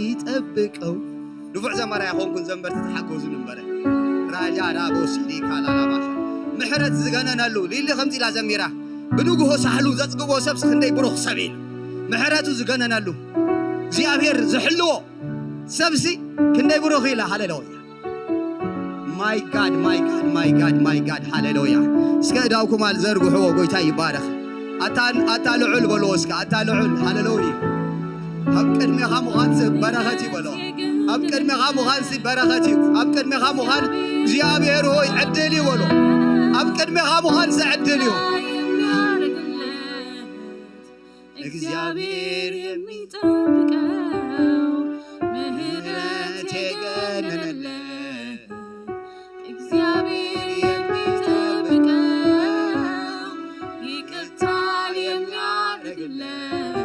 ይጠብቀው። ንፉዕ ዘማሪ ኣይኮንኩን፣ ዘንበርቲ ተሓገዙን እምበረ። ራጃ ዳቦ ሲዲ ካላላባሻ። ምሕረት ዝገነነሉ ሊሊ ከምዚ ኢላ ዘሚራ። ብንግሆ ሳሕሉ ዘጽግቦ ሰብሲ ክንደይ ብሩኽ ሰብ ኢሉ። ምሕረቱ ዝገነነሉ እግዚኣብሔር ዝሕልዎ ሰብሲ ክንደይ ብሩኽ ኢላ። ሃሌሉያ። My God, my God, my God, my God. ሃሌሉያ። እስከ እዳውኩም ኣልዘርግሕዎ፣ ጎይታ ይባረኽ። ኣታ፣ ኣታ ልዑል በልዎ እስከ፣ ኣታ ልዑል። ሃሌሉያ። ኣብ ቅድሜኻ ምዃን ሲ በረኸት እዩ በሎ። ኣብ ቅድሜኻ ምዃን ሲ በረኸት እዩ። ኣብ ቅድሜኻ ምዃን እግዚኣብሔር ሆይ ዕድል እዩ በሎ። ኣብ ቅድሜኻ ምዃን ሲ ዕድል እዩ። እግዚአብሔር የሚጠብቀው ምህረት የገነነለት፣ እግዚአብሔር የሚጠብቀው ይቅርታ የሚያደርግለት፣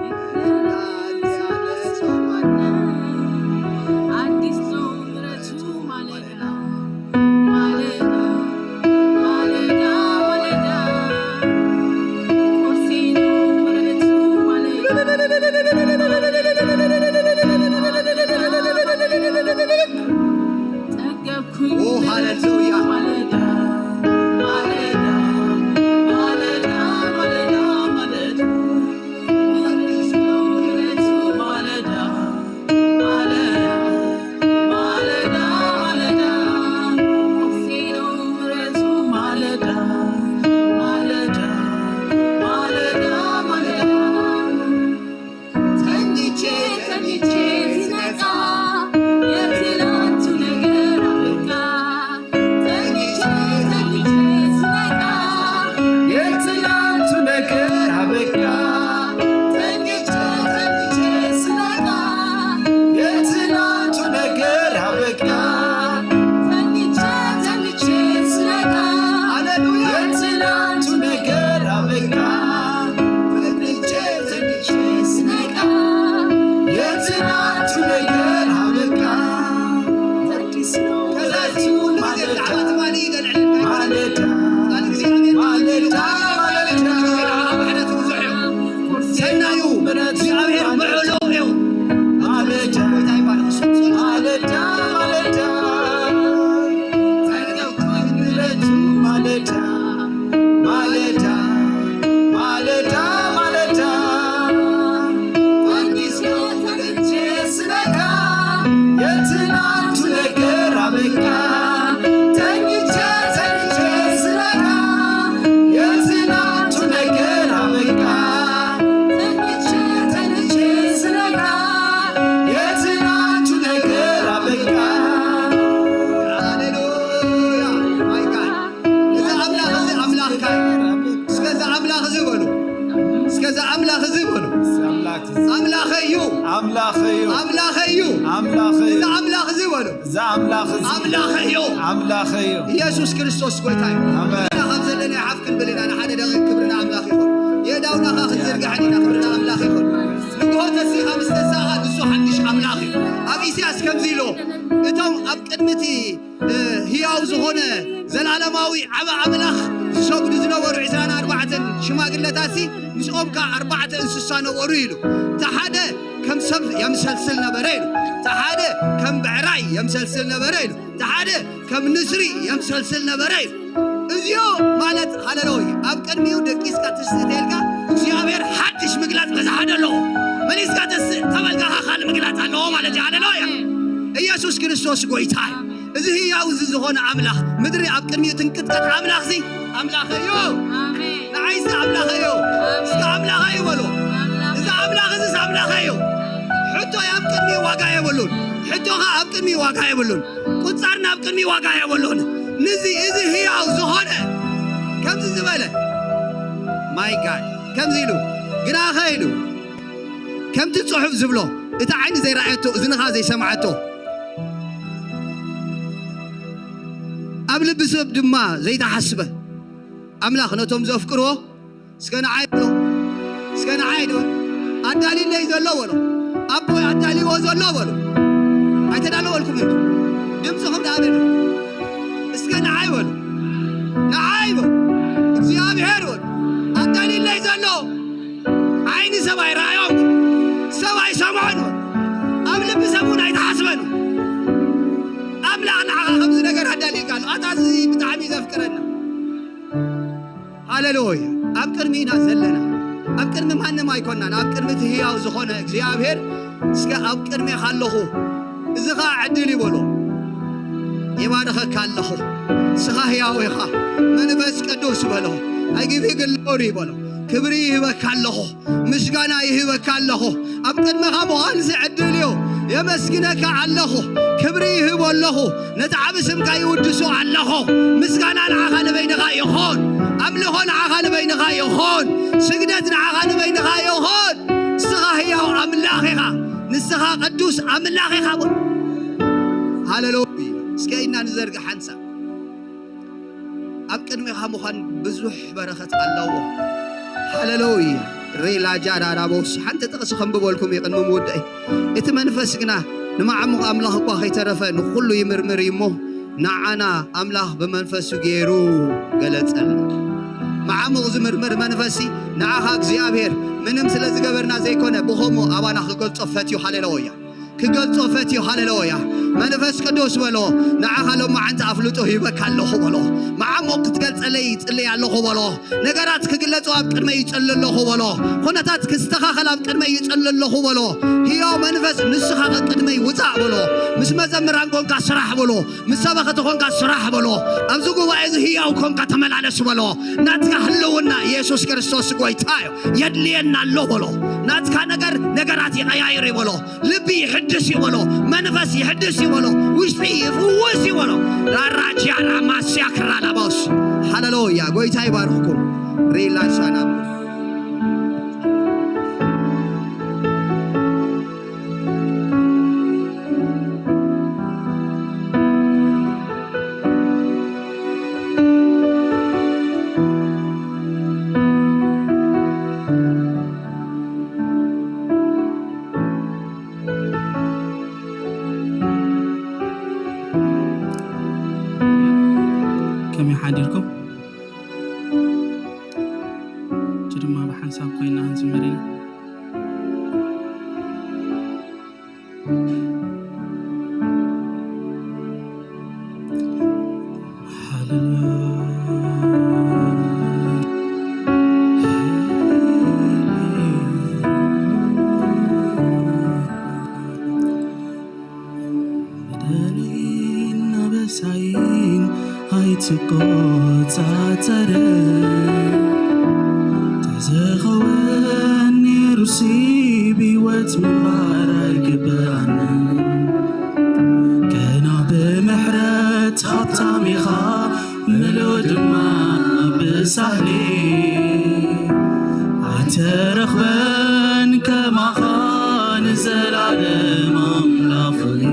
እንዳንተ ያለ ሰው ማነው? አዲስ ነው ምሕረቱ ማለዳ ማለዳ፣ ማለዳ ማለዳ፣ ቁርሴ ነው ምሕረቱ ማለዳ። ጠገብኩኝ ኦ፣ ሃሌሉያ። ማለዳ ማለዳ፣ ማለዳ ማለዳ፣ ማለዳ፣ አዲስ ነው ምሕረቱ ማለዳ። ማለዳ ማለዳ፣ ቁርሴ ነው ምሕረቱ ማለዳ፣ ማለዳ ማለዳ፣ ማለዳ። ተኝቼ ተኝቼ ስነቃ የትላንቱ ነገር አበቃ። ተኝቼ ተኝቼ ስነቃ የትላንቱ ነገር አበቃ። ተኝቼ ተኝቼ ስነቃ የትላንቱ ነገር አበቃ። ተኝቼ ተኝቼ ስነቃ ሃሌሉያ። የትላንቱ ነገር አበቃ። ተኝቼ ተኝቼ ስነቃ የትላንቱ ነገር አበቃ። አዲስ ነው ከዛቲ ኩሉ ግዜ ብዛዕባ ትማሊ ይገልዕል። ማለዳ፣ ቃል እግዚኣብሔር ማለዳ፣ ማለዳ፣ ማለዳ፣ ማለዳ፣ ሰናዩ እግዚኣብሔር ምዕሎ እዩ። ማለዳ፣ ጎይታ ይባረክ። ማለዳ፣ ማለዳ፣ ጸጋ ምሕረቱ ማለዳ፣ ማለዳ፣ ማለዳ፣ ማለዳ፣ አዲስ ነው ተነስቼ ስነቃ የትናንቱ ነገር አበቃ። ተኝቼ ተኝቼ ስነቃ የትናንቱ ነገር አበቃ። ተኝቼ ተኝቼ ስነቃ የትናንቱ ነገር አበቃ። ሃሌሉያ። My God። እዚ ኣምላኽ እዚ ኣምላኽካ እዩ። እስከ እዚ ኣምላኽ እዚ በሉ። እስከ እዚ ኣምላኽ እዚ በሉ። እዚ ኣምላኽ እዚ ኣምላኸይ እዩ። ኣምላኸይ እዩ። ኣምላኸይ እዩ። ኣምላኸይ እዩ። እዚ ኣምላኽ እዚ በሉ። እዚ ኣምላኽ እዚ ኣምላኸይ እዩ። ኣምላኸይ እዩ። ኢየሱስ ክርስቶስ ጎይታ እዩ። ኣሜን። ኢና ካብ ዘለና ሓፍ ክንብል ኢና። ንሓደ ደቂቕ ክብሪ ንኣምላኽ ይኹን። የእዳውና ኸዓ ክንዝርግሐን ኢና። ክብሪ ንኣምላኽ ይኹን። ንግሆ ተሲኻ ምስ ተሳኻ ንሱ ሓድሽ ኣምላኽ እዩ። ኣብ ኢሳያስ ከምዚ ኢሉ፣ እቶም ኣብ ቅድሚ እቲ እ፣ ህያው ዝኾነ ዘላለማዊ ዓቢ ኣምላኽ ዝሰግዱ ዝነበሩ ዕስራን ኣርባዕተን ሽማግለታትሲ ምስኦም ከኣ ኣርባዕተ እንስሳ ነበሩ ኢሉ። እቲ ሓደ ከም ሰብ የምሰልስል ነበረ ኢሉ። እቲ ሓደ ከም ብዕራይ የምሰልስል ነበረ ኢሉ። እቲ ሓደ ከም ንስሪ የምሰልስል ነበረ ኢሉ። እዚኦ ማለት ሃለሎይ ኣብ ቅድሚኡ ደቂስካ ትስእ ተልካ እግዚኣብሔር ሓድሽ ምግላጽ በዝሓ ደለዎ። መሊስካ ተስእ ተበልካ ካልእ ምግላጽ ኣለዎ ማለት እዩ። ሃለሎያ። ኢየሱስ ክርስቶስ ጎይታ እዩ። እዚ ህያው እዚ ዝኾነ ኣምላኽ፣ ምድሪ ኣብ ቅድሚኡ ትንቅጥቀጥ ኣምላኽ እዚ ኣምላኸይ እዩ። ኣሜን። ንዓይ እዚ ኣምላኸይ እዩ። ኣሜን። እስከ ኣምላኸይ እዩ በሎ። ኣምላኸይ። እዚ ኣምላኽ እዚ ኣምላኸይ እዩ። ሕቶይ ኣብ ቅድሚኡ ዋጋ የብሉን። ሕቶኻ ኣብ ቅድሚኡ ዋጋ የብሉን። ቁጻርና ኣብ ቅድሚኡ ዋጋ የብሉን። ንዚ እዚ ህያው ዝኾነ ከምዚ ዝበለ my God ከምዚ ኢሉ ግናኸ ኢሉ ከምቲ ጽሑፍ ዝብሎ እቲ ዓይኒ ዘይረኣየቶ እዝንኻ ዘይሰምዓቶ ኣብ ልቢ ሰብ ድማ ዘይተሓስበ ኣምላኽ ነቶም ዘፍቅርዎ እስከ ንዓይ በሎ እስከ ንዓይ ዶ ኣዳልይለይ ዘሎ በሎ ኣቦይ ኣዳልይዎ ዘሎ በሎ ኣይተዳለወልኩም እንዲ ድምፅኹም ደኣ በሉ እስከ ንዓይ በሉ ንዓይ በሉ እግዚኣብሔር በሉ ኣዳልይለይ ዘሎ ዓይኒ ሰብ ኣይረኣዮም ሰብ ኣይሰምዖን በሉ እዚ ብጣዕሚ ዘፍቅረና። ሃሌሉያ። ኣብ ቅድሚ ኢና ዘለና። ኣብ ቅድሚ ማንም ኣይኮናን። ኣብ ቅድሚ እቲ ህያው ዝኾነ እግዚኣብሔር እስከ ኣብ ቅድሜኻ ኣለኹ። እዚ ኸዓ ዕድል ይበሎ። ይባርኸካ ኣለኹ። ንስኻ ህያው ኢኻ። መንፈስ ቅዱስ በሎ። I give you glory በሎ። ክብሪ ይህበካ ኣለኹ። ምስጋና ይህበካ ኣለኹ። ኣብ ቅድመኻ ምዃን እዚ ዕድል እዩ። የመስግነካ ኣለኹ። ክብሪ ይህቦ ኣለኹ። ነቲ ዓቢ ስምካ ይውድሶ ኣለኹ። ምስጋና ንዓኻ ንበይንኻ ይኹን። ኣምልኾ ንዓኻ ንበይንኻ ይኹን። ስግደት ንዓኻ ንበይንኻ ይኹን። ንስኻ ህያው ኣምላኽ ኢኻ። ንስኻ ቅዱስ ኣምላኽ ኢኻ። ሃሌሉያ። እስከ ኢድና ንዘርግሕ ሓንሳብ። ኣብ ቅድሜኻ ምዃን ብዙሕ በረኸት ኣለዎ። ሃሌሉያ። ሬላ ጃራ ራቦስ። ሓንቲ ጥቕሲ ከንብበልኩም እዩ ቅድሚ ምውዳእ። እቲ መንፈስ ግና ንመዓሙቕ ኣምላኽ እኳ ከይተረፈ ንኹሉ ይምርምር እዩ እሞ፣ ንዓና ኣምላኽ ብመንፈሱ ገይሩ ገለጸልና። መዓሙቕ ዝምርምር መንፈሲ ንዓኻ እግዚኣብሔር ምንም ስለ ዝገበርና ዘይኮነ፣ ብኸምኡ ኣባና ክገልጾ ፈትዩ። ሃሌሉያ። ክገልጾ ፈትዩ። ሃሌሉያ። መንፈስ ቅዱስ በሎ፣ ንዓኻ ሎማዓንቲ ኣፍልጦ ሂበካ ኣለኹ በሎ። መዓሙቕ ክትገልጸለይ ይጽልይ ኣለኹ በሎ። ነገራት ክግለጹ ኣብ ቅድመይ ይጽሊ ኣለኹ በሎ። ኩነታት ክስተኻኸል ኣብ ቅድመይ ይጽሊ ኣለኹ በሎ። ህያው መንፈስ ንስኻ ኣብ ቅድመይ ውጻእ በሎ። ምስ መዘምራን ኮንካ ስራሕ በሎ። ምስ ሰበኽቲ ኮንካ ስራሕ በሎ። ኣብዚ ጉባኤ እዚ ህያው ኮንካ ተመላለስ በሎ። ናትካ ህልውና ኢየሱስ ክርስቶስ ጎይታ እዩ። የድልየና ኣሎ በሎ። ናትካ ነገር ነገራት ይቐያይር እዩ በሎ። ልቢ ይሕድስ እዩ በሎ። መንፈስ ይሕድስ እዩ በሎ። ውሽጢ ይፍውስ እዩ በሎ። ራራቺያ ራማሲያ ክራላባውስ። ሃሌሉያ። ጎይታ ይባርኽኩም። ሪላ ሻናብሩስ። ከመይ ሓዲርኩም? ሕጂ ድማ ብሓንሳብ ኮይና ክንዝምር ኢና። በደለይን ኣበሳይን ኣይትቆጻጸር። ተዝኸውን ነይሩሲ ብህይወት ምንባር ኣይግብኣንን። ግና ብምሕረት ሃብታም ኢኻ፣ ምሉእ ድማ ብሳህሊ። ኣይተረኽበን ከማኻ ንዘላለም ኣምላኽኒ።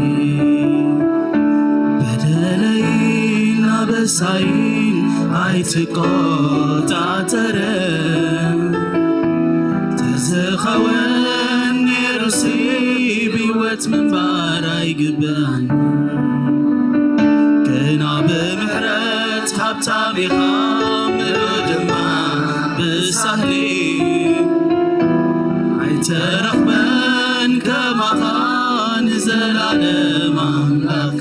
በደለይን ኣበሳይን ኣይትቆጻጸር። ተዝኸውን ነይሩሲ ብህይወት ምንባር ኣይግብኣን። ግና ብምሕረት ሃብታም ኢኻ፣ ምሉእ ድማ ብሳህሊ። ኣይተረኽበን ከማኻ ንዘላለም ኣምላኽ።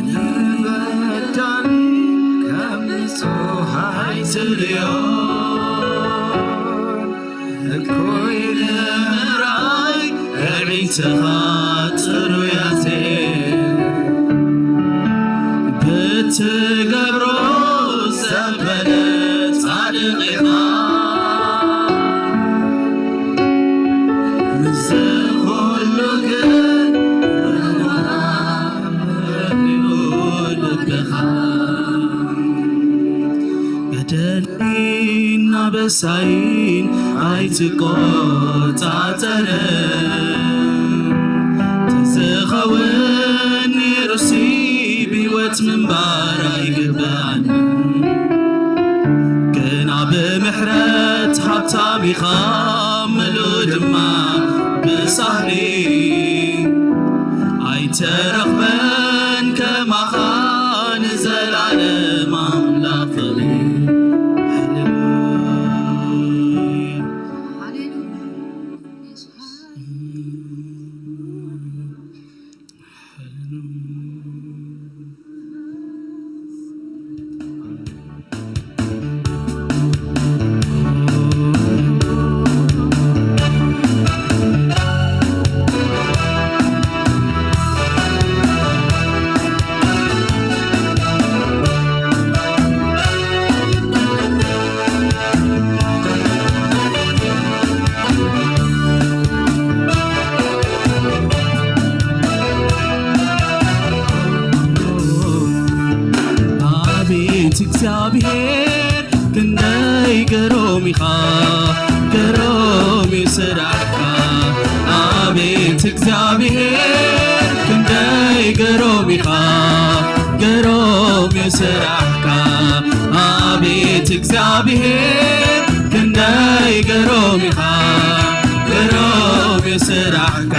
ንበዳሊ ከም ንጹህ ኣይትርእዮ። እኩይ ንምርኣይ ኣዒንትኻ ጽሩያት እየን። ብትገብሮ ዘበለ ጻድቕ ኢኻ። ምስዚ ኹሉ ግን ርህራሄ ልብኻ። በደለይን ኣበሳይን ኣይትቆጻጸርን። ተዝኸውን ነይሩሲ ብህይወት ምንባር ኣይግብኣንን። ግና ብምሕረት ሃብታም ኢኻ፣ ምሉእ ድማ ብሳህሊ። ኣይተረኽበን ከማኻ ንዘላለም ኣምላኽ ፍቕሪ። ሃሌሉያ። ሃሌሉያ። እግዚኣብሔር ክንደይ ገሮም ኢኻ፣ ገሮም እዩ ስራሕካ። ኣቤት እግዚኣብሔር ክንደይ ገሮም ኢኻ፣ ገሮም እዩ ስራሕካ። ኣቤት እግዚኣብሔር ክንደይ ገሮም ኢኻ፣ ገሮም እዩ ስራሕካ፣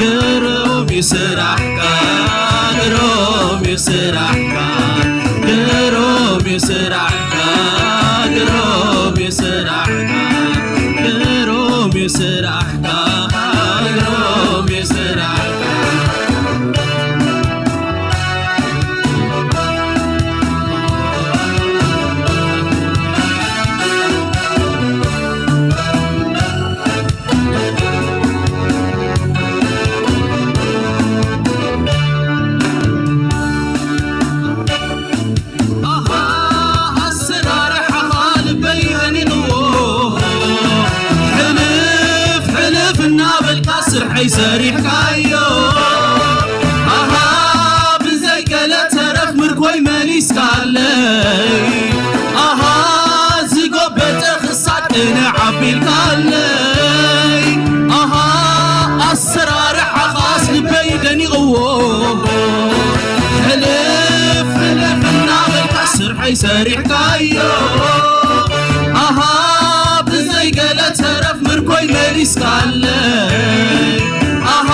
ገሮም እዩ ስራሕካ፣ ገሮም እዩ ስራሕካ፣ ገሮም እዩ ስራሕካ፣ ገሮም እዩ ስራሕካ፣ ገሮም እዩ ስራሕካ፣ ገሮም እዩ ስራሕካ። ኣሃ፣ ኣሰራርሓኻ ልበይ ደኒንዎ። ሕልፍ ሕልፍ እናበልካ ስርሐይ ሰሪሕካዮ። ኣሃ፣ ብዘይ ገለ ተረፍ ምርኮይ መሊስካለይ። ኣሃ፣ ዝጎበጠ ክሳድ ቅንዕ ኣቢልካለይ። ኣሃ፣ ኣሰራርሓኻስ ልበይ ደኒቕዎ። ሕልፍ ሕልፍ እናበልካ ስርሐይ ሰሪሕካዮ። ኣሃ፣ ብዘይ ገለ ተረፍ ምርኮይ መሊስካለይ። ኣሃ፣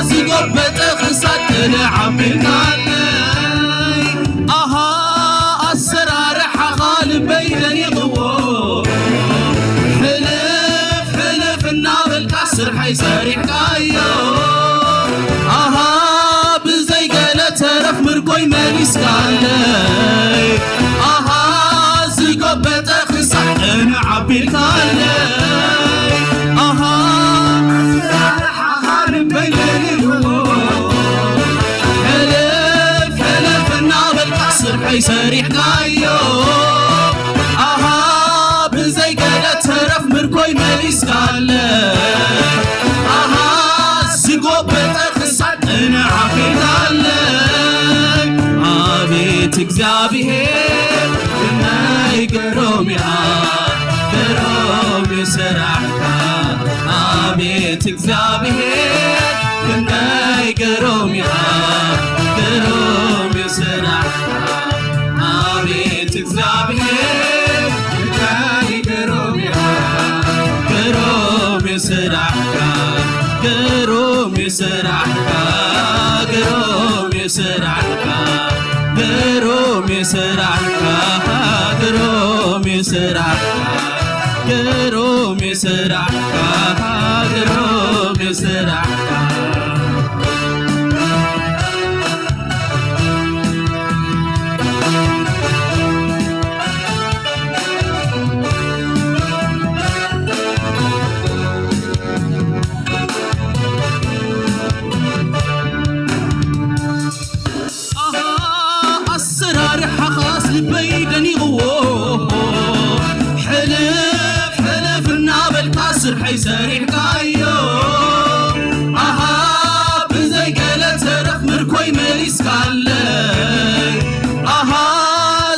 ዝጎበጠ ክሳድ ቅንዕ ኣቢልካለይ። ኣሃ፣ ኣሰራርሓኻ ልበይ ደኒቕዎ። ሕልፍ ሕልፍ እናበልካ ስርሐይ ሰሪሕካዮ። ኣሃ፣ ብዘይ ገለ ተረፍ ምርኮይ መሊስካለይ። ኣሃ፣ ዝጎበጠ ክሳድ ቅንዕ ኣቢልካለይ። ኣሃ፣ ኣሰራርሓኻ ልበይ ደኒቕዎ። ሕልፍ ሕልፍ እናበልካ ስርሐይ ሰሪሕካዮ። ኣሃ፣ ብዘይ ገለ ተረፍ ምርኮይ መሊስካለይ። ኣሃ፣ ዝጎበጠ ክሳድ ቅንዕ ኣቢልካለይ። ኣቤት እግዚኣብሔር ክንደይ ገሮም ኢኻ፣ ገሮም እዩ ስራሕካ። ኣቤት እግዚኣብሔር ክንደይ ገሮም ኢኻ፣ ገሮም እዩ ስራሕካ። ኣቤት እግዚኣብሔር ክንደይ ገሮም ኢኻ፣ ገሮም እዩ ስራሕካ፣ ገሮም እዩ ስራሕካ፣ ገሮም እዩ ስራሕካ፣ ገሮም እዩ ስራሕካ፣ ገሮም እዩ ስራሕካ፣ ገሮም እዩ ስራሕካ፣ ገሮም እዩ ስራሕካ። ኣሃ፣ ኣሰራርሓኻስ ልበይ ደኒቕዎ። ሕልፍ ሕልፍ እናበልካ ስርሐይ ሰሪሕካዮ። ኣሃ፣ ብዘይ ገለ ተረፍ ምርኮይ መሊስካለይ። ኣሃ፣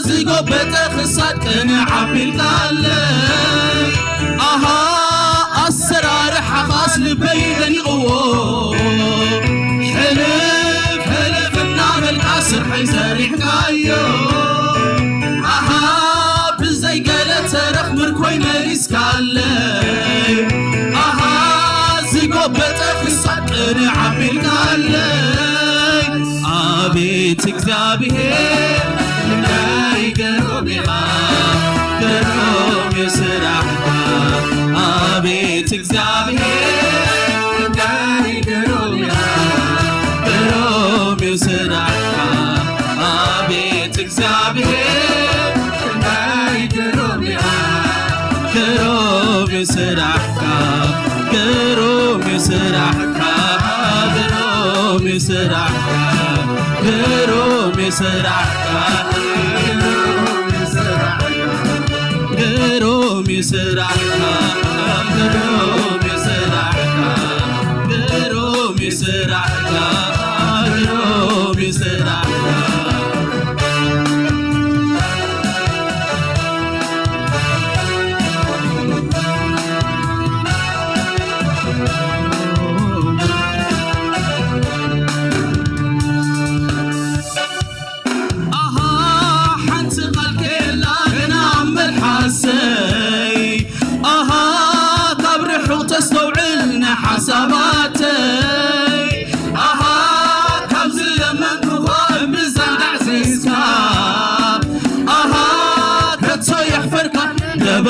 ዝጎበጠ ክሳድ ቅንዕ ኣቢልካለይ። ኣሃ፣ ኣሰራርሓኻስ ልበይ ደኒቕዎ። ሕልፍ ሕልፍ እናበልካ ስርሐይ ሰሪሕካዮ። ኣሃ፣ ብዘይ ገለ ተረፍ ምርኮይ መሊስካለይ። ኣሃ፣ ዝጎበጠ ክሳድ ቅንዕ ኣቢልካለይ። ኣቤት እግዚኣብሔር ክንደይ ገሮም ኢኻ፣ ገሮም እዩ ስራሕካ። ኣቤት እግዚኣብሔር ክንደይ ገሮም ኢኻ፣ ገሮም እዩ ስራሕካ። ኣቤት እግዚኣብሔር ክንደይ ገሮም ኢኻ፣ ገሮም እዩ ስራሕካ፣ ገሮም እዩ ስራሕካ፣ ገሮም እዩ ስራሕካ፣ ገሮም እዩ ስራሕካ፣ ገሮም እዩ ስራሕካ፣ ገሮም እዩ ስራሕካ፣ ገሮም እዩ ስራሕካ፣ ገሮም እዩ ስራሕካ፣ ገሮም እዩ ስራሕካ።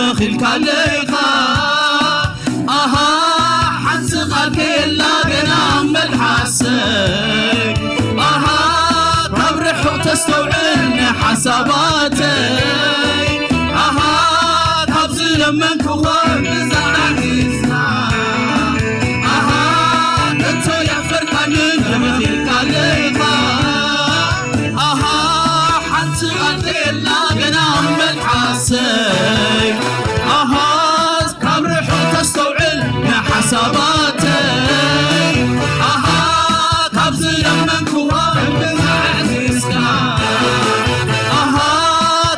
መኺልካለይ ኢኻ። ኣሃ፣ ሓንቲ ቃል ከየላ ገና ኣብ መልሓሰይ። ኣሃ፣ ካብ ርሑቕ ተስተውዕል ንሓሳባተይ። ኣሃ፣ ካብ ዝለመንክዎ ብዛዕባ ሒዝካ። ኣሃ፣ ከቶ የሕፈርካንን መኺልካለይ ኢኻ። ኣሃ፣ ሓንቲ ቃል ከየላ ገና ኣብ መልሓሰይ። ኣሃ፣ ካብ ርሑቕ ተስተውዕል ንሓሳባተይ። ኣሃ፣ ካብ ዝለመንክዎ ብዝዓዚዝካ። ኣሃ፣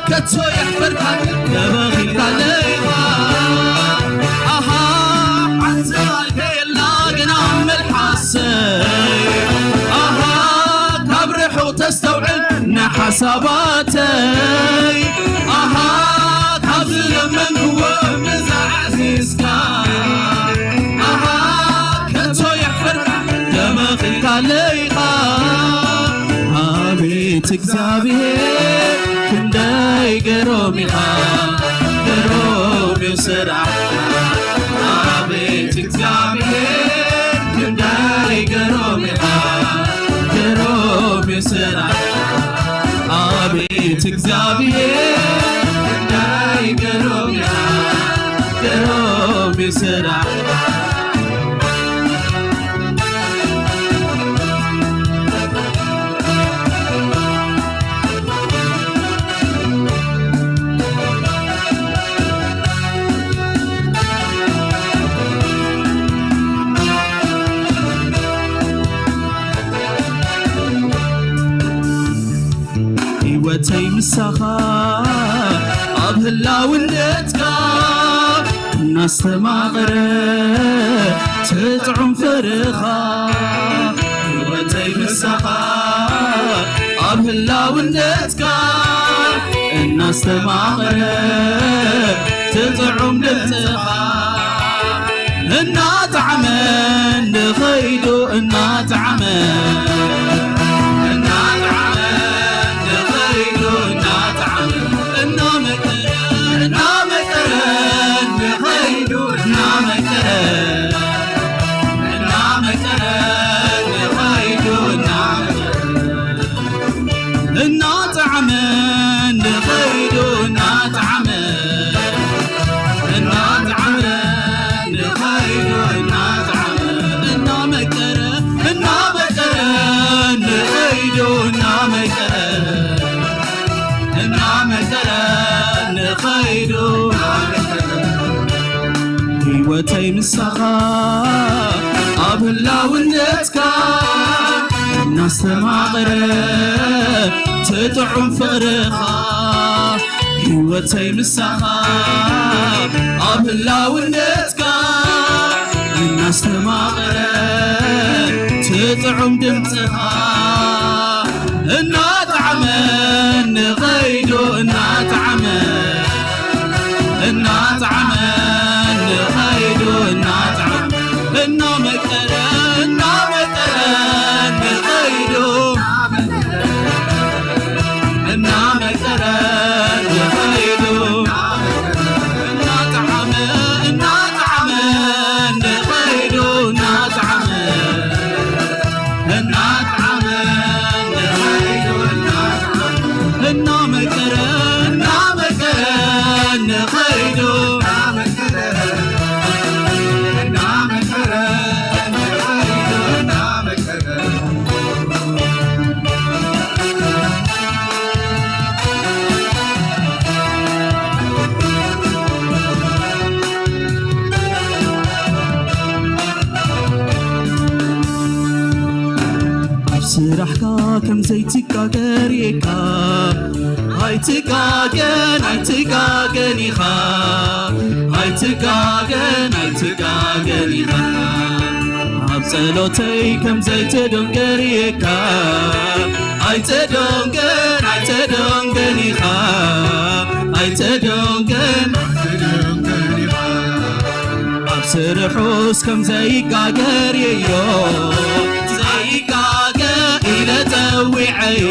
ከቶ የሕፈርካን ተበኺልካለይ ኢኻ። ኣሃ፣ ሓንቲ ቃል ከየላ ገና ኣብ መልሓሰይ። ኣሃ፣ ካብ ርሑቕ ተስተውዕል ንሓሳባተይ። ኣሃ፣ ካብ ዝለመንክዎ ብዝዓዚዝካ። ኣሃ፣ ከቶ የሕፈርካ ተመኺልካለይ ኢኻ። ኣቤት እግዚኣብሔር ክንደይ ገሮም ኢኻ፣ ገሮም እዩ ስራሕካ። ኣቤት እግዚኣብሔር ክንደይ ገሮም ኢኻ፣ ገሮም እዩ ስራሕካ። ኣቤት እግዚኣብሔር ክንደይ ገሮም ኢኻ፣ ገሮም እዩ ስራሕካ። ህይወተይ ምሳኻ ኣብ ህላውነትካ እናስተማቕረ ትጥዑም ፍርኻ። ህይወተይ ምሳኻ ኣብ ህላውነትካ እናስተማቕረ ትጥዑም ድምፅኻ። እናጠዓመ ንኸይዱ እናጠዓመ፣ እናጠዓመ ንኸይዱ እናጠዓመ፣ እናመቀረ፣ እናመቀረ ንኸይዱ እናመቀረ፣ እናመቀረ ንኸይዱ እናመቀረ። እናጠዓመ ንኸይዱ እናጠዓመ፣ እናጠዓመ ንኸይዱ እናጠዓመ፣ እናመቀረ፣ እናመቀረ ንኸይዱ እናመቀረ፣ እናመቀረ ንኸይዱ። ህይወተይ ምሳኻ ኣብ ህላውነትካ እናስተማቕረ ትጥዑም ፍቕርኻ። ህይወተይ ምሳኻ ኣብ ህላውነትካ እናስተማቕረ ትጥዑም ድምፅኻ። እናጠዓመ ንኸይዱ እናጠዓመ፣ እናጠዓመ ንኸይዱ እናጠዓመ፣ እናመቀረ፣ እናመቀረ ንኸይዱ፣ እናመቀረ ንኸይዱ፣ እናጠዓመ፣ እናጠዓመ ንኸይዱ እናጠዓመ፣ እናጠዓመ ንኸይዱ እናጠዓመ፣ እናመቀረ፣ እናመቀረ ንኸይዱ፣ እናመቀረ ንኸይዱ እናመቀረ። ኣብ ስራሕካ ከም ዘይትቃገር እካ። ኣይትቃገን፣ ኣይትቃገን ኢኻ። ኣይትቃገን፣ ኣይትቃገን ኢኻ። ኣብ ጸሎተይ ከም ዘይትደንገር እካ። ኣይትደንገን፣ ኣይትደንገን ኢኻ። ኣይትደንገን፣ ኣይትደንገን ኢኻ። ኣብ ስርሑስ ከም ዘይጋገር እዮ፣ ዘይጋገ ኢለ ጸዊዐዮ፣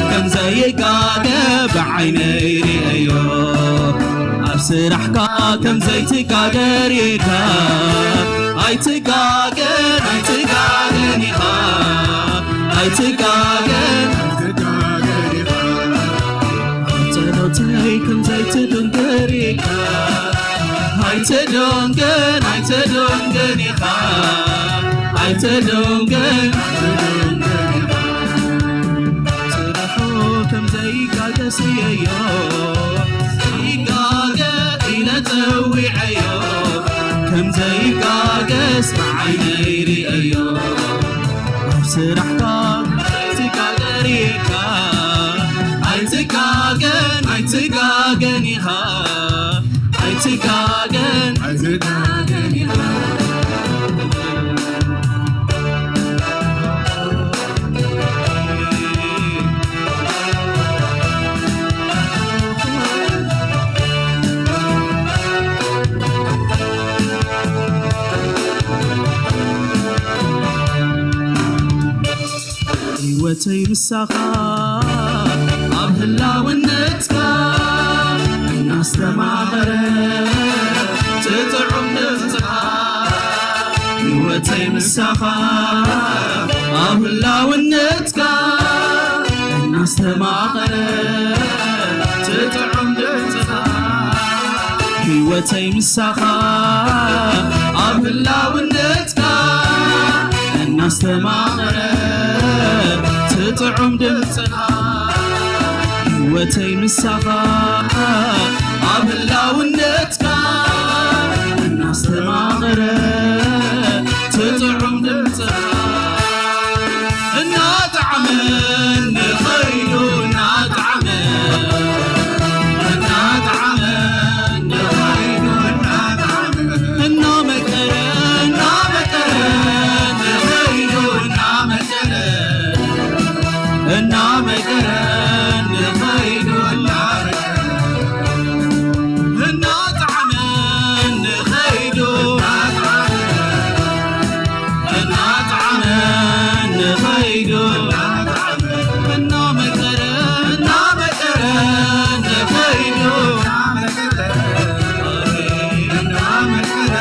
ከም ዘይጋገ ብዓይነይ ርእዮ። ኣብ ስራሕካ ከም ዘይትጋገር ኢኻ። ኣይትጋገር፣ ኣይትጋገር ኢኻ። ኣይትጋገር፣ ኣይትጋገር ኢኻ። ኣብ ጸሎተይ ከም ዘይትድንግር ኢኻ። ኣይትደንግን፣ ኣይትደንግን ኢኻ። ኣይትደንግን፣ ኣይትደንግን ኢኻ። ስራሑ ከም ዘይጋገስ እየዮ። ዘይጋገ ኢለ ጸዊዐዮ። ከም ዘይጋገስ ብዓይነይ ርእዮ። ኣብ ስራሕካ ከም ዘይትጋገር ኢኻ። ኣይትጋገን፣ ኣይትጋገን ኢኻ። ኣይትጋገን፣ ኣይትጋገን ኢኻ። ህይወተይ ምሳኻ ኣብ ህላውነትካ እናስተማቐረ ትጥዑም ድምፅኻ። ህይወተይ ምሳኻ ኣብ ህላውነትካ እናስተማቐረ ትጥዑም ድምፅኻ። ህይወተይ ምሳኻ ኣብ ህላውነትካ እናስተማቐረ ትጥዑም ድምፅኻ። ህይወተይ ምሳኻ ኣብ ህላውነትካ እናስተማቐረ ትጥዑም ድምፅኻ። እናጠዓመ ንኸይዱ እናጠዓመ፣ እናጠዓመ ንኸይዱ እናጠዓመ፣ እናመቀረ፣ እናመቀረ ንኸይዱ እናመቀረ፣ እናመቀረ ንኸይዱ እናመቀረ፣ እናጠዓመ ንኸይዱ እናጠዓመ፣ እናጠዓመ ንኸይዱ እናመቀረ፣ እናመቀረ ንኸይዱ እናመቀረ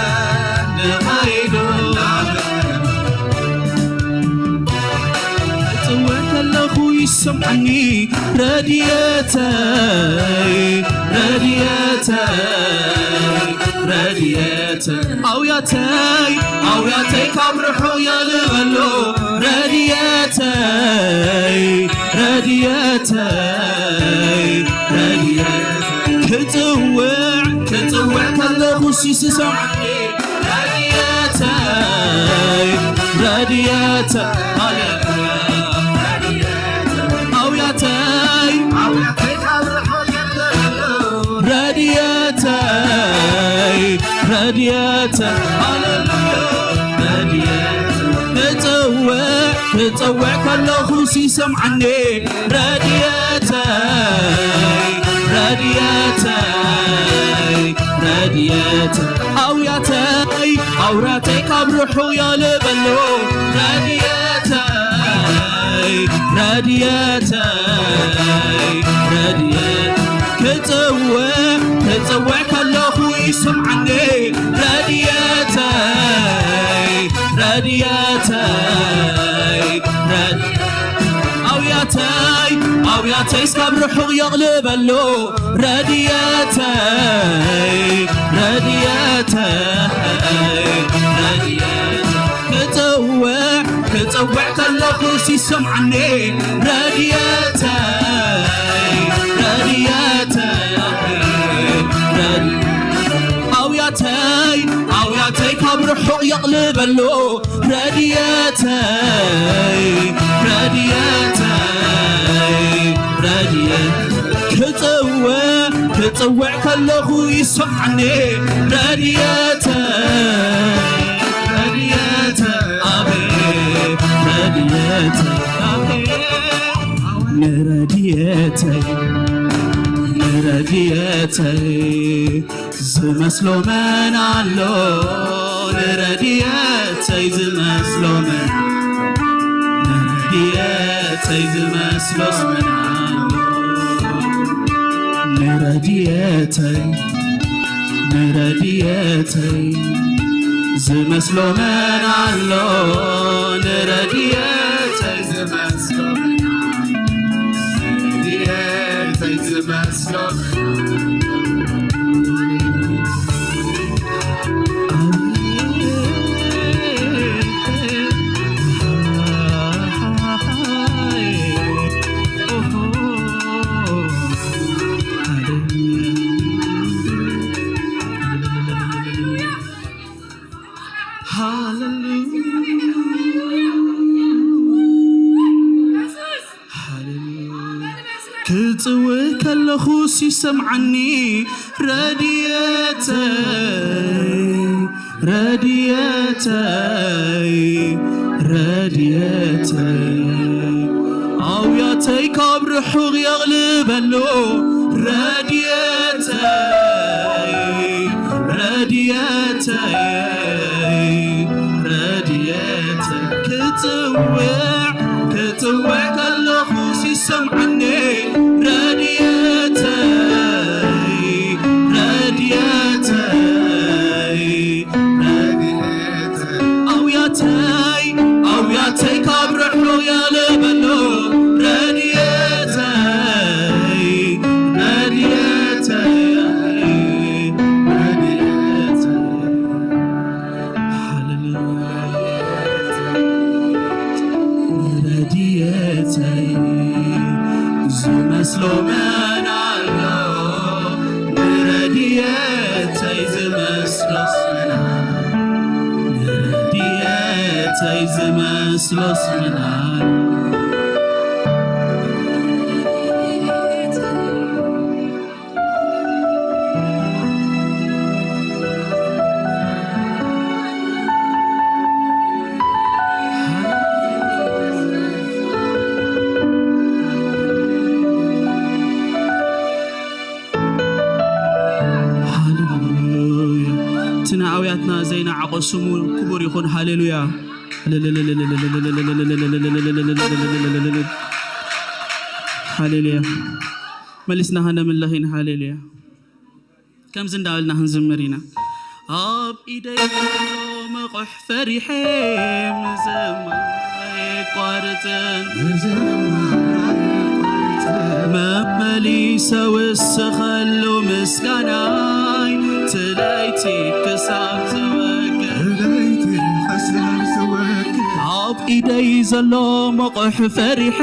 ንኸይዱ እናመቀረ። ክጽውዕ ከለኹ ይሰምዓኒ ረድኤተይ፣ ረድኤተይ፣ ረድኤተይ። ኣውያተይ፣ ኣውያተይ ካብ ርሑቕ የልበሎ ረድኤተይ፣ ረድኤተይ፣ ረድኤተይ። ክጽውዕ፣ ክጽውዕ ከለኹ ሲስሰምዓኒ ረድኤተይ፣ ረድኤተይ፣ ሃሌሉያ። ኣውያተይ፣ ኣውያተይ ካብ ርሑቕ የልበሎ ረድኤተይ፣ ረድኤተይ፣ ሃሌሉያ፣ ረድኤተይ። ክጽውዕ፣ ክጽውዕ ከለኹ ሲሰምዓኒ ረድኤተይ፣ ረድኤተይ፣ ረድኤተይ። ኣውያተይ፣ ኣውያተይ ካብ ርሑቕ የልበሎ ረድኤተይ፣ ረድኤተይ፣ ረድኤተይ። ክጽውዕ፣ ክጽውዕ ከለኹ ይሰምዓኒ ረድኤተይ፣ ረድኤተይ፣ ረድኤተይ። ኣውያተይ፣ ኣውያተይ እስካብ ርሑቕ የቕልበሎ ረድኤተይ፣ ረድኤተይ፣ ረድኤተይ። ክጽውዕ፣ ክጽውዕ ከለኹ ሲሰምዓኒ ረድኤተይ፣ ረድኤተይ፣ ረድኤተይ። ኣውያተይ፣ ኣውያተይ ካብ ርሑቕ የቕልበሎ ረድኤተይ፣ ረድኤተይ፣ ረድኤተይ። ክጽውዕ፣ ክጽውዕ ከለኹ ይሰምዓኒ ረድኤተይ፣ ረድኤተይ፣ ኣቤት ረድኤተይ፣ ኣቤት ንረድኤተይ፣ ንረድኤተይ። ዝመስሎ መን ኣሎ ንረድኤተይ ዝመስሎ መን፣ ንረድኤተይ ዝመስሎስ መን ኣሎ ንረድኤተይ። ንረድኤተይ ዝመስሎ መን ኣሎ? ንረድኤተይ ዝመስሎ መን ኣሎ? ንረድኤተይ ዝመስሎ መን ኣሎ? ሃሌሉያ። ሃሌሉያ። ክጽውዕ ከለኹስ ይሰምዓኒ ረድኤተይ፣ ረድኤተይ፣ ረድኤተይ። ኣውያተይ ካብ ርሑቕ የቕልበሉ ረድኤተይ፣ ረድኤተይ፣ ረድኤተይ። ክጽውዕ፣ ክጽውዕ ከለኹስ ይሰምዓኒ ረድኤተይ፣ ረድኤተይ፣ ረድኤተይ። ኣውያተይ፣ ኣውያተይ ካብ ርሑቕ የቕልበሉ ረድኤተይ፣ ረድኤተይ፣ ረድኤተይ። ሃሌሉያ። ንረድኤተይ ዝመስሎ መን ኣሎ? ንረድኤተይ ዝመስሎስ መን ኣሎ? ንረድኤተይ ዝመስሎስ መን ኣሎ? ሃሌሉያ። እቲ ንኣውያትና ዘይነዓቖ ስሙ ክቡር ይኹን። ሃሌሉያ። ሃሌሉያ። መሊስና ከነምልኽ ኢና። ሃሌሉያ። ከምዚ እንዳበልና ክንዝምር ኢና። ኣብ ኢደይ ዘሎ መቑሕ ፈሪሐ ምዝማር ኣይቋርጽን። መመሊሰ ውስኸሉ ምስጋናይ ትለይቲ ክሳብ ዝወግድ። ኣብ ኢደይ ዘሎ መቑሕ ፈሪሐ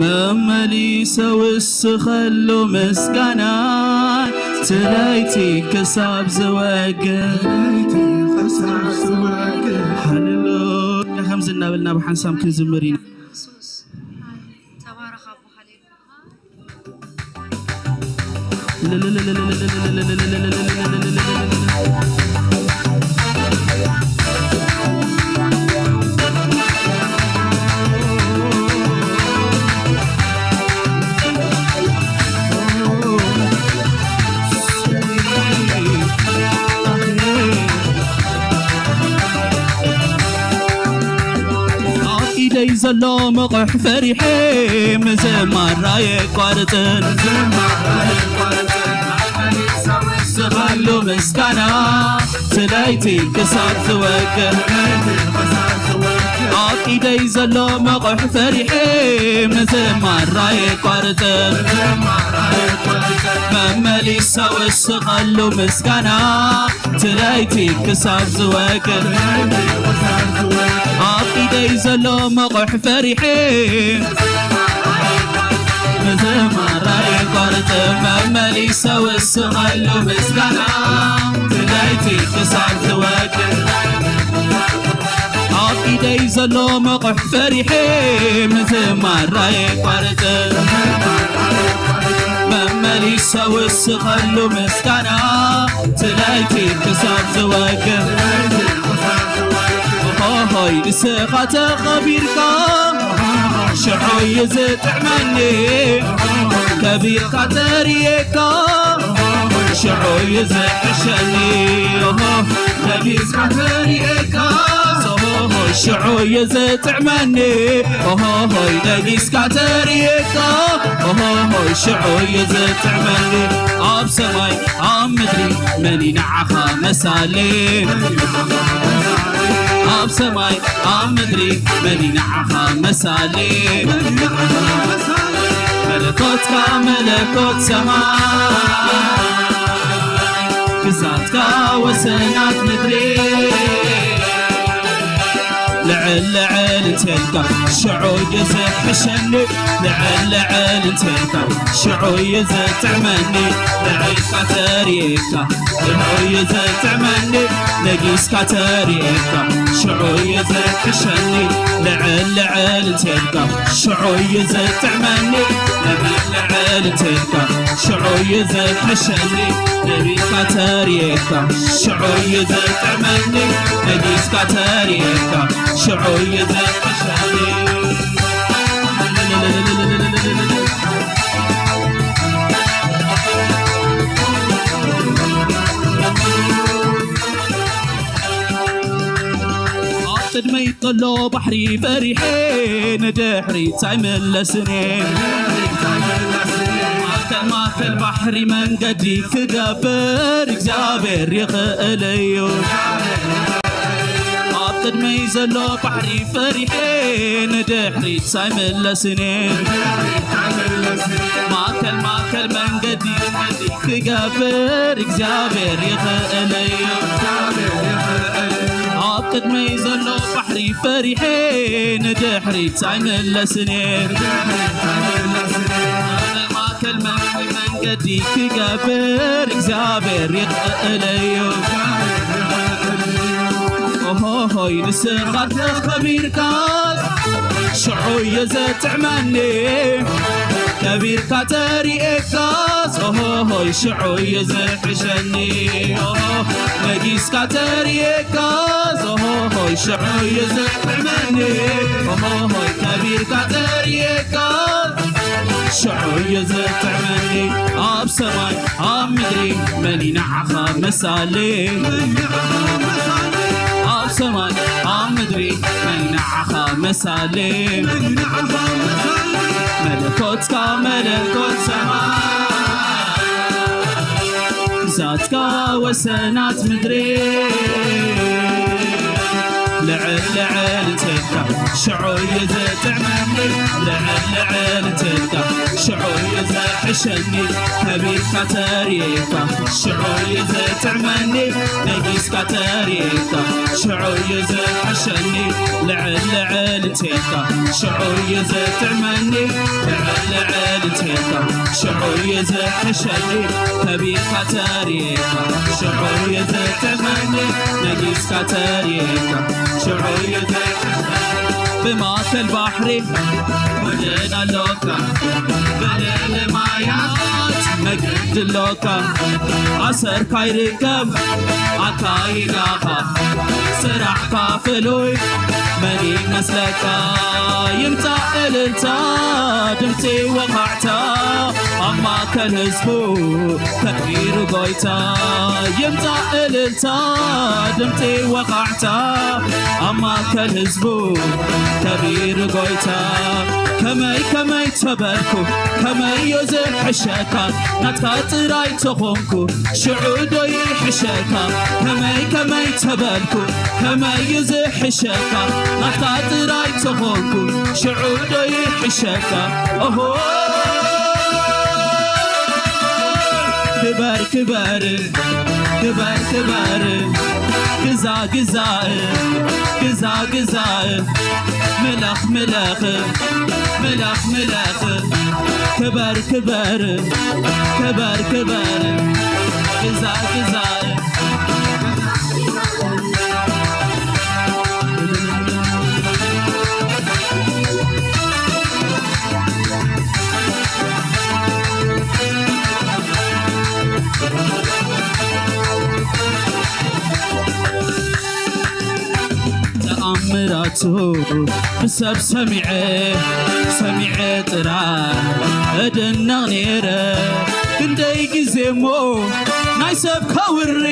መመሊሰ ውስኸሉ ምስጋና ትለይቲ ክሳብ ዝወግድ። ሃሌሉያ። ከምዚ እናበልና ብሓንሳብ ክንዝምር ኢና። ተባረኽ ኣቦ። ሃሌሉያ። ኣብ ኢደይ ዘሎ መቑሕ ፈሪሐ ምዝማር ኣየቋርጽን። ዝኸሉ ምስጋና ስለይቲ ክሳብ ዝወግድ። ኣብ ኢደይ ዘሎ መቑሕ ፈሪሐ ምዝማር ኣየቋርጽን። መመሊሰ ውስኸሉ ምስጋና ትለይቲ ክሳብ ዝወግድ። ኣብ ኢደይ ዘሎ መቑሕ ፈሪሐ ምዝማር ኣይቋርጽ። መመሊሰ ውስኸሉ ምስጋና ትለይቲ ክሳብ ዝወግድ። ኣብ ኢደይ ዘሎ መቑሕ ፈሪሐ ምዝማር ኣይቋርጽ። መመሊሰ ውስኸሉ ምስጋና ትለይቲ ክሳብ ዝወግድ። ሆሆይ ንስኻ ተኸቢርካ ሽዑ እዩ ዝጥዕመኒ። ከቢርካ ተርእየካ ሽዑ እዩ ዝሕሸኒ። ኦሆ፣ ነጊስካ ተሪኤካ። ኦሆሆይ፣ ሽዑ እዩ ዝጥዕመኒ። ኦሆሆይ፣ ነጊስካ ተሪኤካ። ኦሆሆይ፣ ሽዑ እዩ ዝጥዕመኒ። ኣብ ሰማይ ኣብ ምድሪ መን እዩ ንዓኻ መሳሊ? ኣብ ሰማይ ኣብ ምድሪ መን እዩ ንዓኻ መሳሊ? መለኮትካ መለኮት ሰማይ፣ ግዛትካ ወሰናት ምድሪ። ልዕል ልዕል እንተልካ ሽዑ እዩ ዝሕሸኒ። ልዕል ልዕል እንተልካ ሽዑ እዩ ዝጥዕመኒ። ልዕልካ ተሪኤካ ሽዑ እዩ ዝጥዕመኒ። ነጊስካ ተሪኤካ ሽዑ እዩ ዝሕሸኒ። ልዕል ልዕል እንተልካ ሽዑ እዩ ዝጥዕመኒ። ልዕል ልዕል እንተልካ ሽዑ እዩ ዝሕሸኒ። ነጊስካ ተሪኤካ ሽዑ እዩ ዝጥዕመኒ። ነጊስካ ተሪኤካ ሽዑ እዩ ዝሕሸኒ። ኣብ ቅድመይ ዘሎ ባሕሪ ፈሪሐ ንድሕሪት ኣይምለስን እየ። ማእከል ማእከል ባሕሪ መንገዲ ክገብር እግዚኣብሔር ይኽእል እዩ። ኣብ ቅድመይ ዘሎ ባሕሪ ፈሪሐ ንድሕሪት ኣይምለስን እየ። ማእከል ማእከል መንገዲ ክገብር እግዚኣብሔር ይኽእል እዩ። ኣብ ቅድመይ ዘሎ ባሕሪ ፈሪሐ ንድሕሪት ኣይምለስን እየ። ማእከል መ-፣ መንገዲ ክገብር እግዚኣብሔር ይኽእል እዩ። ኦሆሆይ ንስኻ ተኸቢርካስ ሽዑ እዩ ዘጥዕመኒ። ከቢርካ ተሪኤካስ ኦሆሆይ ሽዑ እዩ ዝሕሸኒ። ኦሆ ነጊስካ ተሪኤካስ ኦሆሆይ ሽዑ እዩ ዘጥዕመኒ። ኦሆሆይ ከቢርካ ተሪኤካስ ሽዑ እዩ ዘጥዕመኒ። ኣብ ሰማይ ኣብ ምድሪ መን እዩ ንዓኻ መሳሊ? ኣብ ሰማይ ኣብ ምድሪ መን እዩ ንዓኻ መሳሊ? መለኮትካ መለኮት ሰማይ፣ ግዛትካ ወሰናት ምድሪ። ልዕል ልዕል እንተልካ ሽዑ እዩ ዝጥዕመኒ። ልዕል ልዕል እንተልካ ሽዑ እዩ ዝሕሸኒ። ከቢርካ ተሪኤካ ሽዑ እዩ ዝጥዕመኒ። ነጊስካ ተሪኤካ ሽዑ እዩ ዝሕሸኒ። ልዕል ልዕል እንተልካ ሽዑ እዩ ዝጥዕመኒ። ልዕል ልዕል እንተልካ ሽዑ እዩ ዝሕሸኒ። ከቢርካ ተሪኤካ ሽዑ እዩ ዝጥዕመኒ። ነጊስካ ተሪኤካ ሽዑ እዩ ዝጥዕመኒ። ብማእከል ባሕሪ ወደብ ኣሎካ፣ ብልዕሊ ማያት መገዲ ኣሎካ። ኣሰርካ ይርከብ ኣካይዳኻ፣ ስራሕካ ፍሉይ መን ይመስለካ? ይምጻእ እልልታ ድምጺ ወቓዕታ፣ ኣብ ማእከል ህዝቡ ከቢሩ ጎይታ። ይምጻእ እልልታ ድምጺ ወቓዕታ፣ ኣብ ማእከል ህዝቡ ከቢሩ ጎይታ። ከመይ ከመይ ተበልኩ፣ ከመይ እዩ ዝሕሸካ? ናትካ ጥራይ ተኾንኩ ሽዑ ዶ ይሕሸካ? ከመይ ከመይ ተበልኩ፣ ከመይ እዩ ዝሕሸካ? ናትካ ጥራይ ተኾንኩ ሽዑ ዶ ይሕሸካ? ኦሆ ክበር ክበር ክበር ክበር፣ ግዛ ግዛእ ግዛ ግዛእ፣ ምለኽ ምለኽ ምለኽ ምለኽ፣ ክበር ክበር ክበር ክበር፣ ግዛ ግዛእ። ተኣምራቱ ብሰብ ሰሚዐ ሰሚዐ ጥራይ እድነቕ ነይረ፣ ክንደይ ግዜ እሞ ሰብ ከውሪ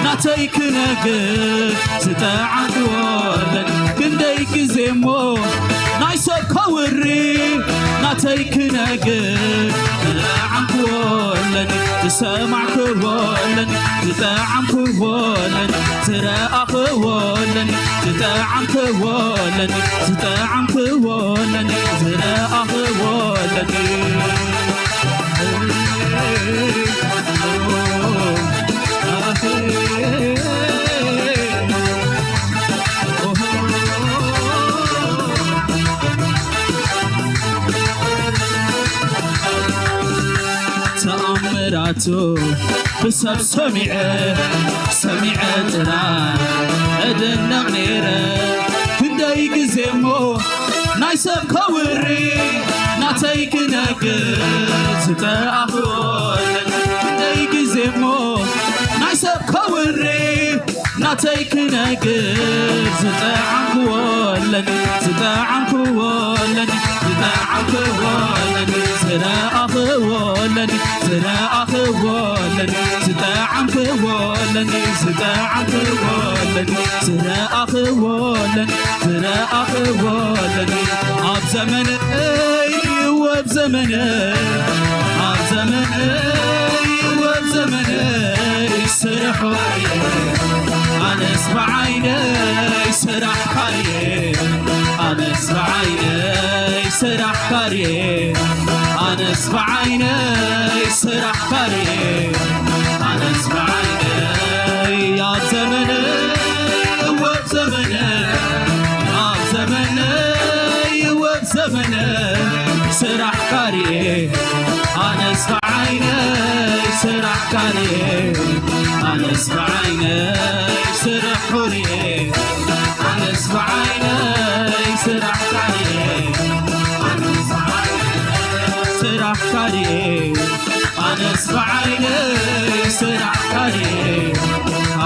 ናተይ ክነግር ዝጠዓምክዎለኒ ክንደይ ግዜ እሞ ናይ ሰብ ከውሪ ናተይ ክነግር ዝጠዓምክዎለኒ ዝሰማዕክዎለኒ ዝጠዓምክዎለኒ ዝረኣኽዎለኒ ዝጠዓምክዎለኒ ዝጠዓምክዎለኒ ዝረኣኽዎለኒ ተኣምራቱ ብሰብ ሰሚዐ ሰሚዐ ጥራይ እድነቕ ነይረ ክንደይ ግዜ እሞ ናይ ሰብ ከውሪ ናተይ ክነግር ዝጠኣኽወለኒ ክንደይ ግዜ እሞ ናይ ሰብ ከውሪ ናተይ ክነግር ዝጠዓምክዎለኒ ዝጠዓምክዎለኒ ዝጠዓምክዎለኒ ዝረኣኽዎለኒ ዝረኣኽዎለኒ ዝጠዓምክዎለኒ ዝጠዓምክዎለኒ ዝረኣኽዎለኒ ዝረኣኽዎለኒ ኣብ ዘመነይ ወብ ዘመነይ ኣብ ዘመነይ ወብ ዘመነይ ስርሖ ኣነስ ብዓይነይ ስራሕካየ ኣነስ ብዓይነይ ስራሕካየ ኣነስ ብዓይነይ ስራሕካየ ኣነስ ብዓይነይ ኣብ ዘመነይ ወብ ዘመነይ ኣብ ዘመነይ ወብ ዘመነይ ስራሕካየ ኣነስ ብዓይነይ ስራሕካየ ኣነስ ብዓይነይ ስራሕ ሑርየ ኣነስ ብዓይነይ ስራሕካየ ኣነስ ብዓይነይ ስራሕካየ ኣነስ ብዓይነይ ስራሕካየ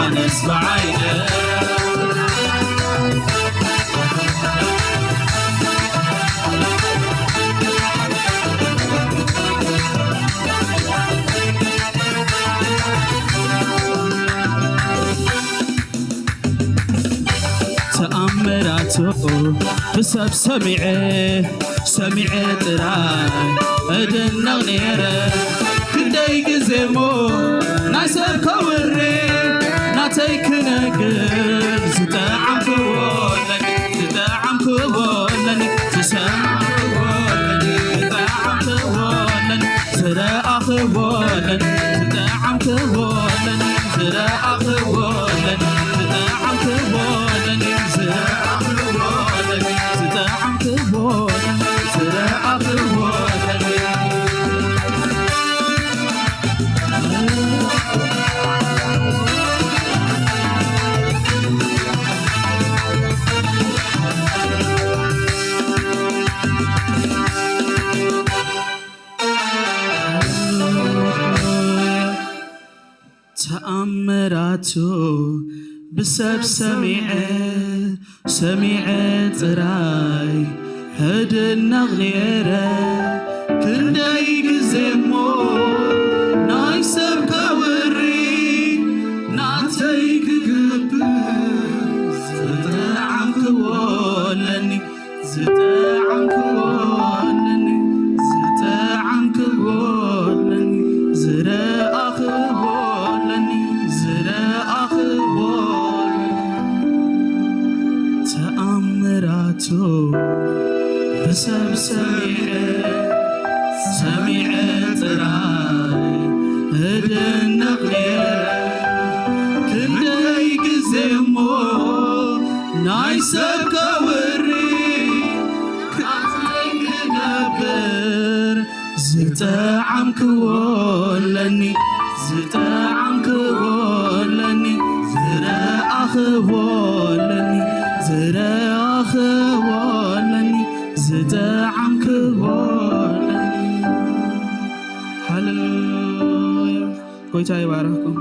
ኣነስ ብዓይነይ ተኣምራቱ ብሰብ ሰሚዐ ሰሚዐ ጥራይ እድነቕ ነይረ ክንደይ ግዜ እሞ ናይ ሰብ ከውሪ ናተይ ክነግር ዝጠዓምክዎለኒ ዝጠዓምክዎለኒ ዝሰማዕክዎለኒ ዝጠዓምክዎለኒ ዝረኣኽዎለኒ ዝጠዓምክዎለኒ ዝረኣኽዎለኒ ዝጠዓምክዎለኒ ዝረኣኽዎለኒ ዝጠዓምክዎለኒ ዝረኣኽዎለኒ ተኣምራቱ ብሰብ ሰሚዐ ሰሚዐ ጥራይ እድነቕ ነይረ ክንደይ ግዜ እሞ ናይ ሰብ ከውሪ ናተይ ክገብር ዝጠዓምክዎ ኣለኒ ዝጠዓምክዎ ኣለኒ ዝጠዓምክዎ ኣለኒ ዝረኣኽዎ ኣለኒ ዝረኣኽዎ ተኣምራቱ ብሰብ ሰሚዐ ሰሚዐ ጥራይ እድነቕ ነይረ ክንደይ ግዜ እሞ ናይ ሰብ ከውሪ ካታይ ክገብር ዝጠዓምክዎ ኣለኒ ዝጠዓምክዎ ኣለኒ ዝረኣኽዎ ኣለኒ ዝረኣኽዎ ኣለኒ ዝጠዓምክዎ ኣለኒ ሃሌሉያ ጎይታ ይባረኽኩም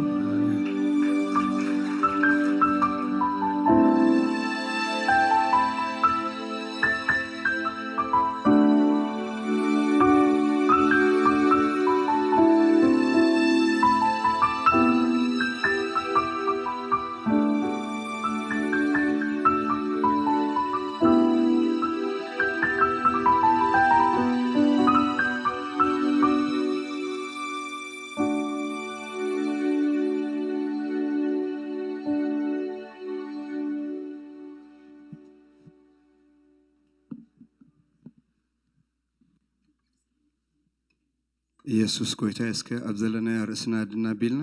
ኢየሱስ ጎይታ እዩ። እስከ ኣብ ዘለናዮ ርእስና ድና ቢልና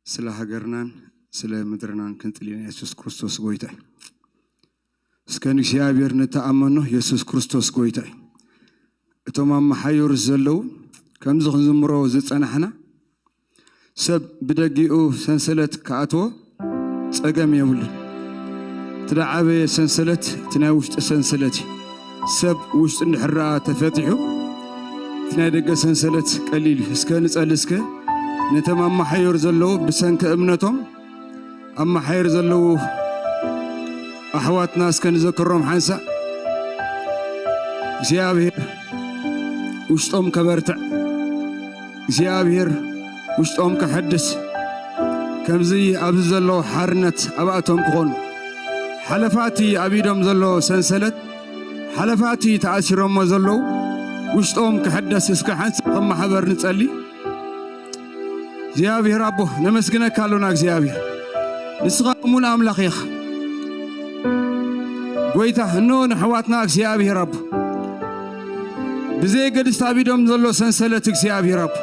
ስለ ሃገርናን ስለ ምድርናን ክንጽሊ ኢና። ኢየሱስ ክርስቶስ ጎይታ እዩ። እስከ ንእግዚኣብሔር ንተኣመኖ። ኢየሱስ ክርስቶስ ጎይታ እዩ። እቶም ኣብ መሓዮርስ ዘለዉ ከምዚ ክንዝምሮ ዝጸናሕና፣ ሰብ ብደጊኡ ሰንሰለት ክኣትዎ ጸገም የብሉን። እቲ ደዓበየ ሰንሰለት እቲ ናይ ውሽጢ ሰንሰለት እዩ። ሰብ ውሽጢ እንድሕር ደኣ ተፈቲሑ እቲ ናይ ደገ ሰንሰለት ቀሊል እዩ። እስከ ንጸሊ እስከ ነቶም ኣብ መሓዮር ዘለዉ ብሰንኪ እምነቶም ኣብ መሓየር ዘለዉ ኣሕዋትና እስከ ንዘክሮም ሓንሳእ። እግዚኣብሔር ውሽጦም ከበርትዕ፣ እግዚኣብሔር ውሽጦም ከሐድስ፣ ከምዚ ኣብዚ ዘሎ ሓርነት ኣብኣቶም ክኾኑ፣ ሓለፋቲ ኣብ ኢዶም ዘሎ ሰንሰለት፣ ሓለፋቲ ተኣሲሮሞ ዘለዉ ውሽጦም ክሕደስ እስከ ሓንሳእ ከም ማሕበር ንጸሊ። እግዚኣብሔር ኣቦ ነመስግነካ ኣሎና። እግዚኣብሔር ንስኻ እሙን ኣምላኽ ኢኻ። ጎይታ እንሆ ንሕዋትና እግዚኣብሔር ኣቦ ብዘየገድስ ኣብ ኢዶም ዘሎ ሰንሰለት እግዚኣብሔር ኣቦ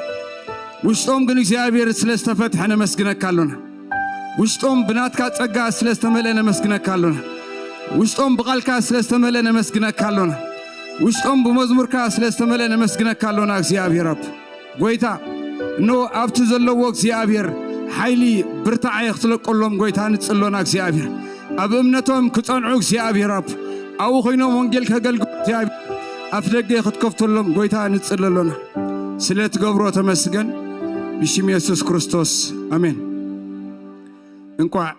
ውሽጦም ግን እግዚኣብሔር ስለ ዝተፈትሐ ነመስግነካ ኣሎና። ውሽጦም ብናትካ ጸጋ ስለ ዝተመልአ ነመስግነካ ኣሎና። ውሽጦም ብቓልካ ስለ ዝተመልአ ነመስግነካ ኣሎና። ውሽጦም ብመዝሙርካ ስለ ዝተመልአ ነመስግነካ ኣሎና እግዚኣብሔር ኣቦ። ጎይታ እንሆ ኣብቲ ዘለዎ እግዚኣብሔር ሓይሊ ብርታዐ ክትለቀሎም ጎይታ ንጽሎና እግዚኣብሔር ኣብ እምነቶም ክጸንዑ እግዚኣብሔር ኣብ ኣብኡ ኮይኖም ወንጌል ከገልግሉ እግዚኣብሔር ኣፍ ደገ ክትከፍተሎም ጎይታ ንጽለሎና ስለ ትገብሮ ተመስገን ብሽም የሱስ ክርስቶስ ኣሜን። እንቋዕ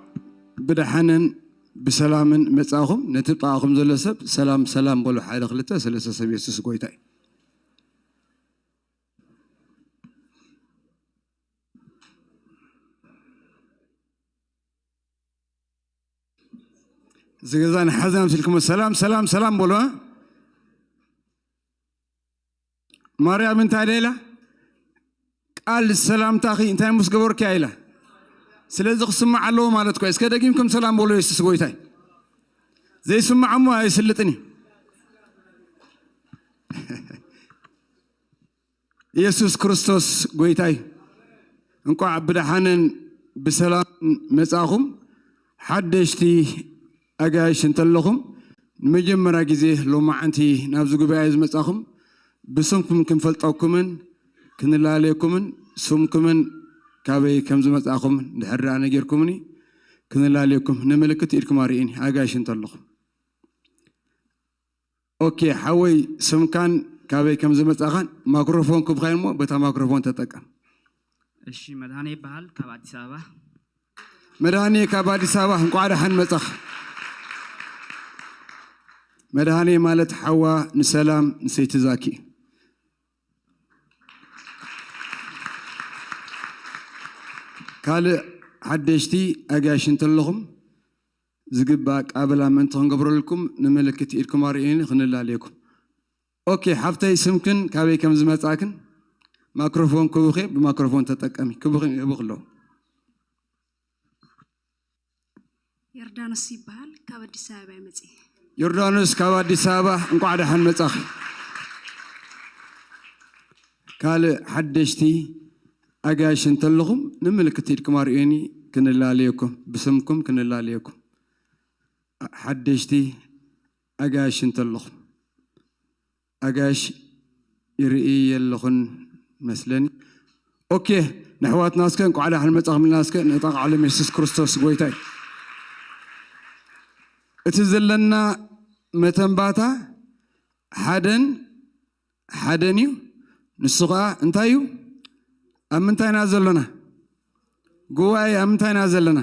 ብደሓንን ብሰላምን መጻኹም። ነቲ ጣኹም ዘሎ ሰብ ሰላም ሰላም በሉ። ሓደ ክልተ ሰለስተ ሰብ የሱስ ጎይታ እዩ። እዚ ገዛ ንሓዘን ኣምሲልኩሞ ሰላም ሰላም ሰላም በሎ። ማርያም እንታይ ደላ ቃል ሰላምታኺ እንታይ ምስ ገበርክያ ኢላ። ስለዚ ክስማዕ ኣለዎ ማለት እኮ። እስከ ደጊምኩም ሰላም በሎ። የሱስ ጎይታይ ዘይስማዕ እሞ ኣይስልጥን እዩ። ኢየሱስ ክርስቶስ ጎይታይ፣ እንቋዕ ብደሓንን ብሰላምን መጻኹም። ሓደሽቲ ኣጋይሽ እንተለኹም ንመጀመርያ ግዜ ሎማዓንቲ ናብዚ ጉባኤ ዝመጻኹም ብስምኩም ክንፈልጠኩምን ክንላለየኩምን ስምኩምን ካበይ ከም ዝመጻኹም ድሕር ደኣ ነጊርኩምኒ ክንላለየኩም ንምልክት ኢድኩም ኣርእኒ ኣጋይሽ እንተለኹም። ኦኬ ሓወይ ስምካን ካበይ ከም ዝመጻኻን ማክሮፎን ክብኻዮ እሞ በታ ማክሮፎን ተጠቀም። እሺ መድሃኔ ይበሃል ካብ ኣዲስ ኣበባ። መድሃኔ ካብ ኣዲስ ኣበባ እንቋዕ ደሓን መጻኻ። መድሃኔ ማለት ሓዋ ንሰላም ንሰይቲ ዛኪ። ካልእ ሓደሽቲ ኣጋይሽ እንተለኹም ዝግባእ ኣቀባብላ ምእንቲ ክንገብረልኩም ንምልክት ኢድኩም ኣርእዩኒ ክንላለየኩም። ኦኬ ሓፍተይ ስምክን ካበይ ከም ዝመጻክን ማክሮፎን ክቡኺ ብማክሮፎን ተጠቀሚ ክቡኺ ይብኽ ኣለዉ። ዮርዳኖስ ይበሃል ካብ ኣዲስ ኣበባ ይመጽእ። ዮርዳኖስ ካብ ኣዲስ ኣበባ እንቋዕ ደሓን መጻኺ። ካልእ ሓደሽቲ ኣጋይሽ እንተለኹም ንምልክት ኢድኩም ኣርእዩኒ ክንላለየኩም ብስምኩም ክንላለየኩም። ሓደሽቲ ኣጋይሽ እንተለኹም ኣጋይሽ ይርኢ የለኹን መስለኒ። ኦኬ ንሕዋትና እስከ እንቋዕ ደሓን መጻኹም ኢልና እስከ ንጣቕ ዓለም የሱስ ክርስቶስ ጎይታ እዩ። እቲ ዘለና መተንባታ ሓደን ሓደን እዩ። ንሱ ኸዓ እንታይ እዩ? ኣብ ምንታይ ኢና ዘለና? ጉባኤ ኣብ ምንታይ ኢና ዘለና?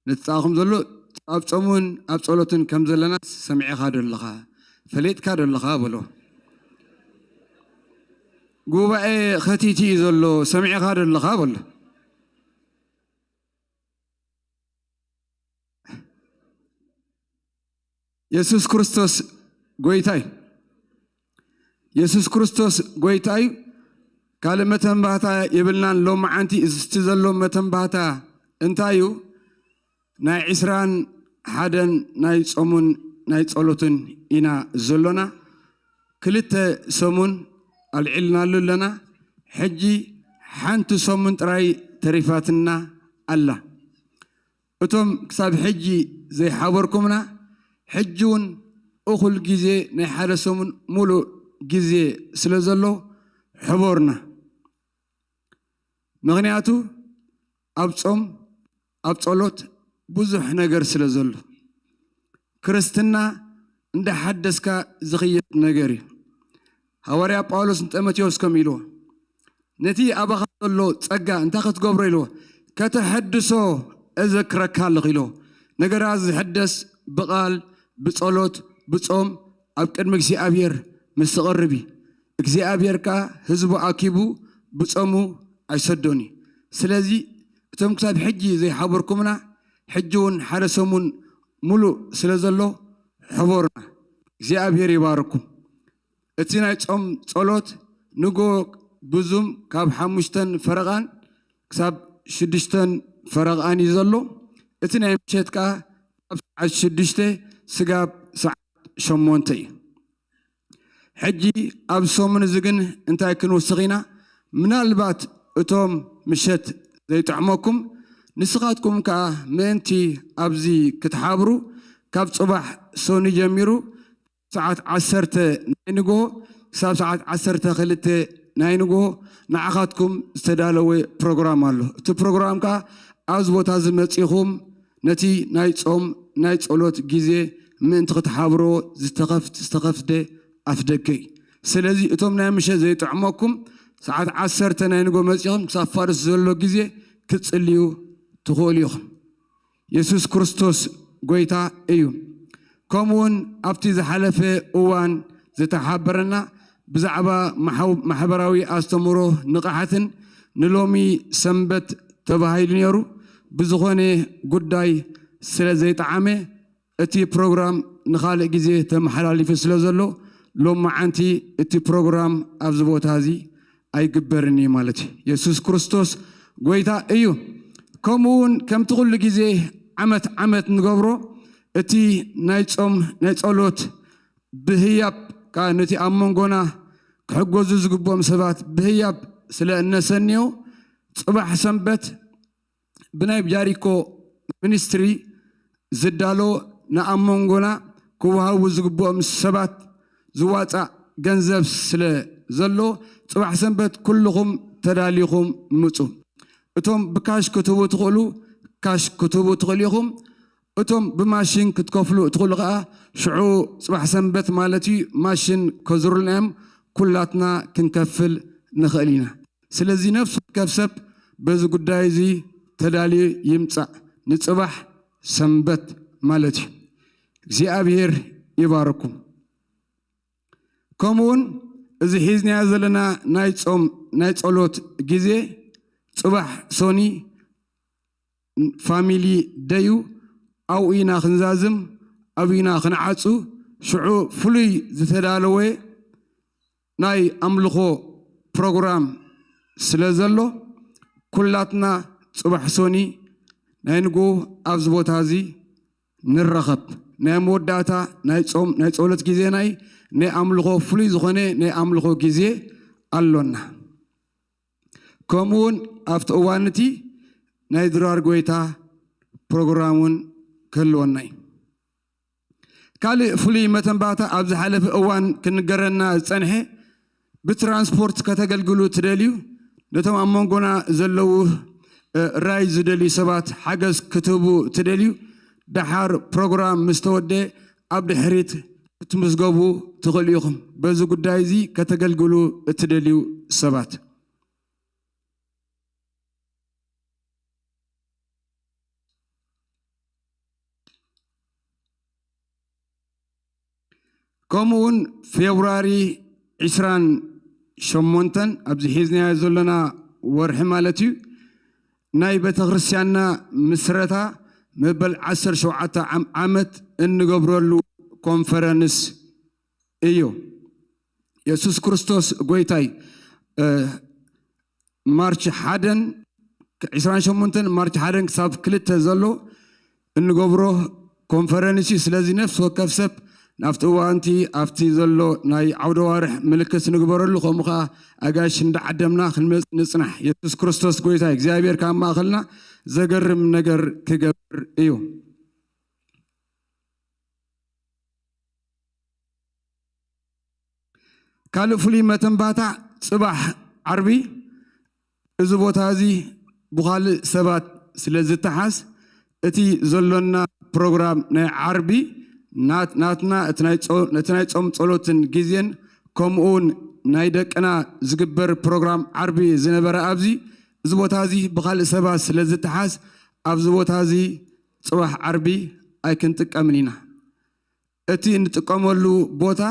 ነቲ ጻእኹም ዘሎ ኣብ ጾምን ኣብ ጸሎትን ከም ዘለና ሰሚዕኻ ዶ ኣለኻ? ፈሊጥካ ዶ ኣለኻ? በሎ። ጉባኤ ኸቲቲ እዩ ዘሎ ሰሚዕኻ ዶ ኣለኻ? በሎ። የሱስ ክርስቶስ ጎይታ እዩ። የሱስ ክርስቶስ ጎይታ እዩ። ካልእ መተንባህታ የብልናን። ሎማዓንቲ እዚ ዘሎ መተንባህታ እንታይ እዩ? ናይ ዕስራን ሓደን ናይ ጾሙን ናይ ጸሎትን ኢና ዘሎና። ክልተ ሰሙን ኣልዒልናሉ ኣለና። ሕጂ ሓንቲ ሰሙን ጥራይ ተሪፋትና ኣላ። እቶም ክሳብ ሕጂ ዘይሓበርኩምና፣ ሕጂ እውን እኹል ግዜ ናይ ሓደ ሰሙን ሙሉእ ግዜ ስለ ዘሎ ሕበሩና። ምኽንያቱ ኣብ ጾም፣ ኣብ ጸሎት ብዙሕ ነገር ስለ ዘሎ። ክርስትና እንዳሓደስካ ዝኽየድ ነገር እዩ። ሃዋርያ ጳውሎስ ንጢሞቴዎስ ከም ኢልዎ፣ "ነቲ ኣባኻ ዘሎ ጸጋ እንታይ ክትገብሮ?" ኢልዎ፣ "ከተሐድሶ እዘክረካ ኣለኹ" ኢልዎ። ነገራት ዝሕደስ ብቓል፣ ብጸሎት፣ ብጾም ኣብ ቅድሚ እግዚኣብሔር ምስ ትቐርብ እዩ። እግዚኣብሔር ከኣ ህዝቡ ኣኪቡ ብጾሙ ኣይሰዶን እዩ። ስለዚ እቶም ክሳብ ሕጂ ዘይሓበርኩምና፣ ሕጂ እውን ሓደ ሰሙን ሙሉእ ስለ ዘሎ ሕበሩና። እግዚኣብሔር ይባርኩም። እቲ ናይ ጾም ጸሎት ንጎ ብዙም ካብ ሓሙሽተን ፈረቓን ክሳብ ሽዱሽተን ፈረቓን እዩ ዘሎ። እቲ ናይ ምሸት ከኣ ካብ ሰዓት ሽዱሽተ ስጋብ ሰዓት ሸሞንተ እዩ። ሕጂ ኣብ ሰሙን እዚ ግን እንታይ ክንውስኽ ኢና? ምናልባት እቶም ምሸት ዘይጥዕመኩም፣ ንስኻትኩም ከኣ ምእንቲ ኣብዚ ክትሓብሩ፣ ካብ ጽባሕ ሰኑይ ጀሚሩ ሰዓት ዓሰርተ ናይ ንግሆ ክሳብ ሰዓት ዓሰርተ ክልተ ናይ ንግሆ ንዓኻትኩም ዝተዳለወ ፕሮግራም ኣሎ። እቲ ፕሮግራም ከኣ ኣብዚ ቦታ እዚ መጺኹም ነቲ ናይ ጾም ናይ ጸሎት ግዜ ምእንቲ ክትሓብሮ ዝተኸፍት-፣ ዝተኸፍተ ኣፍደገ እዩ። ስለዚ እቶም ናይ ምሸት ዘይጥዕመኩም ሰዓት ዓሰርተ ናይ ንግሆ መጺኹም ክሳብ ፋርስ ዘሎ ግዜ ክትጽልዩ ትኽእሉ ኢኹም። የሱስ ክርስቶስ ጐይታ እዩ። ከምኡውን ኣብቲ ዝሓለፈ እዋን ዝተሓበረና ብዛዕባ ማሕው-፣ ማሕበራዊ ኣስተምህሮ ንቕሓትን ንሎሚ ሰንበት ተባሂሉ ነይሩ። ብዝኾነ ጉዳይ ስለ ዘይጠዓመ እቲ ፕሮግራም ንኻልእ ግዜ ተመሓላሊፉ ስለ ዘሎ ሎማዓንቲ እቲ ፕሮግራም ኣብዚ ቦታ እዚ ኣይግበርን እዩ ማለት እዩ። የሱስ ክርስቶስ ጐይታ እዩ። ከምኡ እውን ከምቲ ኩሉ ግዜ ዓመት ዓመት ንገብሮ እቲ ናይ ጾም ናይ ጸሎት ብህያብ ከኣ ነቲ ኣብ መንጎና ክሕገዙ ዝግብኦም ሰባት ብህያብ ስለ እነሰንዮ ጽባሕ ሰንበት ብናይ ጃሪኮ ሚኒስትሪ ዝዳሎ ንኣብ መንጎና ክወሃቡ ዝግብኦም ሰባት ዝዋጻእ ገንዘብ ስለ ዘሎ ጽባሕ ሰንበት ኩልኹም ተዳሊኹም ምጹ። እቶም ብካሽ ክትህቡ ትኽእሉ ካሽ ክትህቡ ትኽእሉ ኢኹም። እቶም ብማሽን ክትከፍሉ ትኽእሉ ከኣ ሽዑ ጽባሕ ሰንበት ማለት እዩ ማሽን ከዝሩልና እዮም፣ ኩላትና ክንከፍል ንኽእል ኢና። ስለዚ ነፍሲ ወከፍ ሰብ በዚ ጉዳይ እዚ ተዳልዩ ይምጻእ፣ ንጽባሕ ሰንበት ማለት እዩ። እግዚኣብሔር ይባርኩም። ከምኡውን እዚ ሒዝናዮ ዘለና ናይ ጾም ናይ ጸሎት ግዜ ጽባሕ ሶኒ ፋሚሊ ደዩ ኣብኡ ኢና ክንዛዝም፣ ኣብኡ ኢና ክንዓጹ። ሽዑ ፍሉይ ዝተዳለወ ናይ ኣምልኾ ፕሮግራም ስለ ዘሎ ኩላትና ጽባሕ ሶኒ ናይ ንግሆ ኣብዚ ቦታ እዚ ንራኸብ። ናይ መወዳእታ ናይ ጾም ናይ ጸሎት ግዜና እዩ። ናይ ኣምልኾ ፍሉይ ዝኾነ ናይ ኣምልኾ ግዜ ኣሎና። ከምኡውን ኣብቲ እዋን እቲ ናይ ድራር ጎይታ ፕሮግራም እውን ክህልወና እዩ። ካልእ ፍሉይ መተንባታ ኣብ ዝሓለፈ እዋን ክንገረና ዝጸንሐ ብትራንስፖርት ከተገልግሉ ትደልዩ ነቶም ኣብ መንጎና ዘለዉ ራይ ዝደልዩ ሰባት ሓገዝ ክትህቡ ትደልዩ ደሓር ፕሮግራም ምስ ተወደ ኣብ ድሕሪት ክትምዝገቡ ትኽእሉ ኢኹም። በዚ ጉዳይ እዚ ከተገልግሉ እትደልዩ ሰባት ከምኡውን ፌብሩዋሪ ዕስራን ሸሞንተን ኣብዚ ሒዝናዮ ዘለና ወርሒ ማለት እዩ ናይ ቤተ ክርስቲያንና ምስረታ መበል ዓሰርተ ሸውዓተ ዓም-፣ ዓመት እንገብረሉ ኮንፈረንስ እዩ። የሱስ ክርስቶስ ጎይታይ ማርች ሓደን ዕስራን ሸሞንተን ማርች ሓደን ክሳብ ክልተ ዘሎ እንገብሮ ኮንፈረንስ እዩ። ስለዚ ነፍሲ ወከፍ ሰብ ናብቲ እዋንቲ ኣብቲ ዘሎ ናይ ዓውደ ዋርሕ ምልክት ንግበረሉ፣ ከምኡ ኸዓ ኣጋይሽ እንዳዓደምና ክንመጽእ ንጽናሕ። የሱስ ክርስቶስ ጎይታ እግዚኣብሔር ካብ ማእኸልና ዘገርም ነገር ክገብር እዩ። ካልእ ፍሉይ መተንባታ፣ ጽባሕ ዓርቢ እዚ ቦታ እዚ ብኻልእ ሰባት ስለ ዝተሓዝ፣ እቲ ዘሎና ፕሮግራም ናይ ዓርቢ ናት-፣ ናትና እቲ ናይ ጾ-፣ እቲ ናይ ጾም ጸሎትን ግዜን፣ ከምኡውን ናይ ደቅና ዝግበር ፕሮግራም ዓርቢ ዝነበረ ኣብዚ፣ እዚ ቦታ እዚ ብኻልእ ሰባት ስለ ዝተሓዝ፣ ኣብዚ ቦታ እዚ ጽባሕ ዓርቢ ኣይክንጥቀምን ኢና። እቲ እንጥቀመሉ ቦታ፣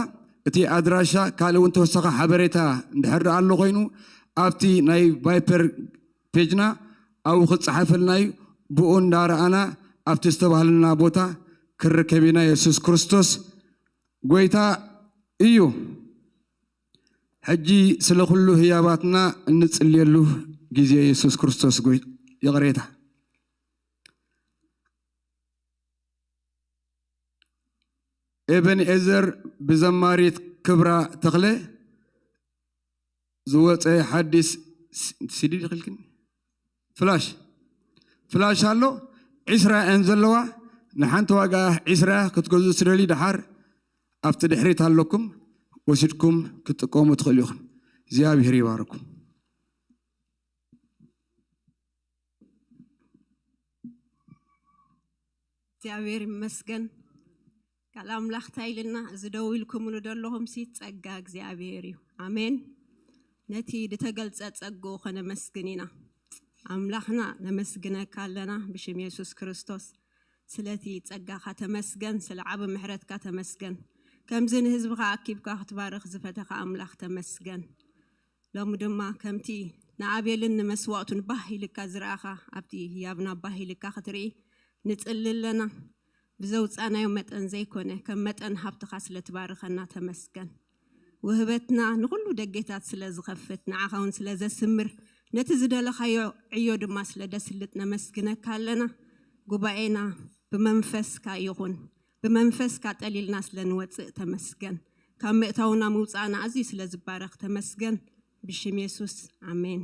እቲ ኣድራሻ፣ ካልእ እውን ተወሳኺ ሓበሬታ እንድሕር ደኣ ኣሎ ኮይኑ፣ ኣብቲ ናይ ቫይፐር ፔጅና ኣብኡ ክጸሓፈልና እዩ። ብኡ እንዳረኣና ኣብቲ ዝተባህለና ቦታ ክርከብ ኢና። የሱስ ክርስቶስ ጎይታ እዩ። ሕጂ ስለ ኩሉ ህያባትና እንጽልየሉ ግዜ። የሱስ ክርስቶስ ጎይ-፣ ይቕሬታ። ኤበንኤዘር ብዘማሪት ክብራ ተኽለ ዝወፀ ሓዲስ ስ-፣ ሲዲ ድኽልክን ፍላሽ፣ ፍላሽ ኣሎ። ዒስራ እየን ዘለዋ። ንሓንቲ ዋጋ ዒስራ ክትገዝኡ ትደልዩ፣ ደሓር ኣብቲ ድሕሪት ኣለኩም፣ ወሲድኩም ክትጥቀሙ ትኽእሉ ኢኹም። እግዚኣብሔር ይባርኩም። እግዚኣብሔር ይመስገን። ቃል ኣምላኽ እንታይ ኢልና? እዚ ደው ኢልኩምሉ ዘለኹም ሲ ጸጋ እግዚኣብሔር እዩ። ኣሜን። ነቲ ዝተገልጸ ጸግኡ ከነመስግን ኢና። ኣምላኽና ነመስግነካ ኣለና ብሽም የሱስ ክርስቶስ። ስለቲ ጸጋኻ ተመስገን፣ ስለ ዓቢ ምሕረትካ ተመስገን። ከምዚ ንህዝብኻ ኣኪብካ ክትባርኽ ዝፈተኻ ኣምላኽ ተመስገን። ሎሚ ድማ ከምቲ ንኣቤልን ንመስዋእቱን ባህ ኢልካ ዝረኣኻ፣ ኣብቲ ህያብና ባህ ኢልካ ክትርኢ ንጽሊ ኣለና። ብዘውጻናዮ መጠን ዘይኮነ፣ ከም መጠን ሃብትኻ ስለ ትባርኸና ተመስገን። ውህበትና ንኹሉ ደጌታት ስለ ዝኸፍት፣ ንዓኻ እውን ስለ ዘስምር፣ ነቲ ዝደለኻዮ ዕዮ ድማ ስለ ደስልጥ ነመስግነካ ኣለና። ጉባኤና ብመንፈስካ ይኹን። ብመንፈስካ ጠሊልና ስለ ንወጽእ ተመስገን። ካብ ምእታውና ምውጻእና ኣዝዩ ስለ ዝባረኽ ተመስገን። ብሽም የሱስ፣ ኣሜን።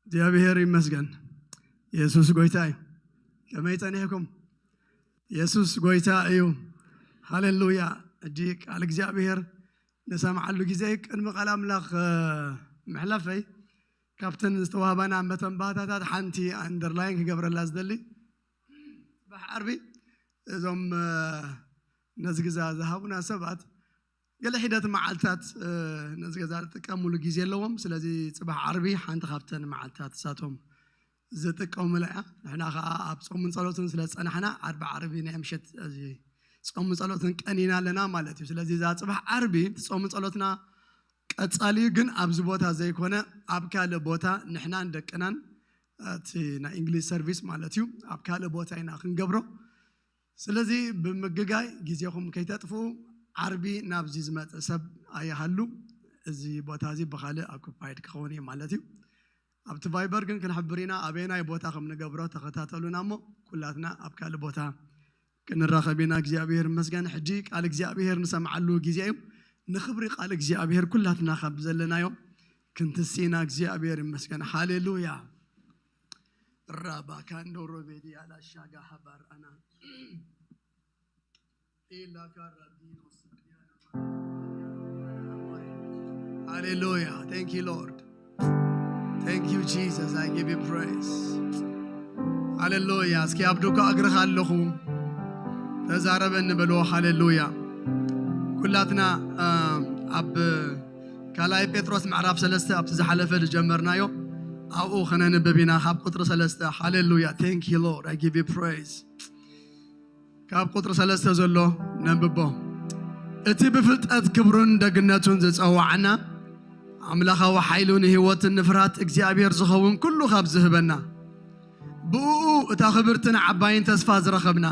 እግዚኣብሔር ይመስገን። የሱስ ጎይታ እዩ። ከመይ ጸኒሕኩም? የሱስ ጎይታ እዩ። ሃሌሉያ። እጂ ቃል እግዚኣብሔር ንሰምዓሉ ግዜ ቅድሚ ቃል ኣምላኽ፣ እ፣ ምሕላፈይ ካብተን ዝተዋህባና መተንባታታት ሓንቲ ኣንደርላይን ክገብረላ ዝደሊ። ጽባሕ ዓርቢ እዞም፣ እ፣ ነዚ ግዛ ዝሃቡና ሰባት ገለ ሒደት መዓልታት፣ እ፣ ነዚ ገዛ ዝጥቀሙሉ ግዜ ኣለዎም። ስለዚ ጽባሕ ዓርቢ ሓንቲ ካብተን መዓልታት እሳቶም ዝጥቀሙላ እያ። ንሕና ከዓ ኣብ ጾምን ጸሎትን ስለ ዝጸናሕና ዓርቢ ዓርቢ ናይ ምሸት እዚ ጾምን ጸሎትን ቀኒና ኣለና ማለት እዩ። ስለዚ እዛ ጽባሕ ዓርቢ እቲ ጾምን ጸሎትና ቀጻሊ እዩ፣ ግን ኣብዚ ቦታ ዘይኮነ ኣብ ካልእ ቦታ ንሕናን ደቅናን እቲ ናይ እንግሊዝ ሰርቪስ ማለት እዩ ኣብ ካልእ ቦታ ኢና ክንገብሮ። ስለዚ ብምግጋይ ግዜኹም ከይተጥፍኡ ዓርቢ ናብዚ ዝመጽእ ሰብ ኣይሃሉ። እዚ ቦታ እዚ ብኻልእ ኣኩፓይድ ክኸውን እዩ ማለት እዩ። ኣብቲ ቫይበር ግን ክንሕብር ኢና ኣበየናይ ቦታ ከም ንገብሮ ተኸታተሉና እሞ ኩላትና ኣብ ካልእ ቦታ ክንራኸብ ኢና። እግዚኣብሔር ይመስገን። ሕጂ ቃል እግዚኣብሔር ንሰምዓሉ ግዜ እዩ። ንኽብሪ ቃል እግዚኣብሔር ኩላትና ካብ ዘለናዮ ክንትስኢና እግዚኣብሔር ይመስገን። ሃሌሉያ። ራባካንዶ ሮቤዲ ኣላሻጋ ሃባር ኣና ኢላካ ራዲኖ ሳዲያና ሃሌሉያ። Thank you Lord. Thank you Jesus. I give you praise. ሃሌሉያ። እስኪ ኣብ ዱካ እግርኻ ኣለኹ ተዛረበኒ በልዎ። ሃሌሉያ። ኩላትና እ፣ ኣብ ካልኣይ ጴጥሮስ ምዕራፍ ሰለስተ ኣብቲ ዝሓለፈ ዝጀመርናዮ ኣብኡ ከነንብብ ኢና ካብ ቁጥሪ ሰለስተ። ሃሌሉያ። Thank you Lord. I give you praise. ካብ ቁጥሪ ሰለስተ ዘሎ ነንብቦ። እቲ ብፍልጠት ክብሩን ደግነቱን ዝጸዋዓና ኣምላኻዊ ሓይሉ ንህይወትን ንፍርሃት እግዚኣብሔር ዝኸውን ኩሉ ካብ ዝህበና ብእኡ እታ ክብርትን ዓባይን ተስፋ ዝረኸብና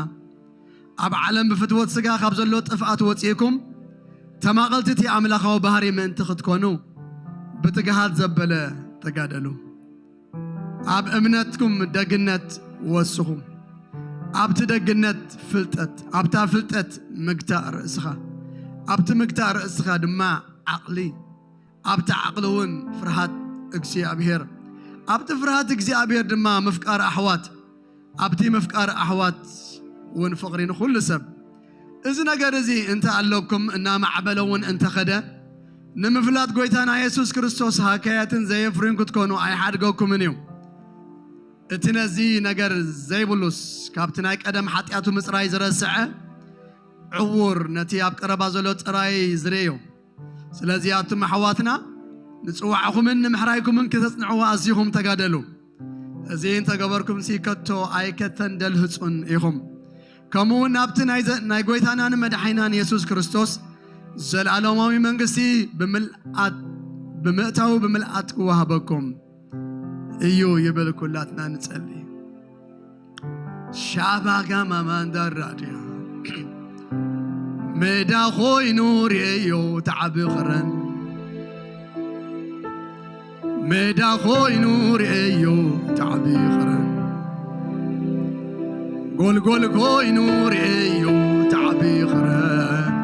ኣብ ዓለም ብፍትወት ስጋ ካብ ዘሎ ጥፍኣት ወጺእኩም ተማቐልቲ እቲ ኣምላኻዊ ባህሪ ምእንቲ ክትኮኑ ብትግሃት ዘበለ ተጋደሉ። ኣብ እምነትኩም ደግነት ወስኹ፣ ኣብቲ ደግነት ፍልጠት፣ ኣብታ ፍልጠት ምግታእ ርእስኻ፣ ኣብቲ ምግታእ ርእስኻ ድማ ዓቕሊ፣ ኣብቲ ዓቕሊ እውን ፍርሃት እግዚኣብሔር፣ ኣብቲ ፍርሃት እግዚኣብሔር ድማ ምፍቃር ኣሕዋት፣ ኣብቲ ምፍቃር ኣሕዋት እውን ፍቕሪ ንኹሉ ሰብ። እዚ ነገር እዚ እንተ ኣለኩም እናማዕበለ እውን እንተኸደ ንምፍላጥ ጎይታና የሱስ ክርስቶስ ሃካያትን ዘየፍርዩን ክትኮኑ ኣይሓድገኩምን እዩ። እቲ ነዚ ነገር ዘይብሉስ ካብቲ ናይ ቀደም ሓጢኣቱ ምጽራይ ዝረስዐ ዕዉር ነቲ ኣብ ቀረባ ዘሎ ጥራይ ዝርእዮ። ስለዚ ኣቱም ኣሕዋትና ንጽዋዕኹምን ንምሕራይኩምን ክተጽንዕዎ ኣዚኹም ተጋደሉ። እዚ እንተገበርኩም ሲ ከቶ ኣይከተንደልህጹን ኢኹም። ከምኡ እውን ናብቲ ናይ ዘ- ናይ ጎይታናን መድሓይናን የሱስ ክርስቶስ ዘለኣለማዊ መንግስቲ ብምልኣት ብምእታው ብምልኣት ክወሃበኩም እዩ ይብል። ኩላትና ንጸሊ። ሻባጋ ማማንዳ ራድያ ሜዳ ኮይኑ ርእዮ ተዓቢ ኸረን ሜዳ ኮይኑ ርእዮ ተዓቢ ኸረን ጎልጎል ኮይኑ ርእዮ ተዓቢ ኸረን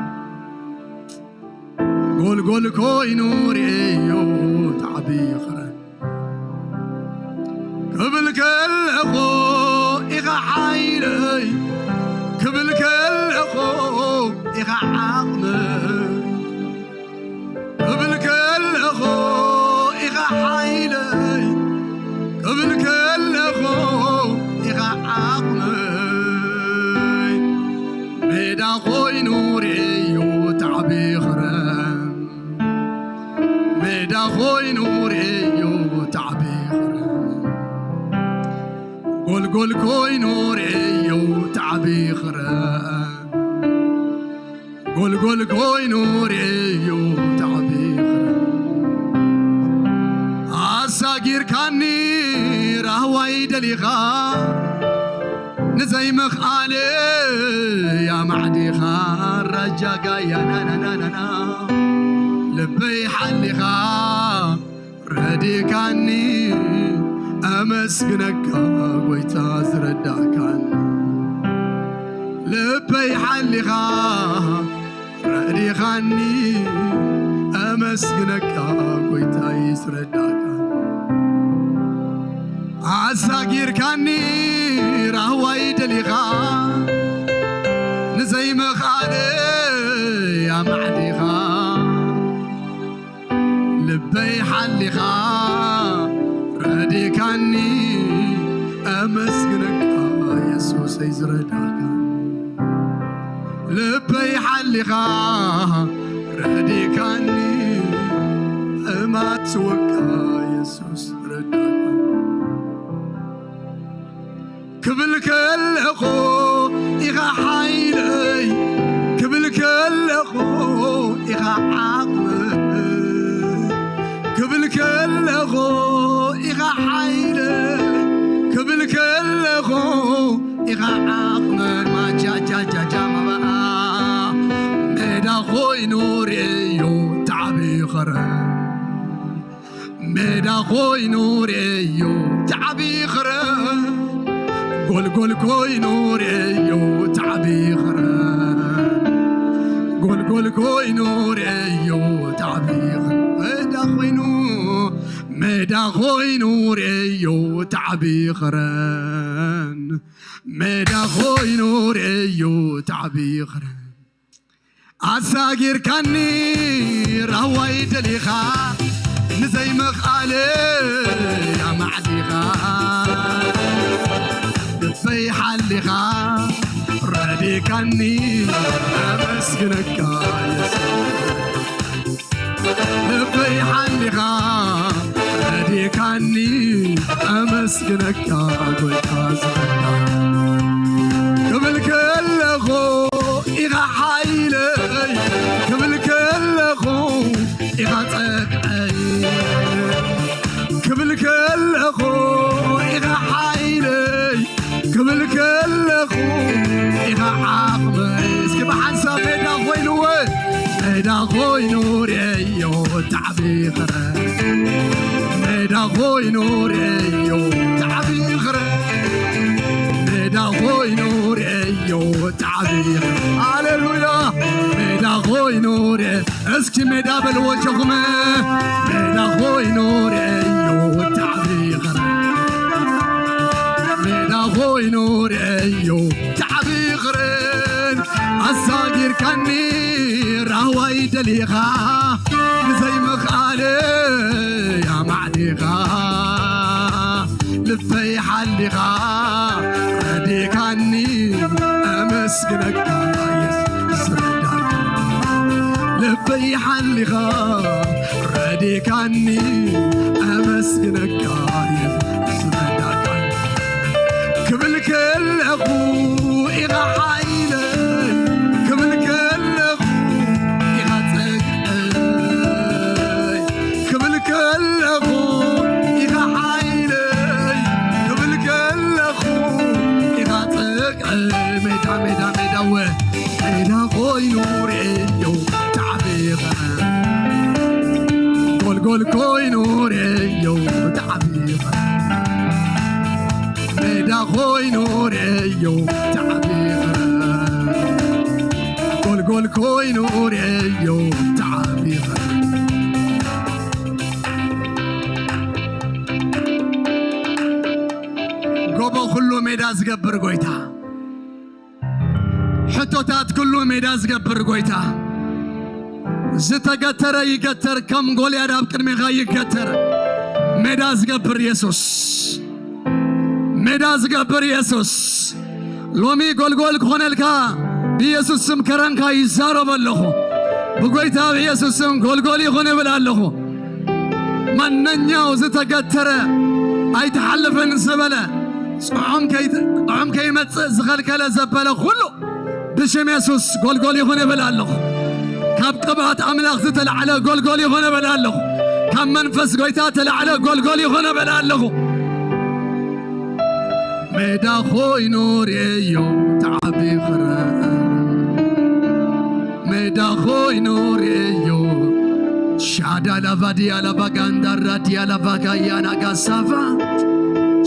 ጎልጎል ኮይኑ ርእዮ ተዓቢ ኸረን ክብል ከለኹ ኢኻ ሓይለይ ክብል ከለኹ ኢኻ ዓቕመይ ክብል ከለኹ ኢኻ ሓይለይ ክብል ከለኹ ኢኻ ዓቕመይ ሜዳ ኮይኑ ርእዮ ተዓቢ ኸረን ሜዳ ኮይኑ ርእዮ ተዓቢ ኸረን ጎልጎል ኮይኑ ርእዮ ተዓቢ ኸረን ጎልጎል ኮይኑ ርእዮ ተዓቢ ኸረን ኣሳጊርካኒ ራህዋይ ደሊኻ ንዘይምኽኣለ ያማዕዲኻ ራጃጋ ያናናናናና ልበይ ሓሊኻ ረዲካኒ ኣመስግነካ ጎይታ ዝረዳእካኒ ልበይ ሓሊኻ ረዲኻኒ ኣመስግነካ ጎይታይ ዝረዳእካ ኣሳጊርካኒ ራህዋይ ደሊኻ ንዘይምኽኣለ ኣማዕዲኻ ልበይ ሓሊኻ ረዲካኒ ኣመስግነካ የሱሰይ ዝረዳካ ልበይ ሓሊኻ ረዲካኒ እማት ወካ የሱስ ረዳካ ክብል ከለኹ ኢኻ ሓይለይ፣ ክብል ከለኹ ኢኻ ዓቕመይ፣ ክብል ከለኹ ኢኻ ሓይለይ፣ ክብል ከለኹ ኢኻ ዓቕመይ። ማጃጃጃጃ ማባኣ ሜዳ ኮይኑ ርእዮ፣ ተዓቢ ኸረ ሜዳ ኮይኑ ርእዮ፣ ተዓቢ ኸረ ጎልጎል ኮይኑ ርእዮ፣ ተዓቢ ኸረ ጎልጎል ኮይኑ ርእዮ፣ ተዓቢ ኸረ ሜዳ ኮይኑ፣ ሜዳ ኮይኑ ርእዮ፣ ተዓቢ ኸረን ሜዳ ኮይኑ ርእዮ፣ ተዓቢ ኸረን። ኣሳጊርካኒ ራዋይ ደሊኻ፣ ንዘይምኽኣለይ ኣማዕዲኻ፣ ልበይ ሓሊኻ ረዲካኒ፣ ኣመስግነካ የሱስ። ልበይ ሓሊኻ ረዲካኒ፣ ኣመስግነካ ጎይታ ዝፈታ። ክብል ከለኹ ኢኻ ሓይለይ፣ ክብል ከለኹ ኢኻ ጸግዐይ፣ ክብል ከለኹ ኢኻ ሓይለይ፣ ክብል ከለኹ ኢኻ ዓቕመይ። እስኪ ብሓንሳብ ሜዳ ኮይኑወ፣ ሜዳ ኮይኑ ርእዮ፣ ተዓቢ ኸረ ሜዳ ኮይኑ ርእዮ፣ ተዓቢ ኸረ ሜዳ ኮይኑ ርእዮ፣ ተዓቢ ኸረ። ሃሌሉያ። ሜዳ ኮይኑ ርእዮ፣ እስኪ ሜዳ በልዎ እጆኹም። ሜዳ ኮይኑ ርእዮ፣ ተዓቢ ኸረ ሜዳ ኮይኑ ርእዮ፣ ተዓቢ ኸረን ኣሳጊርካኒ ራዋይ ደሊኻ፣ ንዘይምኽኣለይ ኣማዕዲኻ፣ ልበይ ሓሊኻ ረዲካኒ፣ ኣመስግነካ የሱስ ረዳካ። ልበይ ሓሊኻ ረዲካኒ፣ ኣመስግነካ የሱስ ረዳካ። ክብል ከለኹ ኢኻ ሓይለይ፣ ክብል ከለኹ ኢኻ ጸግዐይ፣ ክብል ከለኹ ኢኻ ሓይለይ፣ ክብል ከለኹ ኢኻ ጸግዐይ። ሜዳ ሜዳ ሜዳወ ሜዳ ኮይኑ ርእዮ፣ ተዓቢኸ ጎልጎል ኮይኑ ርእዮ፣ ተዓቢኸ ሜዳ ኮይኑ ርእዮ፣ ተዓቢኸ ጎልጎል ኮይኑ ርእዮ፣ ተዓቢኸ። ጎቦ ኩሉ ሜዳ ዝገብር ጎይታ፣ ሕቶታት ኩሉ ሜዳ ዝገብር ጎይታ፣ ዝተገተረ ይገተር፣ ከም ጎልያድ ኣብ ቅድሜኻ ይገተር። ሜዳ ዝገብር የሱስ፣ ሜዳ ዝገብር የሱስ። ሎሚ ጎልጎል ክኾነልካ ብኢየሱስ ስም ከረንካ ይዛረብ ኣለኹ። ብጎይታ ብኢየሱስ ስም ጎልጎል ይኹን እብል ኣለኹ። ማንኛው ዝተገተረ ኣይትሓልፍን ዝበለ፣ ጽዑም ከይት-፣ ጥዑም ከይመጽእ ዝኸልከለ ዘበለ ኩሉ ብሽም የሱስ ጎልጎል ይኹን እብል ኣለኹ። ካብ ቅብኣት ኣምላኽ ዝተላዕለ ጎልጎል ይኹን እብል ኣለኹ። ካብ መንፈስ ጎይታ ተላዕለ ጎልጎል ይኹን እብል ኣለኹ። ሜዳ ኮይኑ ርእዮ፣ ተዓቢ ክረአ። ሜዳ ኮይኑ ርእዮ። ሻዳ ላቫዲያ ላባጋንዳራ ዲያ ላባጋያና ጋሳፋ።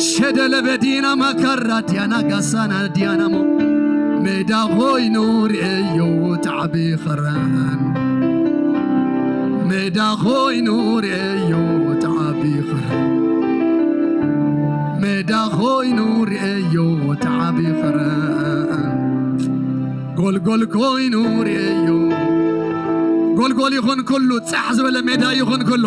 ሸደለ በዲና ማካራ ዲያና ጋሳና ዲያናሞ። ሜዳ ኮይኑ ርእዮ፣ ተዓቢ ክረአን። ሜዳ ኮይኑ ርእዮ፣ ተዓቢ ክረአን። ሜዳ ኮይኑ ርእዮ፣ ተዓቢ ክረአን። ጎልጎል ኮይኑ ርእዮ። ጎልጎል ይኹን ኩሉ፣ ጻሕ ዝበለ ሜዳ ይኹን ኩሉ፣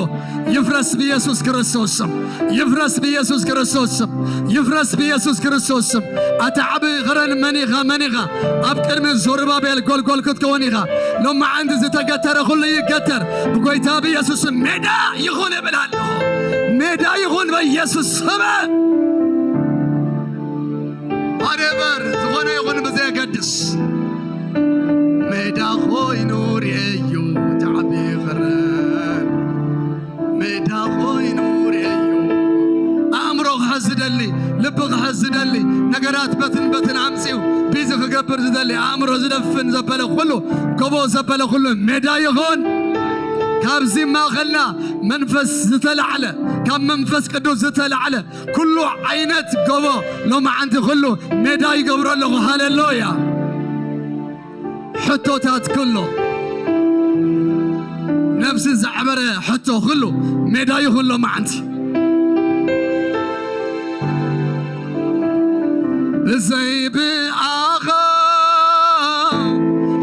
ይፍረስ ብኢየሱስ ክርስቶስ ስም። ይፍረስ ብኢየሱስ ክርስቶስ ስም። ይፍረስ ብኢየሱስ ክርስቶስ ስም። ኣታ ዓቢ ኸረን መን ኢኻ? መን ኢኻ? ኣብ ቅድሚ ዞርባቤል ጎልጎል ክትከውን ኢኻ። ሎማዓንቲ ዝተገተረ ኩሉ ይገተር። ብጎይታ ብኢየሱስ ስም ሜዳ ይኹን እብል ኣለኹ። ሜዳ ይኹን በኢየሱስ ስም። እበር ዝኾነ ይኹን ብዘየገድስ፣ ሜዳ ኮይኑ ርእየዮ፣ ተዓቢ ይኽረን። ሜዳ ኮይኑ ርእየዮ። ኣእምሮ ክሕዝ ዝደሊ፣ ልቢ ክሕዝ ዝደሊ፣ ነገራት በትን በትን ኣምጺኡ ቢዚ ክገብር ዝደሊ፣ ኣእምሮ ዝደፍን ዘበለ ኩሉ፣ ጎቦ ዘበለ ኩሉ ሜዳ ይኹን። ካብዚ ማእኸልና መንፈስ ዝተላዕለ፣ ካብ መንፈስ ቅዱስ ዝተላዕለ ኩሉ ዓይነት ጎቦ ሎማዓንቲ ኩሉ ሜዳ ይገብሮ ኣለኹ። ሃሌሉያ። ሕቶታት ኩሉ፣ ነፍሲ ዘዕበረ ሕቶ ኩሉ ሜዳ ይኹን ሎማዓንቲ። ብዘይ ብኣኻ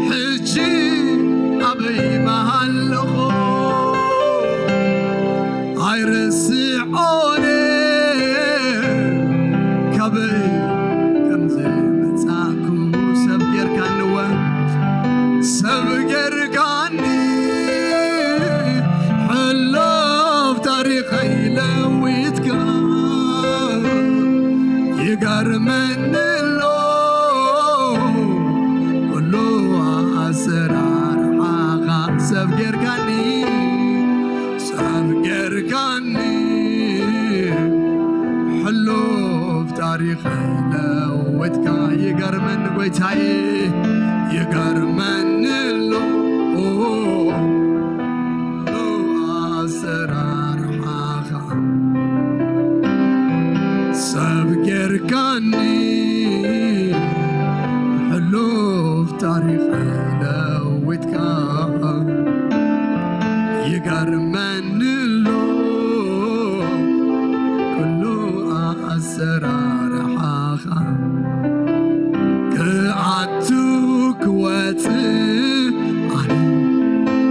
ሕጂ ኣበይ ምሃለኹ? ኣይርስዖን ካበይ ከም ዝመጻእኩ። ሰብ ጌርካኒ እወ፣ ሰብ ጌርካኒ፣ ሕሉፍ ታሪኸይ ለዊጥካ። ይገርመኒ ኣሎ ኩሉ ኣሰራርሓኻ። ሰብ ጌርካኒ፣ ሰብ ጌርካኒ፣ ሕሉፍ ታሪኸይ ለዊጥካ። ይገርመኒ ጎይታዬ፣ ይገርመኒ ኣሎ ኣሰራርሓኻ። ሰብ ጌርካኒ፣ ሕሉፍ ታሪኸይ ለዊጥካ። ይገርመኒ ኣሎ ኩሉ ኣሰራርሓኻ። ክኣቱ ክወጽእ ኣነ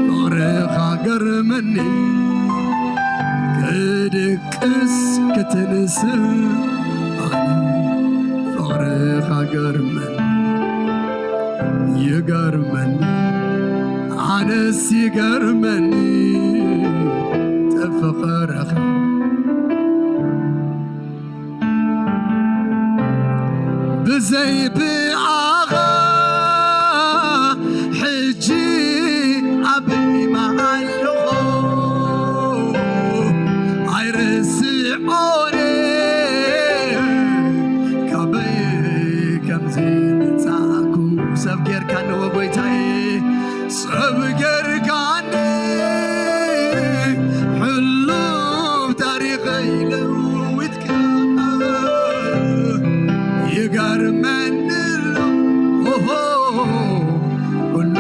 ፍቕርኻ ገርመኒ፣ ክድቅስ ክትንስእ ኣነ ፍቕርኻ ገርመኒ። ይገርመኒ፣ ኣነስ ይገርመኒ፣ ፍቕርኻ ብዘይ ብኣኻ ሕጂ ኣበይ ምሃለኹ? ኣይርስዖን ካበይ ከም ዝመጻእኩ። ሰብ ጌርካኒ እወ ጎይታዬ፣ ሰብ ጌርካኒ፣ ሕሉፍ ታሪኸይ ለዊጥካ። ይገርመኒ ኣሎ፣ ኦሆ፣ ኩሉ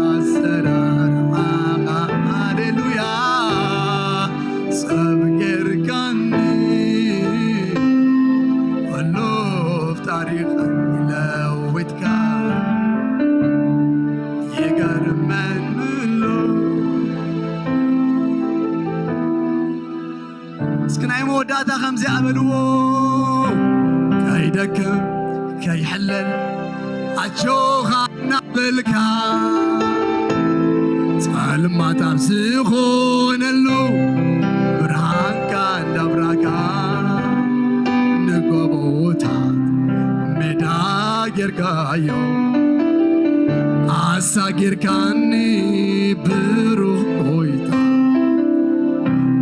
ኣሰራርሓኻ። ሃሌሉያ። ሰብ ጌርካኒ፣ ሕሉፍ ታሪኸይ ለዊጥካ። ይገርመኒ ኣሎ። እስኪ ናይ መወዳእታ ከምዚ ኣበልዎ፣ ከይደክም ከይሕለል ኣጆኻ እናበልካ፣ ጸልማት ኣብ ዝኾነሉ ብርሃንካ እንዳብራካ፣ ንጎቦታት ሜዳ ጌርካዮ፣ ኣሳጊርካኒ ብሩኽ ጎይታ።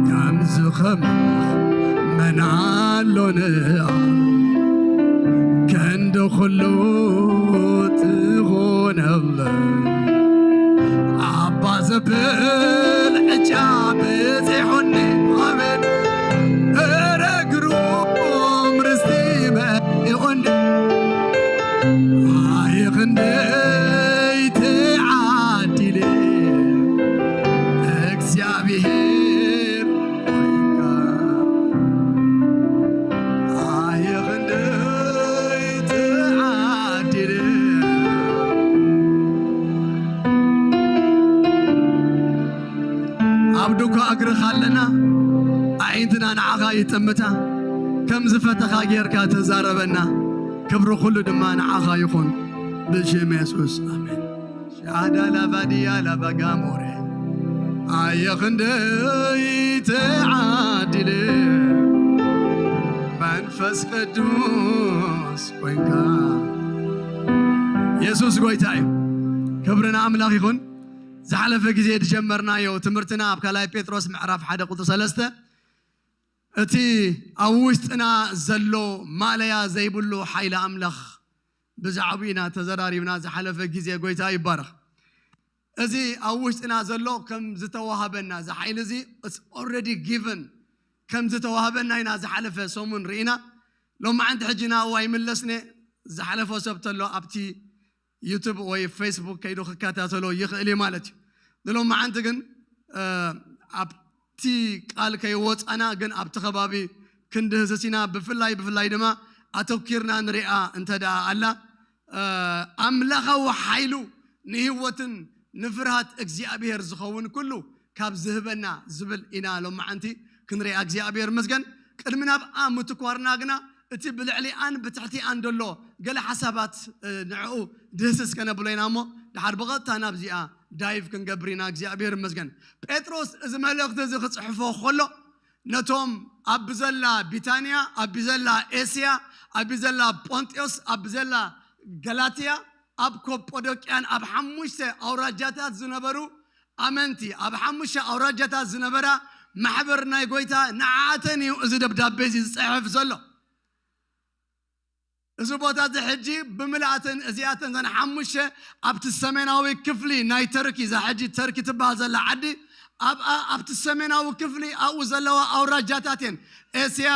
ከምዚ ኸማኽ መን ኣሎ ንኣ፣ ክንዲ ኹሉ ትኾነለይ። ኣባ ዘብል ዕጫ በጺሑኒ፣ ኣሜን። እረ ግሩም ርስቲ መሊኡኒ። ኣየ ክንደይ ተዓዲለ፣ እግዚኣብሔር ኮይንካ። ኣየ ክንደይ ተዓዲለ። ኣብ ዱኳ እግርኻ ኣለና፣ ኣዒንትና ንዓኻ ይጥምታ። ከም ዝፈተኻ ጌርካ ተዛረበና። ክብሪ ኩሉ ድማ ንዓኻ ይኹን። ብሽም የሱስ፣ ኣሜን። ሻዳ ላባድያ ላባጋሞሬ። ኣየ ክንደይ ተዓዲለ፣ መንፈስ ቅዱስ ኮይንካ። የሱስ ጎይታ እዩ። ክብሪ ንኣምላኽ ይኹን። ዝሓለፈ ግዜ ዝጀመርናዮ ትምህርትና ኣብ ካልኣይ ጴጥሮስ ምዕራፍ ሓደ ቁጽሪ ሰለስተ፣ እቲ ኣብ ውሽጥና ዘሎ ማለያ ዘይብሉ ሓይሊ ኣምላኽ ብዛዕባኡ ኢና ተዘራሪብና ዝሓለፈ ግዜ። ጎይታ ይባረኽ። እዚ ኣብ ውሽጥና ዘሎ ከም ዝተዋህበና፣ እዚ ሓይሊ እዚ it's already given ከም ዝተዋህበና ኢና ዝሓለፈ ሰሙን ርኢና። ሎማዓንቲ ሕጂ ናብኡ ኣይምለስነ። ዝሓለፈ ሰብ ተሎ ኣብቲ ዩቱብ ወይ ፌስቡክ ከይዱ ክከታተሎ ይኽእል እዩ ማለት እዩ። ንሎማዓንቲ ግን ኣብቲ ቃል ከይወፃና ግን ኣብቲ ከባቢ ክንድህስስ ኢና። ብፍላይ ብፍላይ ድማ ኣተኪርና ንሪኣ እንተ ደኣ ኣላ ኣምላኻዊ ሓይሉ ንህይወትን ንፍርሃት እግዚኣብሔር ዝኸውን ኩሉ ካብ ዝህበና ዝብል ኢና ሎማዓንቲ ክንሪኣ እግዚኣብሔር መስገን። ቅድሚ ናብኣ ምትኳርና ግና እቲ ብልዕሊኣን ብትሕቲኣን ዘሎ ገለ ሓሳባት ንዕኡ ድህስስ ከነብሎ ኢና እሞ ድሓር ብቐጥታ ናብዚኣ ዳይቭ ክንገብር ኢና። እግዚኣብሔር መስገን። ጴጥሮስ እዚ መልእኽቲ እዚ ክጽሕፎ ከሎ ነቶም ኣብ ብዘላ ቢታንያ፣ ኣብ ብዘላ ኤስያ፣ ኣብ ብዘላ ጶንጢዮስ፣ ኣብ ብዘላ ገላትያ፣ ኣብ ኮጶዶቅያን ኣብ ሓሙሽተ ኣውራጃታት ዝነበሩ ኣመንቲ፣ ኣብ ሓሙሽተ ኣውራጃታት ዝነበራ ማሕበር ናይ ጎይታ ንዓተን እዩ እዚ ደብዳቤ እዚ ዝጽሕፍ ዘሎ። እዚ ቦታ እዚ ሕጂ ብምልኣተን እዚኣተን ዘን ሓሙሽተ ኣብቲ ሰሜናዊ ክፍሊ ናይ ተርኪ፣ እዛ ሕጂ ተርኪ ትበሃል ዘላ ዓዲ፣ ኣብኣ ኣብቲ ሰሜናዊ ክፍሊ ኣብኡ ዘለዋ ኣውራጃታት እየን። ኤስያ፣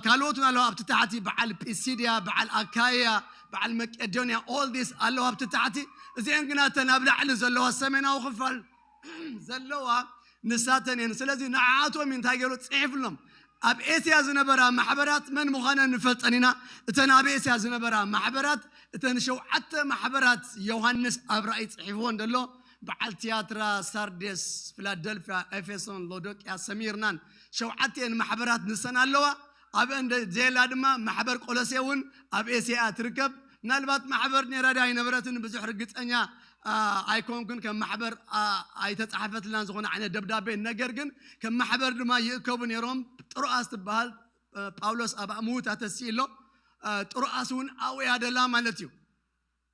ካልኦት እውን ኣለዋ ኣብቲ ታሕቲ፣ በዓል ጲሲድያ፣ በዓል ኣካያ፣ በዓል መቄዶንያ፣ all this ኣለዋ ኣብቲ ታሕቲ። እዚአን ግና እተን ኣብ ላዕሊ ዘለዋ ሰሜናዊ ክፋል ዘለዋ ንሳተን እየን። ስለዚ ንዓኣቶም እንታይ ገይሩ ጽሒፍሎም? ኣብ ኤስያ ዝነበራ ማሕበራት መን ምዃነን ንፈልጠን ኢና። እተን ኣብ ኤስያ ዝነበራ ማሕበራት፣ እተን ሸውዓተ ማሕበራት ዮሃንስ ኣብ ራእይ ጽሒፍዎ እንደሎ፣ በዓል ትያትራ፣ ሳርዴስ፣ ፊላደልፊያ፣ ኤፌሶን፣ ሎዶቅያ፣ ሰሚርናን፣ ሸውዓተ እየን ማሕበራት ንሰን ኣለዋ። ኣብአን ደ-፣ ዜላ ድማ ማሕበር ቆሎሴ እውን ኣብ ኤስያ ትርከብ። ምናልባት ማሕበር ኔራ ዳ ኣይነበረትን ብዙሕ ርግጸኛ ኣይኮንኩን። ከም ማሕበር ኣይተጻሓፈትልናን ዝኾነ ዓይነት ደብዳቤ፣ ነገር ግን ከም ማሕበር ድማ ይእከቡ ነይሮም። ጥሮኣስ ትበሃል፣ ጳውሎስ ኣብኣ ምዉት ኣተሲእሎ። ጥሮኣስ እውን ኣብኡ እያ ደላ ማለት እዩ።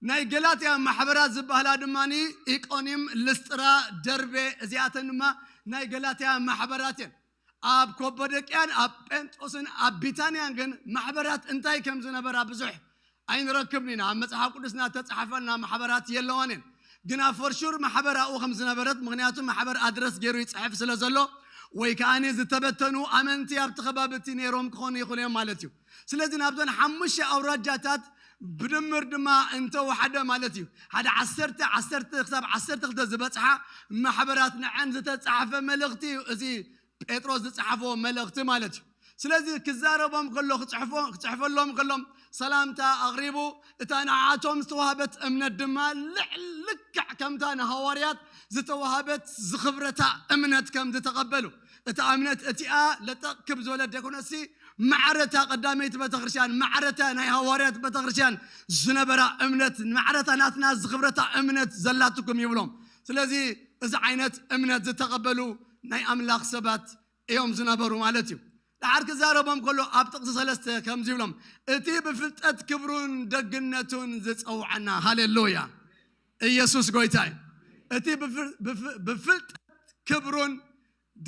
ናይ ገላትያ ማሕበራት ዝበሃላ ድማ ኢቆኒም፣ ልስጥራ፣ ደርቤ፣ እዚኣተን ድማ ናይ ገላትያ ማሕበራት እየን። ኣብ ኮቦደቅያን ኣብ ጴንጦስን ኣብ ቢታንያን ግን ማሕበራት እንታይ ከም ዝነበራ ብዙሕ ኣይንረክብን ኢና። ኣብ መጽሓፍ ቅዱስና ተጻሓፈልና ማሕበራት የለዋን እየን። ግና ፎርሹር ማሕበር ኣብኡ ከም ዝነበረት፣ ምኽንያቱ ማሕበር ኣድረስ ገይሩ ይጽሕፍ ስለ ዘሎ፣ ወይ ከኣ ዝተበተኑ ኣመንቲ ኣብቲ ከባቢ እቲ ነይሮም ክኾኑ ይኽእሉ እዮም ማለት እዩ። ስለዚ ናብዘን ሓሙሽተ ኣውራጃታት ብድምር ድማ እንተወሓደ ማለት እዩ ሓደ ዓሰርተ፣ ዓሰርተ ክሳብ ዓሰርተ ክልተ ዝበጽሓ ማሕበራት ንዐን ዝተጻሕፈ መልእኽቲ እዩ እዚ ጴጥሮስ ዝጸሓፎ መልእኽቲ ማለት እዩ። ስለዚ ክዛረቦም ከሎ፣ ክጽሕፎ-፣ ክጽሕፈሎም ከሎም ሰላምታ ኣቕሪቡ፣ እታ ንዓቶም ዝተዋህበት እምነት ድማ ልዕ-፣ ልክዕ ከምታ ንሃዋርያት ዝተዋህበት ዝኽብረታ እምነት ከም ዝተቐበሉ፣ እታ እምነት እቲኣ ለጠቕ ክብ ዝበለት ደይኮነሲ፣ ማዕረታ ቀዳመይቲ ቤተክርስትያን፣ ማዕረታ ናይ ሃዋርያት ቤተክርስትያን ዝነበራ እምነት፣ ማዕረታ ናትና ዝኽብረታ እምነት ዘላትኩም ይብሎም። ስለዚ እዚ ዓይነት እምነት ዝተቐበሉ ናይ ኣምላኽ ሰባት እዮም ዝነበሩ ማለት እዩ። ደሓር ክዛረቦም ከሎ ኣብ ጥቕሲ ሰለስተ ከምዚ ይብሎም፣ "እቲ ብፍልጠት ክብሩን ደግነቱን ዝጸውዓና።" ሃሌሉያ! ኢየሱስ ጎይታ እዩ። እቲ ብፍ-፣ ብፍ-፣ ብፍልጠት ክብሩን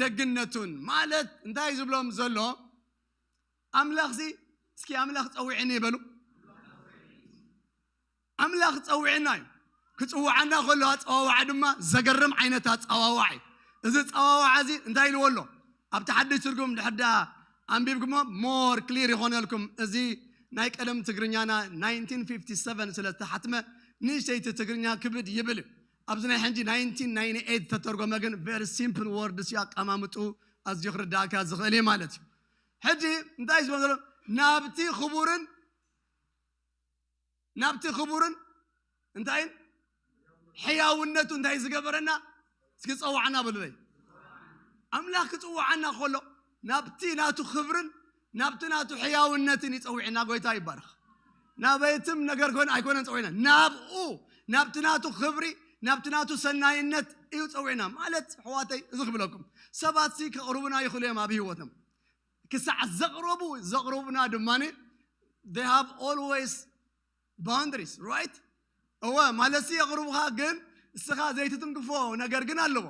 ደግነቱን ማለት እንታይ እዩ ዝብሎም ዘሎ? ኣምላኽሲ፣ እስኪ ኣምላኽ ጸዊዕኒ ይበሉ። ኣምላኽ ጸዊዕና እዩ። ክጽውዓና ከሎ ኣጸዋውዓ ድማ ዘገርም ዓይነት ኣጸዋውዓ እዩ። እዚ ኣጸዋውዓ እዚ እንታይ ኢልዎ ኣሎ? ኣብቲ ሓድሽ ትርጉም ድሕር ደኣ ኣንቢብኩሞ ሞር ክሊር ይኾነልኩም። እዚ ናይ ቀደም ትግርኛና ናይንቲን ፊፍቲ ሰቨን ስለ ዝተሓትመ ንእሽተይቲ ትግርኛ ክብድ ይብል እዩ። ኣብዚ ናይ ሕጂ ናይንቲን ናይንቲ ኤይት ተተርጎመ ግን ቨሪ ሲምፕል ወርድስ እዩ ኣቀማምጡ ኣዝዩ ክርዳእካ ዝኽእል እዩ ማለት እዩ። ሕጂ እንታይ እዩ ዝበሎ? ናብቲ ክቡርን ናብቲ ክቡርን እንታይን ሕያውነቱ እንታይ ዝገበረና? እስኪ ጸዋዕና በሉለይ። ኣምላኽ ክጽዋዓና ከሎ ናብቲ ናቱ ክብርን ናብቲ ናቱ ሕያውነትን ይጸውዕና። ጎይታ ይባረኽ። ናበይትም ነገር ኮን ኣይኮነን ጸውዕና፣ ናብኡ፣ ናብቲ ናቱ ክብሪ፣ ናብቲ ናቱ ሰናይነት እዩ ጸውዕና። ማለት ኣሕዋተይ፣ እዚ ክብለኩም፣ ሰባት ሲ ከቕርቡና ይኽእሉ እዮም ኣብ ህይወቶም። ክሳዕ ዘቕረቡ፣ ዘቕረቡና ድማ they have always boundaries, right? እወ፣ ማለት ሲ የቕርቡኻ፣ ግን እስኻ ዘይትትንክፎ ነገር ግን ኣለዎ።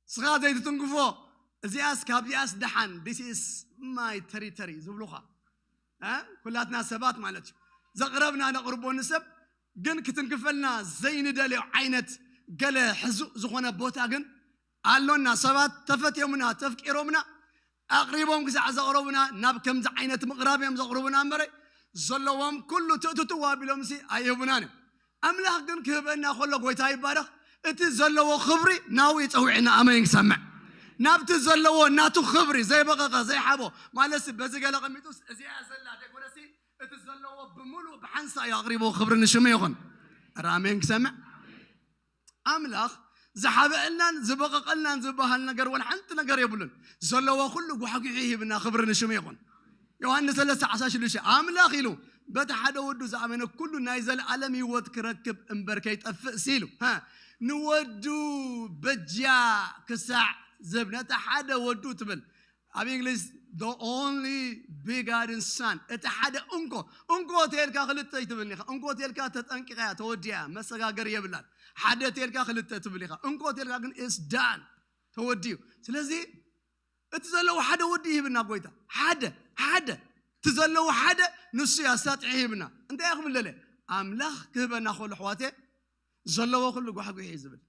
እስኻ ዘይትትንክፎ፣ እዚኣስ ካብዚኣስ ደሓን፣ this is my territory ዝብሉኻ። እ? ኩላትና ሰባት ማለት እዩ። ዘቕረብና ነቕርቦ ንሰብ፣ ግን ክትንክፈልና ዘይንደልዮ ዓይነት ገለ ሕዙእ ዝኾነ ቦታ ግን ኣሎና። ሰባት ተፈትዮምና፣ ተፍቂሮምና፣ ኣቕሪቦም ክሳዕ ዘቕረቡና ናብ ከምዚ ዓይነት ምቕራብ እዮም ዘቕርቡና እምበረ፣ ዘለዎም ኩሉ ትእትትው ኣቢሎምሲ ኣይህቡናን እዮም። ኣምላኽ ግን ክህበና ከሎ፣ ጎይታ ይባረኽ፣ እቲ ዘለዎ ክብሪ ናብኡ ይጸውዕና። ኣሜን። ክሰምዕ ናብቲ ዘለዎ ናቱ ክብሪ ዘይበቐቐ ዘይሓቦ፣ ማለትሲ በዚ ገለ ቀሚጡስ እዚኣ ዘላ ደይኮነሲ፣ እቲ ዘለዎ ብምሉእ ብሓንሳ እዩ ኣቕሪቦ። ክብሪ ንሽሙ ይኹን። ኧረ ኣሜን። ክሰምዕ ኣምላኽ ዝሓበአልናን ዝበቐቐልናን ዝበሃል ነገር ወላ ሓንቲ ነገር የብሉን። ዘለዎ ኩሉ ጓሕጒሑ ይህብና። ክብሪ ንሽሙ ይኹን። ዮሃንስ ሰለስተ ዓሰርተ ሽዱሽተ ኣምላኽ ኢሉ በቲ ሓደ ወዱ ዝኣመነ ኩሉ ናይ ዘለኣለም ህይወት ክረክብ እምበር ከይጠፍእ ሲ ኢሉ፣ ሃ፣ ንወዱ በጃ ክሳዕ ዝህብ፣ ነቲ ሓደ ወዱ ትብል ኣብ እንግሊዝ the only begotten son፣ እቲ ሓደ እንኮ። እንኮ ተልካ ክልተ ይትብልኒ ኢኻ። እንኮ ተልካ ተጠንቂቓ እያ፣ ተወዲኣ፣ መሰጋገር የብላን። ሓደ ተልካ ክልተ ትብል ኢኻ። እንኮ ተልካ ግን is done፣ ተወዲኡ። ስለዚ እቲ ዘለዎ ሓደ ወዲ ይህብና ጎይታ። ሓደ፣ ሓደ። እቲ ዘለዎ ሓደ ንሱ ያሳጥሒ ይህብና። እንታይ ክብል ደለ? ኣምላኽ ክህበና ከሎ ኣሕዋቴ፣ ዘለዎ ኩሉ ጓሕጒሕ እዩ ዝብል።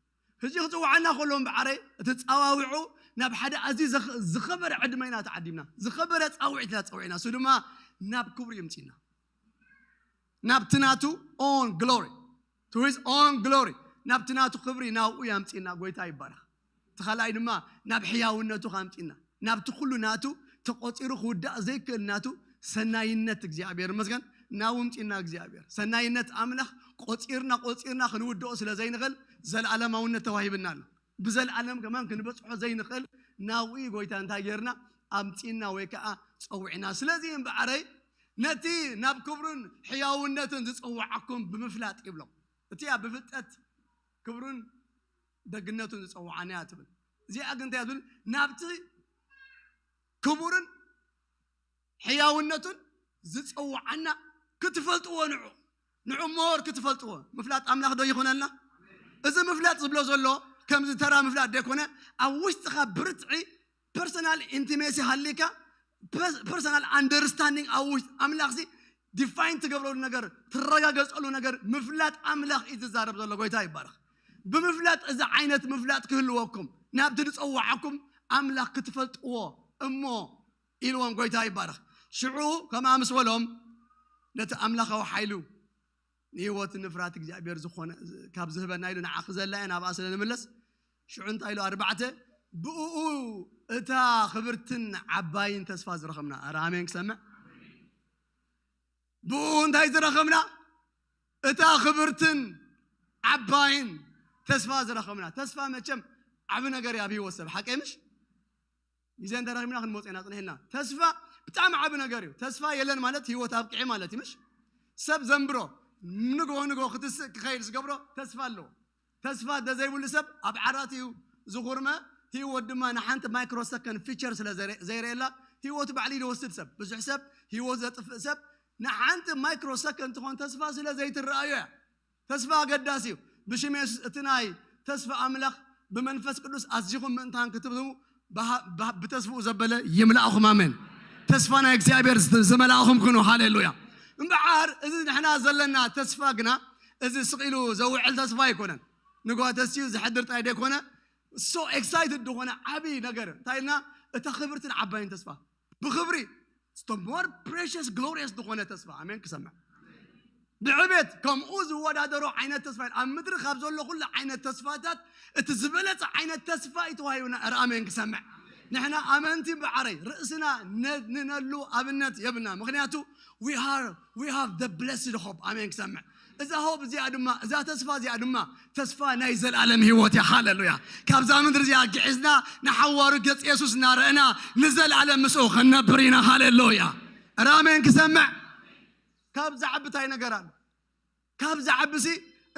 ሕጂ ክጽውዓና ከሎ እምበዓረይ፣ እቲ ጻዋዊዑ ናብ ሓደ ኣዝዩ ዘኽ-፣ ዝኸበረ ዕድመ ኢና ተዓዲምና። ዝኸበረ ጻውዒት ኢና ጸዊዕና። እሱ ድማ ናብ ክብሩ ይምጽእና። ናብቲ ናቱ own glory፣ to his own glory፣ ናብቲ ናቱ ክብሪ ናብኡ ያምጽእና። ጎይታ ይባረኽ። እቲ ካልኣይ ድማ ናብ ሕያውነቱ ካምጽእና፣ ናብቲ ኩሉ ናቱ ተቆጺሩ ክውዳእ ዘይክእል ናቱ ሰናይነት እግዚኣብሔር ይመስገን። ናብኡ ምጽእና። እግዚኣብሔር ሰናይነት ኣምላኽ ቆጺርና ቆጺርና ክንውድኦ ስለ ዘይንኽእል፣ ዘለኣለማውነት ተዋሂብና ኣሎ። ብዘለኣለም ከማን ክንበጽሖ ዘይንኽእል ናብኡ ጎይታ እንታይ ጌርና? ኣምጺእና ወይ ከዓ ጸዊዕና። ስለዚ እምበኣረይ ነቲ ናብ ክብሩን ሕያውነቱን ዝጸውዓኩም ብምፍላጥ ይብሎም። እቲያ ብፍልጠት ክብሩን ደግነቱን ዝጸውዓና እያ ትብል። እዚኣ ግን እንታይ እያ ትብል? ናብቲ ክቡርን ሕያውነቱን ዝጸውዓና ክትፈልጥዎ፣ ንዑ፣ ንዑ ሞር ክትፈልጥዎ። ምፍላጥ ኣምላኽ ዶ ይኾነልና? እዚ ምፍላጥ ዝብሎ ዘሎ ከምዚ ተራ ምፍላጥ ደይኮነ፣ ኣብ ውሽጥኻ ብርትዒ ፐርሰናል ኢንቲሜሲ ሃሊካ፣ ፐርሰናል ኣንደርስታንዲንግ ኣብ ውሽጢ ኣምላኽ ሲ ዲፋይን ትገብረሉ ነገር፣ ትረጋገጸሉ ነገር ምፍላጥ ኣምላኽ እዩ ዝዛረብ ዘሎ። ጎይታ ይባረኽ። ብምፍላጥ እዚ ዓይነት ምፍላጥ ክህልወኩም፣ ናብቲ ዝጸዋዓኩም ኣምላኽ ክትፈልጥዎ እሞ ኢልዎም። ጎይታ ይባረኽ። ሽዑ ከምኣ ምስ በሎም፣ ነቲ ኣምላኻዊ ሓይሉ ንህይወት ንፍራት እግዚኣብሔር ዝኾነ ካብ ዝህበና ኢሉ ንዓ ክዘላ እየ፣ ናብኣ ስለ ንምለስ። ሽዑ እንታይ ኢሉ? ኣርባዕተ፣ ብእኡ እታ ክብርትን ዓባይን ተስፋ ዝረኸብና። ኧረ ኣሜን ክሰምዕ። ብእኡ እንታይ ዝረኸብና? እታ ክብርትን ዓባይን ተስፋ ዝረኸብና። ተስፋ መቸም ዓቢ ነገር እዩ ኣብ ህይወት ሰብ፣ ሓቀይ ምሽ? ግዜ እንተረኺብና ክንመጽኦ ኢና ጽኒሕና። ተስፋ ብጣዕሚ ዓቢ ነገር እዩ። ተስፋ የለን ማለት ህይወት ኣብቅዒ ማለት እዩ ምሽ? ሰብ ዘንብሮ ንግሆ ንግሆ ክትስእ ክኸይድ ዝገብሮ ተስፋ ኣለዎ። ተስፋ እንተዘይብሉ ሰብ ኣብ ዓራት እዩ ዝኹርመ፣ ህይወት ድማ ንሓንቲ ማይክሮ ሰከንድ ፊቸር ስለ ዘይረ-፣ ዘይርእየላ ህይወቱ ባዕሉ ይወስድ ሰብ። ብዙሕ ሰብ ህይወት ዘጥፍእ ሰብ ንሓንቲ ማይክሮ ሰከንድ ትኾን ተስፋ ስለ ዘይትረኣዮ እያ። ተስፋ ኣገዳሲ እዩ። ብሽም የሱስ እቲ ናይ ተስፋ ኣምላኽ ብመንፈስ ቅዱስ ኣዚኹም ምእንታን ክትብሉ ብሃ-፣ ብሃ-፣ ብተስፍኡ ዘበለ ይምላእኹም። ኣሜን። ተስፋ ናይ እግዚኣብሔር ዝ-፣ ዝመላእኹም ኩኑ። ሃሌሉያ። እምበዓር እዚ ንሕና ዘለና ተስፋ ግና እዚ ስቕ ኢሉ ዘውዕል ተስፋ ኣይኮነን። ንግሆ ተስዩ ዝሕድር ጥራይ ደይኮነ፣ so ኤክሳይትድ ዝኾነ ዓቢ ነገር እንታይ ኢልና? እታ ክብርትን ዓባይን ተስፋ ብኽብሪ፣ it's the more precious, glorious ዝኾነ ተስፋ። ኣሜን ክሰምዕ። ብዕቤት ከምኡ ዝወዳደሮ ዓይነት ተስፋ የለን። ኣብ ምድሪ ካብ ዘሎ ኩሉ ዓይነት ተስፋታት እቲ ዝበለጸ ዓይነት ተስፋ እዩ ተዋሂቡና። ኧረ ኣሜን ክሰምዕ። ንሕና ኣመንቲ እምበዓረይ ርእስና ነ-፣ ንነሉ ኣብነት የብልና። ምኽንያቱ we are, we have the blessed hope። ኣሜን ክሰምዕ። እዛ ሆፕ እዚኣ ድማ፣ እዛ ተስፋ እዚኣ ድማ ተስፋ ናይ ዘላለም ህይወት እያ። ሃሌሉያ። ካብዛ ምድሪ እዚኣ ግዕዝና ንሓዋሩ ገጽ የሱስ እናረእና ንዘላለም ምስኡ ክንነብር ኢና። ሃሌሉያ። ኧረ ኣሜን ክሰምዕ። ካብ ዝዓቢ እንታይ ነገር ኣሎ? ካብ ዝዓቢ ሲ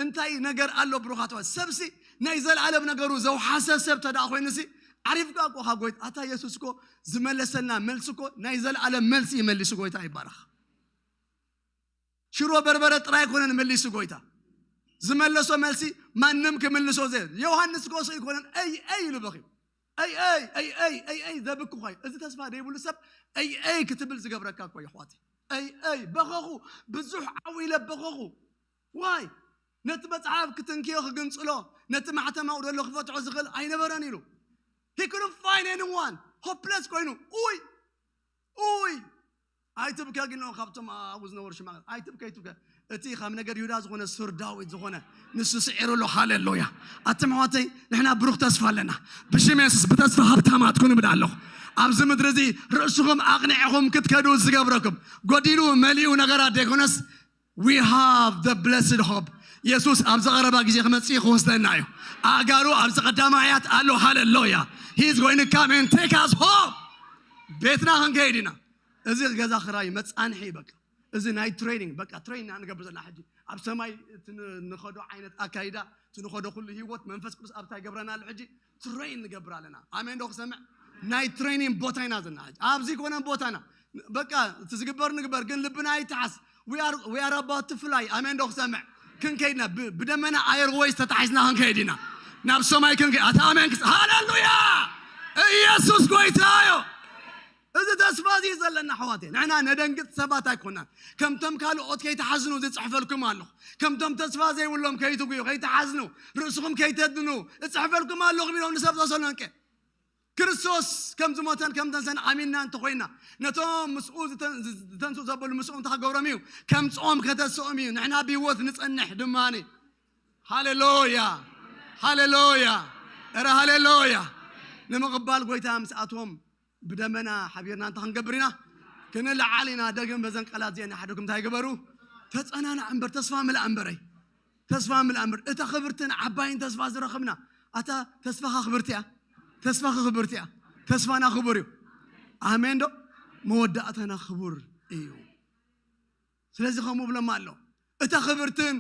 እንታይ ነገር ኣሎ? ብሩኻት ሰባት፣ ሰብ ሲ ናይ ዘላለም ነገሩ ዘውሓሰ ሰብ ተደኣ ኮይኑ ሲ ዓሪፍካ እኮ ካብ ጎይታ ኣታ የሱስ እኮ ዝመለሰልና መልሲ እኮ ናይ ዘለኣለም መልሲ ይመልሱ። ጎይታ ይባረኽ። ሽሮ በርበረ ጥራይ ኣይኮነን መሊሱ ጎይታ። ዝመለሶ መልሲ ማንም ክምልሶ ዘ ዮሃንስ ጎሶ ኣይኮነን። ኣይ ኣይ ኢሉ በኺ ኣይ ኣይ ኣይ ኣይ ኣይ ኣይ ዘብክኾ እዩ። እዚ ተስፋ ደይብሉ ሰብ ኣይ ኣይ ክትብል ዝገብረካ እኮ የሕዋት። ኣይ ኣይ በኸኹ፣ ብዙሕ ዓው ኢለ በኸኹ። ዋይ ነቲ መጽሓፍ ክትንክዮ ክግንጽሎ፣ ነቲ ማሕተም ኣውደሎ ክፈትሖ ዝኽእል ኣይነበረን ኢሉ። He couldn't find anyone. Hopeless ኮይኑ ኡይ ኡይ ኣይትብከ ግን ካብቶም ኣብኡ ዝነበሩ ሽማግለ ኣይትብከ ኣይትብከ። እቲ ካብ ነገድ ይሁዳ ዝኾነ ሱር ዳዊት ዝኾነ ንሱ ስዒሩ ኣሎ። ሃሌሉያ። ኣትም ኣሕዋተይ ንሕና ብሩኽ ተስፋ ኣለና። ብሽም የሱስ ብተስፋ ሃብታማት ኩኑ እብል ኣለኹ። ኣብዚ ምድሪ እዚ ርእስኹም ኣቕኒዕኹም ክትከዱ ዝገብረኩም ጎዲሉ መሊኡ ነገራት ደይኮነስ we have the blessed hope. የሱስ ኣብ ዝቐረባ ግዜ ክመጽእ ክወስደና እዩ። ኣእጋሩ ኣብዚ ቀዳማያት ኣሎ። ሃሌሉያ። He is going to come and take us home. ቤትና ክንከይድ ኢና። እዚ ገዛ ክራይ መጻንሒ እዩ። በቃ እዚ ናይ ትሬኒንግ በቃ ትሬን ኢና ንገብር ዘለና ሕጂ። ኣብ ሰማይ እቲ ን- ንኸዶ ዓይነት ኣካይዳ እቲ ንኸዶ ኩሉ ህይወት መንፈስ ቅዱስ ኣብታ ይገብረና ኣሎ። ሕጂ ትሬን ንገብር ኣለና። ኣሜን ዶ ክሰምዕ? ናይ ትሬኒንግ ቦታ ኢና ዘለና ሕጂ። ኣብዚ ኮነ ቦታና በቃ እቲ ዝግበር ንግበር ግን ልብና ኣይተሓስ። We are about to fly. ኣሜን ዶ ክሰምዕ? ክንከይድና ብ- ብደመና ኣየርወይስ ተታሒዝና ክንከይድ ኢና ናብ ሰማይ ክንከይድ። ኣታ ኣሜን ክስ ሃሌሉያ። ኢየሱስ ጎይታ እዩ። እዚ ተስፋ እዚ እዩ ዘለና ኣሕዋተይ። ንሕና ነደንግጥ ሰባት ኣይኮናን። ከምቶም ካልኦት ከይትሓዝኑ ዝጽሕፈልኩም ኣለኹ። ከምቶም ተስፋ ዘይብሎም ከይትጉዩ ከይትሓዝኑ ርእስኹም ከይተድኑ እጽሕፈልኩም ኣለኹ ኢሎም ንሰብ ተሰሎንቄ። ክርስቶስ ከም ዝሞተን ከም ተንሰን ኣሚንና እንተኾይና ነቶም ምስኡ ዝተን- ዝተንስኡ ዘበሉ ምስኡ እንታይ ክገብሮም እዩ? ከምጽኦም ከተስኦም እዩ። ንሕና ብህይወት ንጸንሕ ድማ። ሃሌሉያ ሃሌሉያ እረ ሃሌሉያ። ንምቕባል ጎይታ ምስኣቶም ብደመና ሓቢርና እንታይ ክንገብር ኢና? ክንለዓል ኢና። ደግም በዘን ቃላት እዚአን ሓደኩም እንታይ ግበሩ? ተጸናናዕ እምበር ተስፋ ምልኣ እምበረይ ተስፋ ምልኣ እምበር እታ ክብርትን ዓባይን ተስፋ ዝረኸብና ኣታ ተስፋኻ ክብርቲ እያ። ተስፋኻ ክብርቲ እያ። ተስፋና ክቡር እዩ። ኣሜን ዶ? መወዳእታና ክቡር እዩ። ስለዚ ከምኡ ብሎም ኣሎ እታ ክብርትን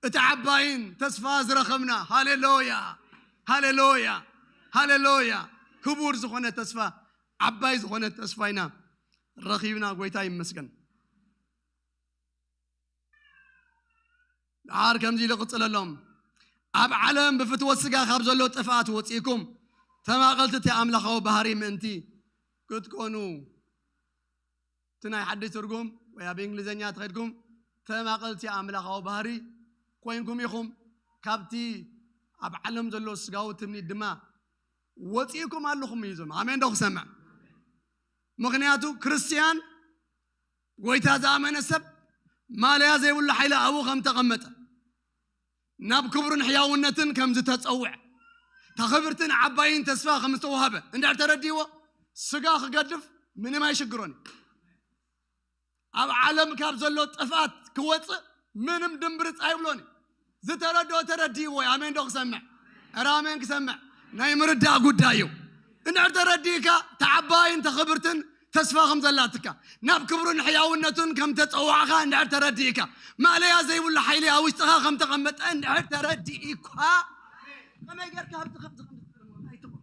እታ ዓባይን ተስፋ ዝረኸብና። ሃሌሉያ ሃሌሉያ ሃሌሉያ። ክቡር ዝኾነ ተስፋ ዓባይ ዝኾነ ተስፋ ኢና ረኺብና። ጎይታ ይመስገን። ደሓር ከምዚ ኢሉ ቅጽለሎም፣ ኣብ ዓለም ብፍትወት ስጋ ካብ ዘሎ ጥፍኣት ወጺእኩም ተማቐልቲ እቲ ኣምላኻዊ ባህሪ ምእንቲ ክትኮኑ። እቲ ናይ ሓድሽ ትርጉም ወይ ኣብ እንግሊዝኛ ተኸድኩም ተማቐልቲ ኣምላኻዊ ባህሪ ኮይንኩም ኢኹም፣ ካብቲ ኣብ ዓለም ዘሎ ስጋዊ ትምኒት ድማ ወጺእኩም ኣለኹም እዩ ዝብል። ኣሜን ዶ ክሰምዕ? ምኽንያቱ ክርስትያን ጎይታ ዝኣመነ ሰብ ማለያ ዘይብሉ ሓይሊ ኣብኡ ከም ተቐመጠ ናብ ክብርን ሕያውነትን ከም ዝተጸውዐ እታ ክብርትን ዓባይን ተስፋ ከም ዝተዋህበ እንድሕር ተረዲእዎ ስጋ ክገድፍ ምንም ኣይሽግሮን እዩ። ኣብ ዓለም ካብ ዘሎ ጥፍኣት ክወፅእ ምንም ድምብርፅ ኣይብሎን እዩ። ዝተረድኦ ተረዲእዎ እዩ። ኣሜን ዶ ክሰምዕ? ኧረ ኣሜን ክሰምዕ። ናይ ምርዳእ ጉዳይ እዩ። እንድሕር ተረዲእካ ተዓባይን ተኽብርትን ተስፋ ከም ዘላትካ ናብ ክብሩን ሕያውነቱን ከም ተፀዋዕካ እንድሕር ተረዲእካ ማለያ ዘይብሉ ሓይሊ ኣብ ውሽጥኻ ከም ተቐመጠ እንድሕር ተረዲእኳ ከመይ ጌርካ ኣብቲ ከምዚ ከምዚ ትብል ኣይትኹን።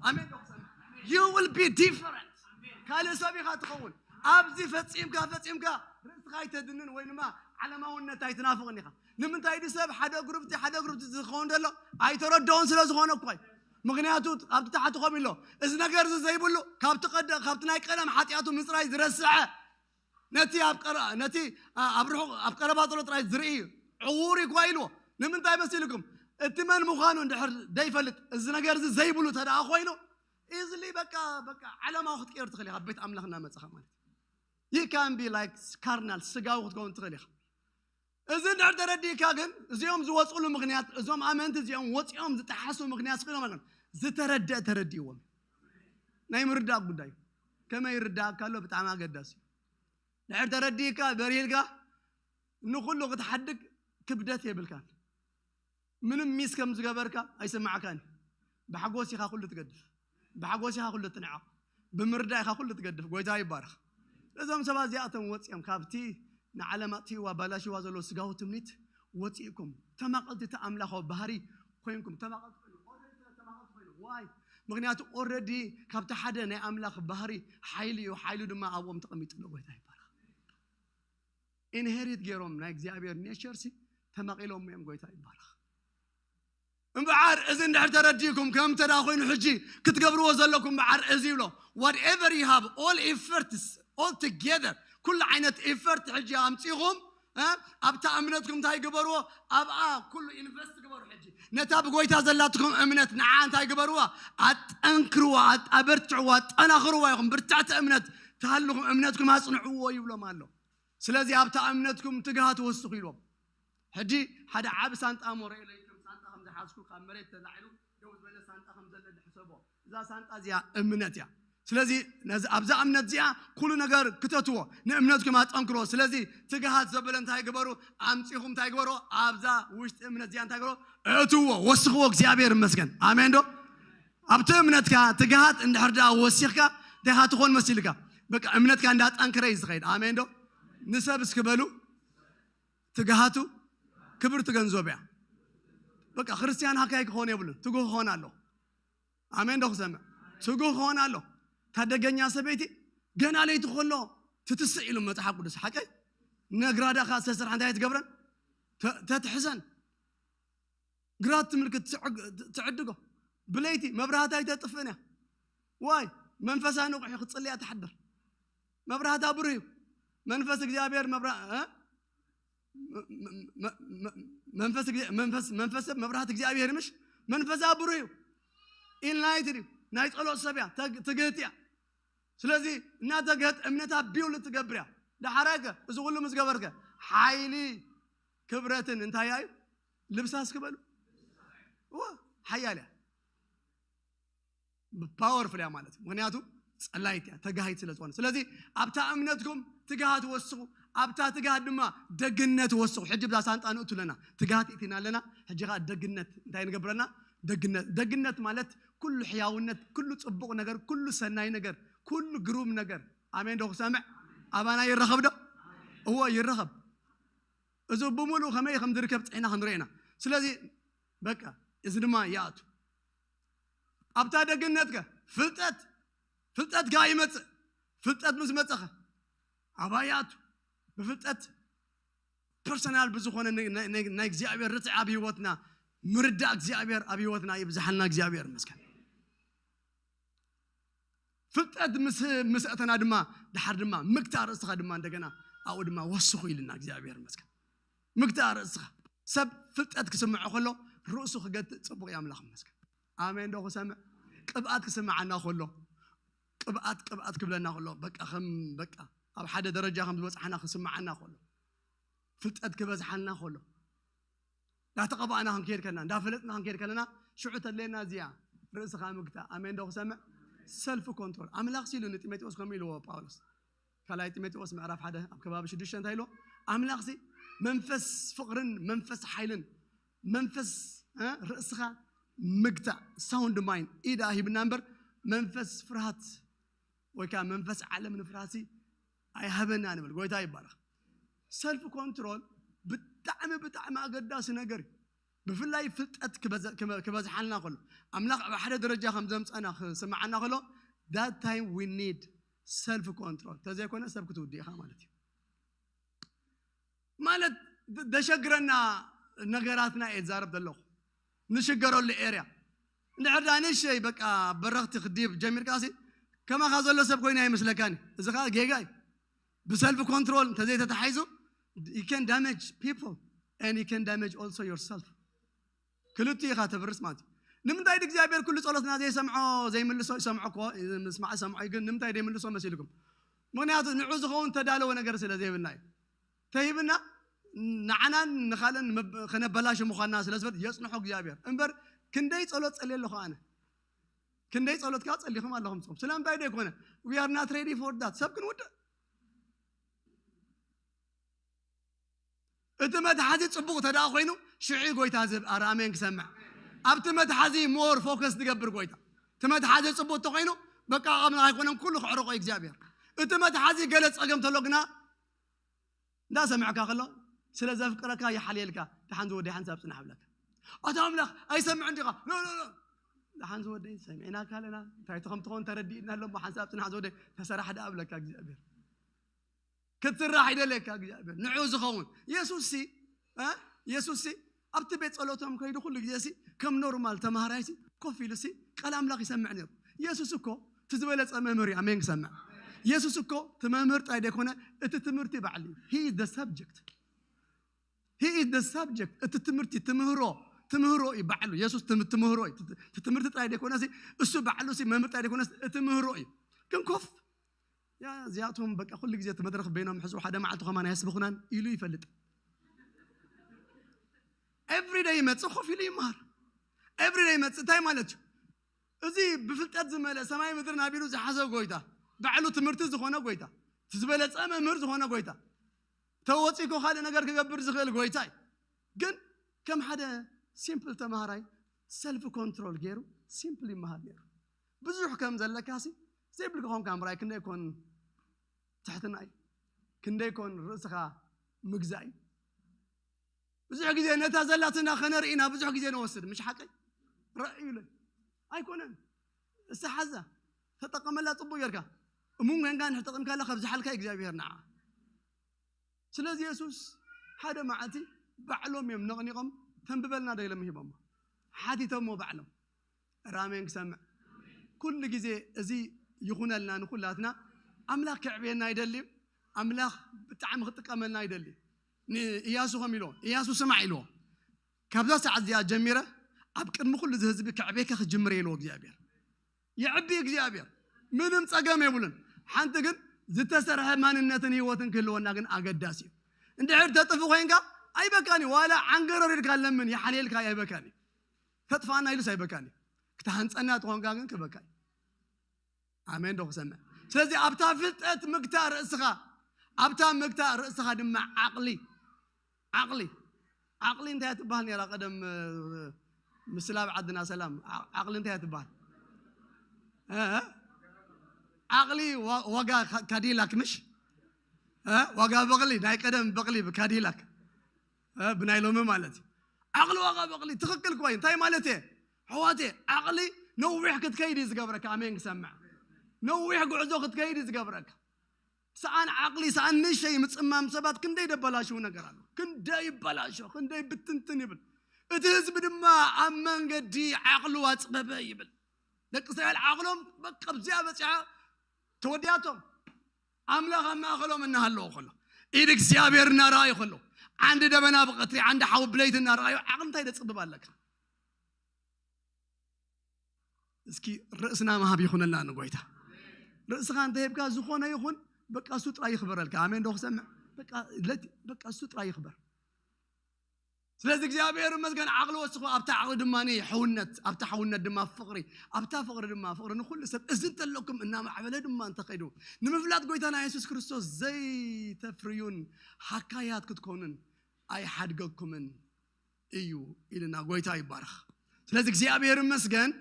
ኣሜን ዶ ክሰምዕ? You will be different። ካልእ ሰብ ኢኻ ትኸውን። ኣብዚ ፈጺምካ ፈጺምካ ርእስኻ ኣይተድንን ወይ ድማ ዓለማውነት ኣይትናፍቕን ኢኻ። ንምንታይ ድዩ ሰብ ሓደ ግሩፕቲ ሓደ ግሩፕቲ ዝኸውን ዘሎ? ኣይተረድኦን ስለ ዝኾነ እኮ እዩ። ምኽንያቱ ኣብቲ ታሕቲ ከምኡ ኢሎ እዚ ነገር እዚ ዘይብሉ ካብቲ ቀደ- ካብቲ ናይ ቀደም ሓጢኣቱ ምጽራይ ዝረስዐ ነቲ ኣብ ቀረ- ነቲ ኣብ ርሑቕ ኣብ ቀረባ ዘሎ ጥራይ ዝርኢ ዕዉር እዩ እኳ ኢልዎ። ንምንታይ መሲልኩም? እቲ መን ምዃኑ እንድሕር ዘይፈልጥ እዚ ነገር እዚ ዘይብሉ ተደኣ ኮይኑ ኢዝሊ በቃ በቃ ዓለማዊ ክትቀይር ትኽእል ኢኻ። ቤት ኣምላኽ እናመጻኻ ማለት you can be like carnal ስጋዊ ክትከውን ትኽእል ኢኻ። እዚ እንድሕር ተረዲእካ ግን እዚኦም ዝወፅሉ ምኽንያት እዞም ኣመንቲ እዚኦም ወፂኦም ዝጠሓሱ ምኽንያት ስኽሎም ኣለን ዝተረደእ ተረዲእዎም ናይ ምርዳእ ጉዳይ ከመይ ይርዳእካ ኣሎ ብጣዕሚ ኣገዳሲ እዩ። ድሕር ተረዲእካ በሪህልካ ንኹሉ ክትሓድግ ክብደት የብልካን። ምንም ሚስ ከም ዝገበርካ ኣይስማዕካን። ብሓጎስ ኢኻ ኩሉ ትገድፍ፣ ብሓጎስ ኢኻ ኩሉ ትንዕቕ፣ ብምርዳእ ኢኻ ኩሉ ትገድፍ። ጎይታ ይባረኽ። እዞም ሰባት እዚኣቶም ወፂኦም ካብቲ ንዓለም ኣጥፊእዋ ባላሽዋ ዘሎ ስጋዊ ትምኒት ወፂእኩም ተማቐልቲ እቲ ኣምላኻዊ ባህሪ ኮይንኩም ተማቐልቲ ኮይኖም። ተማቐልቲ ኮይኖም ዋይ ምክንያቱ ኦረዲ ካብቲ ሓደ ናይ ኣምላኽ ባህሪ ሓይሊ እዩ። ሓይሉ ድማ ኣብኦም ተቐሚጡ ኣሎ። ጎይታ ይባረኽ። ኢንሄሪት ገይሮም ናይ እግዚኣብሔር ኔቸር ሲ ተማቒሎም እዮም። ጎይታ ይባረኽ። እምበዓር እዚ እንድሕር ተረዲእኩም ከም ተዳ ኮይኑ ሕጂ ክትገብርዎ ዘለኩም እምበዓር እዚ ይብሎ። Whatever you have, all efforts all together, ኩሉ ዓይነት effort ሕጂ ኣምፂኹም ኣብታ እምነትኩም እንታይ ግበርዎ? ኣብኣ ኩሉ ኢንቨስት ግበሩ። ሕጂ ነታ ብጎይታ ዘላትኩም እምነት ንዓ እንታይ ግበርዋ? ኣጠንክርዋ፣ ኣበርትዕዋ፣ ኣጠናኽርዋ። ኢኹም ብርትዕቲ እምነት ተሃልኹም እምነትኩም ኣፅንዕዎ ይብሎም ኣሎ። ስለዚ ኣብታ እምነትኩም ትግሃት ወስኹ ኢልዎም። ሕጂ ሓደ ዓቢ ሳንጣ ሞ ርእየ ለይትም ሳንጣ ከም ዝሓዝኩ ካብ መሬት ተላዒሉ ደው ዝበለ ሳንጣ ከም ዘሎ ሕሰቦ። እዛ ሳንጣ እዚኣ እምነት እያ። ስለዚ ነዚ ኣብዛ እምነት እዚኣ ኩሉ ነገር ክተትዎ፣ ንእምነትኩም ኣጠንክሮ። ስለዚ ትግሃት ዘበለ እንታይ ግበሩ? ኣምፂኹም እንታይ ግበሩ? ኣብዛ ውሽጢ እምነት እዚኣ እንታይ ግበሩ? እትዎ፣ ወስኽዎ። እግዚኣብሔር ይመስገን። ኣሜን ዶ? ኣብቲ እምነትካ ትግሃት እንድሕር ደኣ ወሲኽካ እንታይ ትኾን መሲልካ? በቃ እምነትካ እንዳጠንክረ እዩ ዝኸይድ። ኣሜን ዶ? ንሰብ እስኪ በሉ ትግሃቱ ክብርቲ ገንዘብ እያ። በቃ ክርስቲያን ሃካይ ክኾን የብሉን። ትጉህ ክኾን ኣሎ። ኣሜን ዶ ክሰምዕ? ትጉህ ክኾን ኣሎ። ታደገኛ ሰበይቲ ገና ለይቲ ከሎ ትትስእ ኢሉ መጽሓፍ ቅዱስ ሓቀይ ነግራዳኻ ዝተሰርሓ እንታይ ትገብረን? ተ- ተትሕዘን ግራት ትምልክት ትዕግ- ትዕድጎ ብለይቲ መብራህት ኣይተጥፍእን እያ። ዋይ መንፈሳ ንቑሕ እዩ ክጽልያ ትሓድር። መብራህታ ብሩህ እዩ። መንፈስ እግዚኣብሔር መብራ እ? መ- መ- መ- መንፈስ እግዚ- መንፈስ መንፈስ ሰብ መብራህት እግዚኣብሔር ምሽ መንፈሳ ብሩህ እዩ። ኢንላይትድ እዩ። ናይ ጸሎት ሰብ እያ። ተግ- ትግህት እያ። ስለዚ እናተግህት እምነታ ቢውል ትገብር እያ። ዳሓራይከ እዚ ኩሉ ምስ ገበርከ ሓይሊ ክብረትን እንታይ እዩ ልብሳ እስኪ በሉ እወ ሓያል እያ። ፓወርፉል እያ ማለት እዩ። ምክንያቱ ጸላይት እያ ተጋሂት ስለ ዝኾነ። ስለዚ ኣብታ እምነትኩም ትግሃት ወስኹ፣ ኣብታ ትግሃት ድማ ደግነት ወስኹ። ሕጂ ብዛ ሳንጣ ንእቱ ኣለና። ትግሃት እቲና ኣለና። ሕጂ ከዓ ደግነት እንታይ ንገብረና? ደግነት ደግነት ማለት ኩሉ ሕያውነት፣ ኩሉ ጽቡቕ ነገር፣ ኩሉ ሰናይ ነገር፣ ኩሉ ግሩም ነገር። ኣሜን ዶ ክሰምዕ? ኣባና ይረኸብ ዶ? እዎ ይረኸብ። እዚ ብምሉእ ከመይ ከም ዝርከብ ጸይና ክንርኢ ኢና። ስለዚ በቃ እዚ ድማ ይኣቱ። ኣብታ ደግነትከ ፍልጠት ፍልጠት ከኣ ይመጽእ። ፍልጠት ምስ መጸኸ ኣባይ ይኣቱ። ብፍልጠት ፐርሰናል ብዝኾነ ናይ- ናይ- ናይ እግዚኣብሔር ርትዕ ኣብ ህይወትና ምርዳእ እግዚኣብሔር ኣብ ህይወትና ይብዝሓልና። እግዚኣብሔር ይመስገን። ፍልጠት ምስ ምስ ኣተና ድማ ድሓር ድማ ምግታ ርእስኻ ድማ እንደገና ኣብኡ ድማ ወስኹ ኢልና እግዚኣብሔር ይመስገን። ምግታ ርእስኻ ሰብ ፍልጠት ክስምዖ ከሎ ርእሱ ክገትእ ጽቡቕ እዩ። ኣምላኽ ይመስገን። ኣሜን ዶ ክሰምዕ? ቅብኣት ክስምዓና ከሎ ቅብኣት ቅብኣት ክብለና ከሎ በቃ ከም በቃ ኣብ ሓደ ደረጃ ከም ዝበጽሓና ክስምዓና ከሎ ፍልጠት ክበዝሓልና ከሎ እንዳተቐባእና ክንከይድ ከለና እንዳፈለጥና ክንከይድ ከለና ሽዑ ተድለየና እዚኣ ርእስኻ ምግታ። ኣሜን ዶ ክሰምዕ? ሰልፍ ኮንትሮል ኣምላኽ ሲሉ ንጢሞቴዎስ ከምኡ ኢልዎ ጳውሎስ ካልኣይ ጢሞቴዎስ ምዕራፍ ሓደ ኣብ ከባቢ ሽዱሽተ እንታይ ኢልዎ? ኣምላኽሲ መንፈስ ፍቕርን መንፈስ ሓይልን መንፈስ እ፣ ርእስኻ ምግታእ ሳውንድ ማይንድ ኢዳ ሂብና እምበር መንፈስ ፍርሃት ወይ ከዓ መንፈስ ዓለም ንፍርሃትሲ ኣይሃበና ንብል። ጎይታ ይባረኽ። ሰልፍ ኮንትሮል ብጣዕሚ ብጣዕሚ ኣገዳሲ ነገር እዩ። ብፍላይ ፍልጠት ክበዘ- ክበ- ክበዝሓልና ከሎ ኣምላኽ ኣብ ሓደ ደረጃ ከም ዘምፀና ክስምዓና ከሎ that time we need self control። ተዘይኮነ ሰብ ክትውድእ ኢኻ ማለት እዩ። ማለት ደ- ደሸግረና ነገራትና እየ ዝዛረብ ዘለኹ። ንሽገረሉ ኤርያ እንድሕር ዳ ንእሸይ በቃ በረኽቲ ክድይብ ጀሚርካ ሲ ከማኻ ዘሎ ሰብ ኮይኑ ኣይመስለካን። እዚ ከዓ ጌጋ እዩ። ብሰልፍ ኮንትሮል እንተዘይተታሒዙ you can damage people and you can damage also yourself። ክልቲኡ ኢኻ ተፍርስ ማለት እዩ። ንምንታይ እግዚኣብሔር ኩሉ ጸሎትና ዘይሰምዖ ዘይምልሶ ይሰምዖ እኮ ምስማዕ ይሰምዖ እዩ፣ ግን ንምንታይ ዘይምልሶ መሲልኩም? ምክንያቱ ንዑ ዝኸውን ተዳለወ ነገር ስለ ዘይብልና እዩ። ተሂብና ንዓናን ንኻልን ከነበላሽ ምዃንና ስለ ዝፈል የጽንሖ እግዚኣብሔር እምበር ክንደይ ጸሎት ጸልየ ኣለኹ ኣነ። ክንደይ ጸሎት ከዓ ጸሊኹም ኣለኹም ጽኹም ስለምንታይ ዶ ይኮነ? We are not ready for that። ሰብ ክንውድእ እቲ መትሓዚ ጽቡቕ ተደኣ ኮይኑ ሽዒ ጎይታ ዝህብ ኣረ ኣሜን ክሰምዕ ኣብቲ መትሓዚ ሞር ፎከስ ትገብር ጎይታ እቲ መትሓዚ ጽቡቕ ተኮይኑ በቃ ኣቕምና ኣይኮነን ኩሉ ክዕርቆ እግዚኣብሔር እቲ መትሓዚ ገለ ጸገም ተሎ ግና እንዳሰምዕካ ከሎ ስለ ዘፍቅረካ ይሓልየልካ ደሓን ዝወዲ ሓንሳብ ጽናሕ ብለካ ኣታ ኣምላኽ ኣይሰምዕን ዲኻ ሎ ሎ ሎ ደሓን ዝወደይ ሰሚዕናካ ኣለና፣ እንታይ ከም ትኾን ተረዲእና ኣሎ። ሓንሳብ ጽናሕ ዝወደይ፣ ተሰራሕ ደኣ ኣብለካ እግዚኣብሔር። ክትስራሕ ይደልየካ እግዚኣብሔር። ንዑ ዝኸውን የሱስ ሲ እ? የሱስ ሲ ኣብቲ ቤት ጸሎቶም ከይዱ ኩሉ ግዜ ሲ ከም ኖርማል ተማሃራይ ሲ ኮፍ ኢሉ ሲ ቃል ኣምላኽ ይሰምዕ ነይሩ። የሱስ እኮ እቲ ዝበለጸ መምህር እዩ። ኣሜን ክሰምዕ። የሱስ እኮ እቲ መምህር ጥራይ ደይኮነ፣ እቲ ትምህርቲ ባዕሉ እዩ። He is the subject. He is the subject. እቲ ትምህርቲ ትምህሮ ትምህሮ እዩ ባዕሉ። የሱስ ትም- ትምህሮ እዩ። እቲ ትምህርቲ ጥራይ ደይኮነ ሲ እሱ ባዕሉ ሲ መምህር ጥራይ ደይኮነ፣ እቲ ምህሮ እዩ። ግን ኮፍ ያ እዚኣቶም በቃ ኩሉ ግዜ እቲ መድረኽ በይኖም ሕዝቡ ሓደ መዓልቲ ከማን ኣየስብኹናን ኢሉ ይፈልጥ። Everyday ይመጽእ ኮፍ ኢሉ ይመሃር። Everyday ይመጽእ እንታይ ማለት እዩ? እዚ ብፍልጠት ዝመልአ ሰማይ ምድርን ኣቢሉ ዝሓዘ ጎይታ፣ ባዕሉ ትምህርቲ ዝኾነ ጎይታ፣ እቲ ዝበለጸ መምህር ዝኾነ ጎይታ፣ ተወጺእኮ ካልእ ነገር ክገብር ዝኽእል ጎይታ እዩ። ግን ከም ሓደ ሲምፕል ተማሃራይ ሰልፍ ኮንትሮል ገይሩ ሲምፕል ይመሃር ነይሩ። ብዙሕ ከም ዘለካ ሲ ዘይብልካ ኮንካ ምራይ ክንደይ ኮን ትሕትና እዩ፣ ክንደይ ኮን ርእስኻ ምግዛእ እዩ። ብዙሕ ግዜ ነታ ዘላትና ከነርኢና ብዙሕ ግዜ ንወስድ፣ ምሽ ሓቀይ ረእ ይብለ ኣይኮነን። እሳ ሓዛ ተጠቀመላ ጽቡቅ ጌርካ። እሙን ኮንካ ንሕተጠምካላ ከብዝሓልካ እግዚኣብሔር ንዓ። ስለዚ የሱስ ሓደ መዓልቲ ባዕሎም እዮም ነቕኒቖም፣ ተንብበልና ዶ ኢሎም ሂቦሞ፣ ሓቲቶሞ ባዕሎም። ራሜን ክሰምዕ ኩሉ ግዜ እዚ ይኹነልና። ንኩላትና ኣምላኽ ክዕብየና ይደሊ እዩ። ኣምላኽ ብጣዕሚ ክጥቀመልና ይደሊ እዩ። ንእያሱ ከም ኢልዎ፣ እያሱ ስማዕ ኢልዎ፣ ካብዛ ሰዓት እዚኣ ጀሚረ ኣብ ቅድሚ ኩሉ እዚ ህዝቢ ክዕቤካ ክጅምር ኢልዎ እግዚኣብሔር። ይዕቢ እግዚኣብሔር፣ ምንም ጸገም የብሉን። ሓንቲ ግን ዝተሰርሐ ማንነትን ህይወትን ክህልወና ግን ኣገዳሲ እዩ። እንድሕር ተጥፊ ኮይንካ ኣይበቃን እዩ። ዋላ ዓንገረር ኢልካ ለምን ይሓልየልካ ኣይበቃን እዩ። ተጥፋና ኢሉስ ኣይበቃን እዩ። ክተሃንጸና ተኾንካ ግን ክበካ እዩ። ኣሜን ዶ ክሰምዕ? ስለዚ ኣብታ ፍልጠት ምግታ ርእስኻ፣ ኣብታ ምግታ ርእስኻ ድማ ዓቕሊ ዓቕሊ ዓቕሊ እንታይ ትበሃል ነይራ ቀደም? ምስላ ኣብ ዓድና ሰላም ዓቕሊ እንታይ ትበሃል? ዓቕሊ ዋጋ ካዲላክ ምሽ ዋጋ በቕሊ ናይ ቀደም በቕሊ ካዲላክ ብናይ ሎሚ ማለት እዩ። ዓቕሊ ዋጋ በቕሊ ትኽክል እኮ እዩ። እንታይ ማለት እየ ኣሕዋቴ? ዓቕሊ ነዊሕ ክትከይድ እዩ ዝገብረካ። ኣሜን ክሰምዕ። ነዊሕ ጉዕዞ ክትከይድ እዩ ዝገብረካ። ሰኣን ዓቕሊ ሰኣን ንእሽተይ ምጽማም ሰባት ክንደይ ደበላሽው ነገር ኣሎ። ክንደይ ይበላሾ ክንደይ ብትንትን ይብል። እቲ ህዝቢ ድማ ኣብ መንገዲ ዓቕሉ ኣጽበበ ይብል። ደቂ እስራኤል ዓቕሎም በቃ ኣብዚኣ በጺሓ ተወዲኣቶም። ኣምላኽ ኣብ ማእኸሎም እናሃለዎ ከሎ ኢድ እግዚኣብሔር እናረኣዩ ከሎ ዓንዲ ደበና ብቐትሪ ዓንዲ ሓዊ ብለይቲ እናረኣዩ ዓቕሊ እንታይ ደጽብብ ኣለካ? እስኪ ርእስና መሃብ ይኹነልና ንጎይታ። ርእስኻ እንተሂብካ ዝኾነ ይኹን በቃ እሱ ጥራይ ይኽበረልካ። ኣሜን ዶ ክሰምዕ? በቃ ለቲ በቃ እሱ ጥራይ ይኽበር። ስለዚ እግዚኣብሔር ይመስገን ዓቕሊ ወስኹ ኣብታ ዓቕሊ ድማ ሕውነት ኣብታ ሕውነት ድማ ፍቕሪ ኣብታ ፍቕሪ ድማ ፍቕሪ ንኩሉ ሰብ እዚ እንተለኩም እናማዕበለ ድማ እንተኸይዱ ንምፍላጥ ጎይታና የሱስ ክርስቶስ ዘይተፍርዩን ሃካያት ክትኮኑን ኣይሓድገኩምን እዩ ኢልና ጎይታ ይባረኽ። ስለዚ እግዚኣብሔር ይመስገን።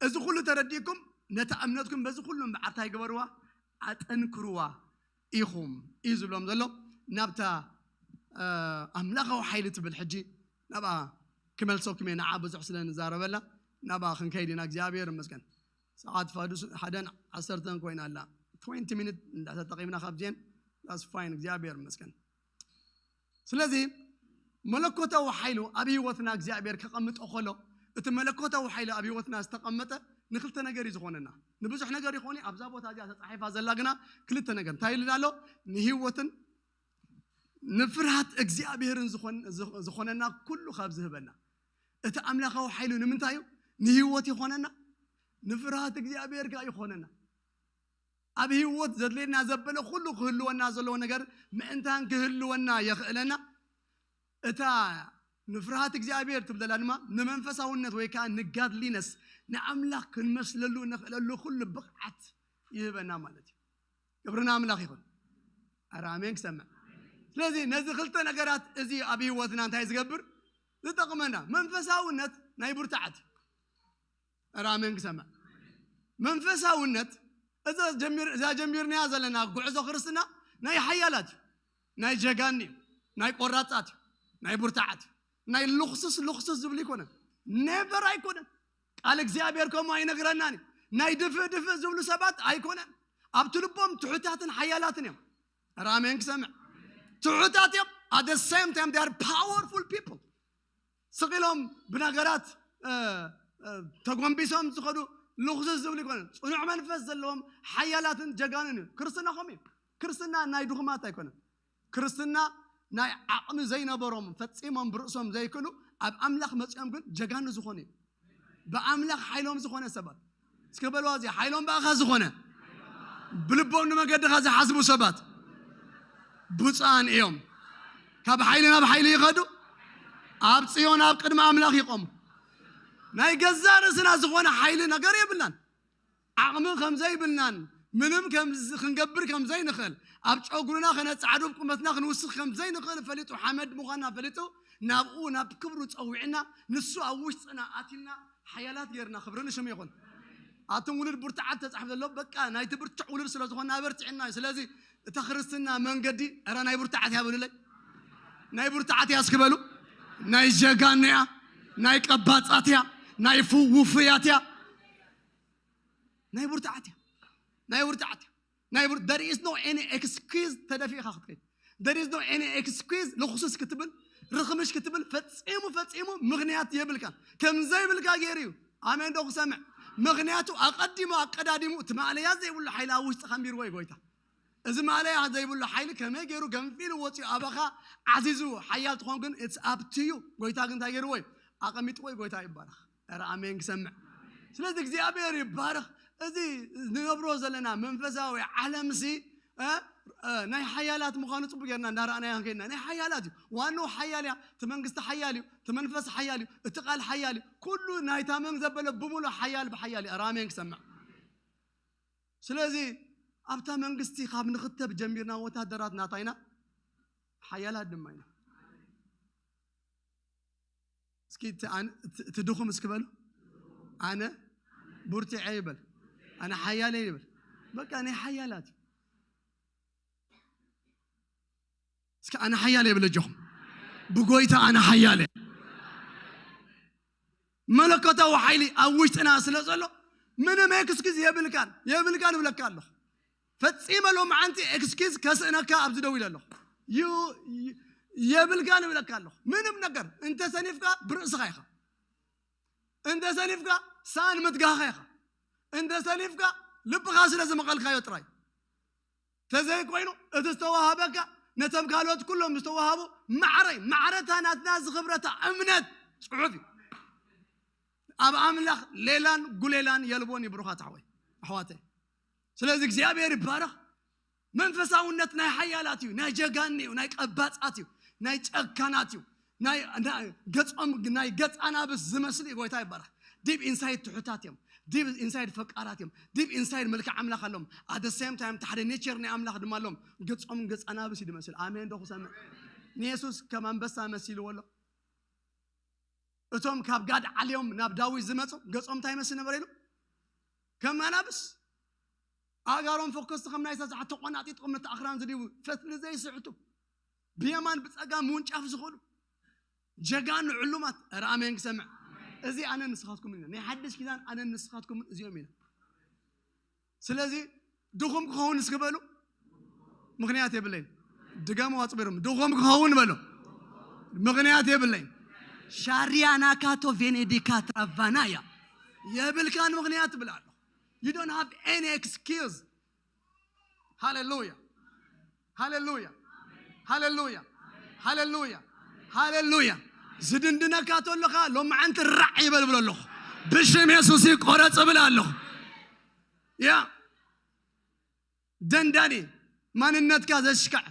እዚ ኩሉ ተረዲእኩም ነታ እምነትኩም በዚ ኩሉ እምበዓርታ ይግበርዋ ኣጠንክርዋ ኢኹም እዩ ዝብሎም ዘሎ። ናብታ ኣምላኻዊ ሓይሊ ትብል ሕጂ ናብኣ ክመልሰኩም እየ። ንዓ ብዙሕ ስለ ንዛረበላ ናብኣ ክንከይድ ኢና። እግዚኣብሔር ይመስገን። ሰዓት ፋዱስ ሓደን ዓሰርተን ኮይና ኣላ። ትወንቲ ሚኒት እንዳተጠቂምና ካብዚአን that's fine። እግዚኣብሔር ይመስገን። ስለዚ መለኮታዊ ሓይሉ ኣብ ህይወትና እግዚኣብሔር ከቐምጦ ከሎ እቲ መለኮታዊ ሓይሉ ኣብ ህይወትና ዝተቐመጠ ንክልተ ነገር እዩ ዝኾነና። ንብዙሕ ነገር ይኾን ኣብዛ ቦታ እዚኣ ተፃሒፋ ዘላ ግና ክልተ ነገር እንታይ ኢልና ኣሎ? ንህይወትን ንፍርሃት እግዚኣብሔርን ዝኾነና ኩሉ ካብ ዝህበና እቲ ኣምላኻዊ ሓይሉ ንምንታይ እዩ? ንህይወት ይኾነና፣ ንፍርሃት እግዚኣብሔር ከዓ ይኾነና። ኣብ ህይወት ዘድልየና ዘበለ ኩሉ ክህልወና ዘለዎ ነገር ምእንታን ክህልወና የኽእለና። እታ ንፍርሃት እግዚኣብሔር ትብለላ ድማ ንመንፈሳውነት ወይ ከዓ ንጋድሊነስ ንኣምላኽ ክንመስለሉ ንኽእለሉ ኩሉ ብቕዓት ይህበና ማለት እዩ። ክብርና ኣምላኽ ይኹን። ኣረ ኣሜን ክሰምዕ። ስለዚ ነዚ ክልተ ነገራት እዚ ኣብ ህይወትና እንታይ ዝገብር ዝጠቕመና መንፈሳውነት ናይ ብርትዓት እዩ። ኣረ ኣሜን ክሰምዕ። መንፈሳውነት እዛ ጀሚርናያ ዘለና ጉዕዞ ክርስትና ናይ ሓያላት እዩ። ናይ ጀጋኒ እዩ። ናይ ቆራጻት እዩ። ናይ ብርትዓት እዩ። ናይ ልኽስስ ልኽስስ ዝብል ይኮነን። Never ኣይኮነን። ቃል እግዚኣብሔር ከምኡ ኣይነግረናን እዩ። ናይ ድፍእ ድፍእ ዝብሉ ሰባት ኣይኮነን። ኣብቲ ልቦም ትሑታትን ሓያላትን እዮም። ራሜን ክሰምዕ። ትሑታት እዮም። At the same time, they are powerful people. ስቕ ኢሎም ብነገራት ተጎንቢሶም ዝኸዱ ልኽስስ ዝብሉ ይኮነ። ፅኑዕ መንፈስ ዘለዎም ሓያላትን ጀጋኑን እዩ። ክርስትና ከምኡ እዩ። ክርስትና ናይ ድኹማት ኣይኮነን። ክርስትና ናይ ዓቕሚ ዘይነበሮም፣ ፈፂሞም ብርእሶም ዘይክእሉ፣ ኣብ ኣምላኽ መፂኦም ግን ጀጋኑ ዝኾኑ እዩ። ብኣምላኽ ሓይሎም ዝኾነ ሰባት እስከ በልዋ፣ እዚ ሓይሎም ብኣኻ ዝኾነ፣ ብልቦም ንመገድኻ ዝሓስቡ ሰባት ብፁዓን እዮም። ካብ ሓይሊ ናብ ሓይሊ ይኸዱ፣ ኣብ ፅዮን ኣብ ቅድሚ ኣምላኽ ይቆሙ። ናይ ገዛ ርእስና ዝኾነ ሓይሊ ነገር የብልናን። ዓቕሚ ከም ዘይብልናን ምንም ከም ክንገብር ከም ዘይንኽእል፣ ኣብ ጨጉርና ከነጻዕዱ፣ ቁመትና ክንውስኽ ከም ዘይንኽእል ፈሊጡ፣ ሓመድ ምዃንና ፈሊጡ፣ ናብኡ ናብ ክብሩ ጸዊዕና፣ ንሱ ኣብ ውሽጥና ኣቲና ሓያላት ጌርና። ክብሪ ንሽሙ ይኹን። ኣቱም ውሉድ ብርቱዓት ተጻሕፍ ዘሎ በቃ ናይቲ ብርቱዕ ውሉድ ስለ ዝኾንና ኣበርቲዕና እዩ። ስለዚ እታ ክርስትና መንገዲ እረ ናይ ብርቱዓት እያ በሉለይ። ናይ ብርቱዓት እያ እስኪ በሉ። ናይ ጀጋኑ እያ፣ ናይ ቀባጻት እያ፣ ናይ ፍውፍያት እያ። ናይ ብርቱዓት እያ። ናይ ብርቱዓት እያ። ናይ ብር there is no any excuse ተደፊእካ ክትከይድ። There is no any excuse ልኽሱስ ክትብል፣ ርኽምሽ ክትብል ፈጺሙ ፈጺሙ ምኽንያት የብልካ። ከም ዘይብልካ ገይሩ እዩ። ኣሜን ዶ ክሰምዕ? ምኽንያቱ ኣቐዲሙ ኣቀዳዲሙ እቲ ማእለያ ዘይብሉ ሓይሊ ኣብ ውሽጥኻ ኣንቢርዎ እዩ ጎይታ። እዚ ማእለያ ዘይብሉ ሓይሊ ከመይ ገይሩ ገንፊሉ ወፂኡ ኣባኻ ዓዚዙ ሓያል ትኾን ግን it's up to you። ጎይታ ግን እንታይ ገይርዎ እዩ? ኣቐሚጥዎ እዩ። ጎይታ ይባረኽ። ኧረ ኣሜን ክሰምዕ። ስለዚ እግዚኣብሔር ይባረኽ። እዚ ንነብሮ ዘለና መንፈሳዊ ዓለምሲ እ፣ እ፣ ናይ ሓያላት ምዃኑ ጽቡቅ ጌርና እንዳረኣናዮ ከይድና፣ ናይ ሓያላት እዩ። ዋናው ሓያል እያ። እቲ መንግስቲ ሓያል እዩ። እቲ መንፈስ ሓያል እዩ። እቲ ቃል ሓያል እዩ። ኩሉ ናይታ መን ዘበለ ብምሉእ ሓያል ብሓያል እዩ። ኧረ ኣሜን ክሰምዕ። ስለዚ ኣብታ መንግስቲ ካብ ንኽተብ ጀሚርና ወታደራት ናታይና ሓያላት ድማ ኢና። እስኪ እቲ ኣነ-፣ እቲ፣ እቲ ድኹም እስኪ በሉ። ኣነ ብርቱዕ እየ ይበል። ኣነ ሓያል እየ ይበል። በቃ ናይ ሓያላት እዩ። እስኪ ኣነ ሓያል እየ በሉ ኣጆኹም። ብጎይታ ኣነ ሓያል እየ። መለኮታዊ ሓይሊ ኣብ ውሽጥና ስለ ዘሎ ምንም ኤክስኪዝ የብልካን፣ የብልካን እብለካ ኣለኹ። ፈጺመ ሎምዓንቲ ኤክስኪዝ ከስእነካ ኣብዚ ደው ኢለ ኣለኹ። ዩ-፣ ዩ-፣ የብልካን እብለካ ኣለኹ። ምንም ነገር እንተ ሰኒፍካ ብርእስኻ ኢኻ። እንተ ሰኒፍካ ሳን ምትጋኻ ኢኻ። እንተ ሰኒፍካ ልብኻ ስለ ዝመቐልካዮ ጥራይ። ተዘይኮይኑ እቲ ዝተዋሃበካ ነቶም ካልኦት ኩሎም ዝተዋሃቡ ማዕረይ፣ ማዕረታ ናትና ዝኽብረታ እምነት ጽሑፍ እዩ። ኣብ ኣምላኽ ሌላን ጉሌላን የልቦን እዩ ብሩኻት ኣሕዋይ፣ ኣሕዋተይ። ስለዚ እግዚኣብሔር ይባረኽ። መንፈሳውነት ናይ ሓያላት እዩ፣ ናይ ጀጋን እዩ፣ ናይ ቀባጻት እዩ፣ ናይ ጨካናት እዩ፣ ናይ፣ ናይ ገጾም ናይ ገጽ ኣናብስ ዝመስል እዩ። ጎይታ ይባረኽ። ዲብ ኢንሳይድ ትሑታት እዮም፣ ዲብ ኢንሳይድ ፈቃራት እዮም፣ ዲብ ኢንሳይድ መልክዕ ኣምላኽ ኣለዎም። ኣት ሴም ታይም ሓደ ኔቸር ናይ ኣምላኽ ድማ ኣለዎም። ገጾም ገጽ ኣናብስ እዩ ዝመስል። ኣሜን ዶ ክሰምዕ? ንየሱስ ከም ኣንበሳ መሲልዎ ኣሎ። እቶም ካብ ጋድ ዓልዮም ናብ ዳዊት ዝመጹ ገጾም እንታይ ይመስል ነበር ኢሉ? ከም ኣናብስ ኣእጋሮም ፈኮስቲ ከም ናይ ሰሳሕ ተቆናጢጥኩም ነቲ ኣኽራን ዝድይቡ ፈትሊ ዘይስሕቱ ብየማን ብጸጋም ምውንጫፍ ዝኽእሉ ጀጋኑ ዕሉማት። ኧረ ኣሜን ክሰምዕ። እዚ ኣነ ንስኻትኩም ኢና። ናይ ሓድሽ ኪዳን ኣነ ንስኻትኩም እዚኦም ኢና። ስለዚ ድኹም ክኸውን እስኪ በሉ። ምኽንያት የብለይን። ድገሙ ኣጽቢሮም። ድኹም ክኸውን በሉ። ምኽንያት የብለይን። ሻሪያና ካቶ ቬኔዲካ ትራቫናያ የብልካን ምኽንያት ብላ ኣለኹ። You don't have any excuse. ሃሌሉያ፣ ሃሌሉያ፣ ሃሌሉያ፣ ሃሌሉያ፣ ሃሌሉያ። ዝድንድነካ ተሎኻ ሎምዓንቲ ራዕ ይበል ብሎ ኣለኹ። ብሽም የሱስ ይቆረጽ ብል ኣለኹ። ያ ደንዳኒ ማንነትካ ዘሽካዕ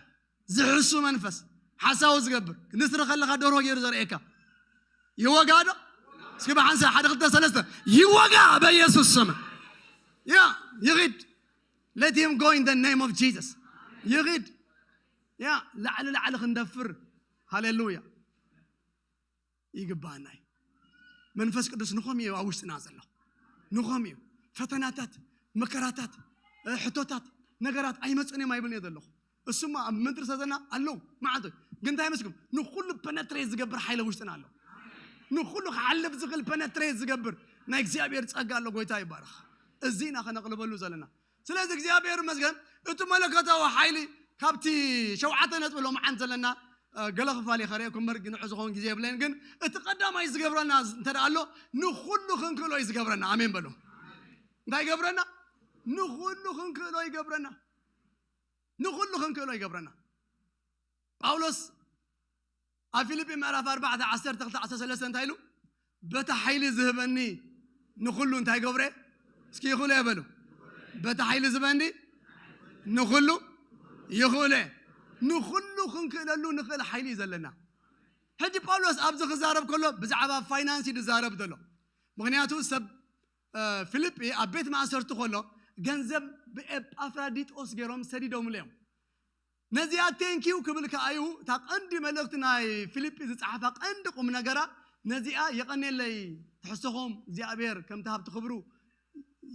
ዝሕሱ መንፈስ ሓሳዊ ዝገብር ንስሪ ከለኻ ደርሆ ገይሩ ዘርእየካ ይወጋ ዶ? እስኪ ብሓንሳ ሓደ ክልተ ሰለስተ ይወጋ በኢየሱስ ስም። ያ ይኺድ። Let him go in the name of Jesus. ይኺድ። ያ ላዕሊ ላዕሊ ክንደፍር። ሃሌሉያ። ይግባና እዩ። መንፈስ ቅዱስ ንኸም እዩ ኣብ ውሽጥና ዘሎ። ንኸም እዩ። ፈተናታት፣ መከራታት፣ እ፣ ሕቶታት፣ ነገራት ኣይመጽኡን እዮም ኣይብልን እየ ዘለኹ። እሱማ ኣብ ምድሪ ሰዘና ኣለዉ፣ መዓት እዩ። ግን እንታይ ይመስልኩም? ንኹሉ ፐነትሬት ዝገብር ሓይሊ ኣብ ውሽጥና ኣሎ። ንኹሉ ክሓልፍ ዝኽእል ፐነትሬት ዝገብር ናይ እግዚኣብሔር ጸጋ ኣሎ። ጎይታ ይባረኽ። እዚ ኢና ከነቕልበሉ ዘለና። ስለዚ እግዚኣብሔር ይመስገን፣ እቲ መለኮታዊ ሓይሊ ካብቲ ሸውዓተ ነጥቢ ሎምዓንቲ ዘለና፣ እ፣ ገለ ክፋል እየ ከርእየኩም እምበር፣ ንዑ ዝኸውን ግዜ የብለይን። ግን እቲ ቀዳማይ ዝገብረና እንተ ደኣ ኣሎ፣ ንኹሉ ክንክእሎ እዩ ዝገብረና። ኣሜን በሉ። እንታይ ይገብረና? ንኹሉ ክንክእሎ ይገብረና። ንኹሉ ክንክእሎ ይገብረና። ጳውሎስ ኣብ ፊልጲ ምዕራፍ ኣርባዕተ ዓሰርተ ክልተ ዓሰርተ ሰለስተ እንታይ ኢሉ? በቲ ሓይሊ ዝህበኒ ንኹሉ እንታይ ገብረ? እስኪ ይኽእሎ እየ በሉ። በቲ ሓይሊ ዝህበኒ ንኹሉ ይኽእሎ እየ። ንኹሉ ክንክእለሉ ንኽእል ሓይሊ እዩ ዘለና። ሕጂ ጳውሎስ ኣብዚ ክዛረብ ከሎ ብዛዕባ ፋይናንስ እዩ ዝዛረብ ዘሎ። ምኽንያቱ ሰብ፣ እ፣ ፊልጲ ኣብ ቤት ማእሰርቲ ከሎ ገንዘብ ብኤጳፍራዲጦስ ገይሮም ሰዲዶምሉ እዮም። ነዚኣ ቴንኪው ክብል ከኣ እዩ። እታ ቀንዲ መልእኽቲ ናይ ፊልጲ ዝጸሓፋ ቀንዲ ቁም ነገራ ነዚኣ፣ የቐኔለይ ትሕዝቶኹም እግዚኣብሔር ከምቲ ሃብቲ ክብሩ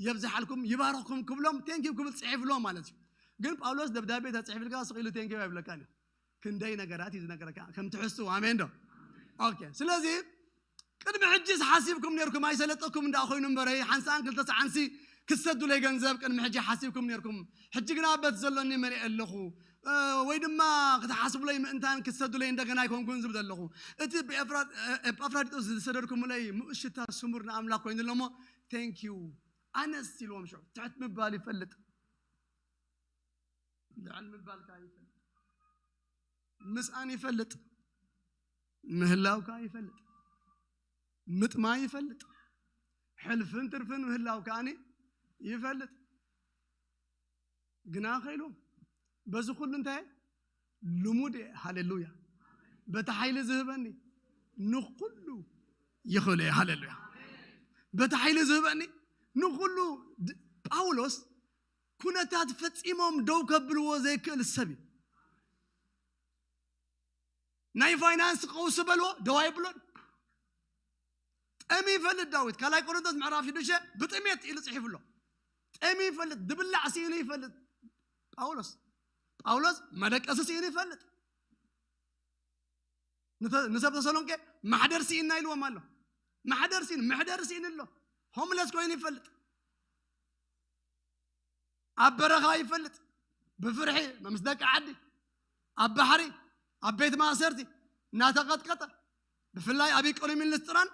የብዝሓልኩም ይባርኽኩም ክብሎም ቴንኪው ክብል ጽሒፍሎም ማለት እዩ። ግን ጳውሎስ ደብዳቤ ተጽሒፍልካ ስቕ ኢሉ ቴንኪው ኣይብለካን እዩ። ክንደይ ነገራት እዩ ዝነገረካ ከም ትሕዝቱ። ኣሜን ዶ? ኦኬ። ስለዚ ቅድሚ ሕጂስ ሓሲብኩም ነርኩም ኣይሰለጠኩም እንዳ ኮይኑ እምበረይ ሓንሳን ክልተ ሰዓንሲ ክሰዱለይ ገንዘብ ቅድሚ ሕጂ ሓሲብኩም ነርኩም፣ ሕጂ ግና በቲ ዘሎኒ መሊእ ኣለኹ፣ እ፣ ወይ ድማ ክትሓስቡለይ ምእንታን ክሰዱለይ እንደገና ኣይኮንኩን ዝብል ዘለኹ። እቲ ብኤፍራ-፣ እ፣ ኤጳፍራዲጦስ ዝሰደድኩምለይ ምኡት ሽታ ስሙር ንኣምላኽ ኮይኑ ኣሎ እሞ፣ ቴንኪዩ። ኣነስ ኢልዎም ሽዑ ትሕት ምባል ይፈልጥ፣ ልዕል ምባልካ ይፈልጥ፣ ምስኣን ይፈልጥ፣ ምህላውካ ይፈልጥ፣ ምጥማይ ይፈልጥ፣ ሕልፍን ትርፍን ምህላው ከኣኒ ይፈልጥ። ግና ከኢሉ በዚ ኩሉ እንታይ ልሙድ እየ። ሃሌሉያ። በቲ ሓይሊ ዝህበኒ ንኹሉ ይኽእል እየ። ሃሌሉያ። በቲ ሓይሊ ዝህበኒ ንኹሉ ድ-፣ ጳውሎስ ኩነታት ፈጺሞም ደው ከብልዎ ዘይክእል ሰብ እዩ። ናይ ፋይናንስ ቀውሲ በልዎ ደው ኣይብሎን። ጠሚ ይፈልጥ ዳዊት፣ ካልኣይ ቆሮንቶስ ምዕራፍ ሽዱሽተ ብጥሜት ኢሉ ጽሒፉ ኣሎ። ጠሚ ይፈልጥ፣ ድብላዕ ስኢኑ ይፈልጥ ጳውሎስ። ጳውሎስ መደቀሲ ስኢኑ ይፈልጥ። ንተ-፣ ንሰብ ተሰሎንቄ ማሕደር ስኢንና ኢልዎም ኣሎ። ማሕደር ስኢኑ፣ መሕደር ስኢኑ ኣሎ። ሆምለስ ኮይኑ ይፈልጥ። ኣብ በረኻ ይፈልጥ፣ ብፍርሒ ምስ ደቂ ዓዲ፣ ኣብ ባሕሪ፣ ኣብ ቤት ማእሰርቲ እናተቐጥቀጠ፣ ብፍላይ ኣብ ኢቆንዮምን ልስጥራን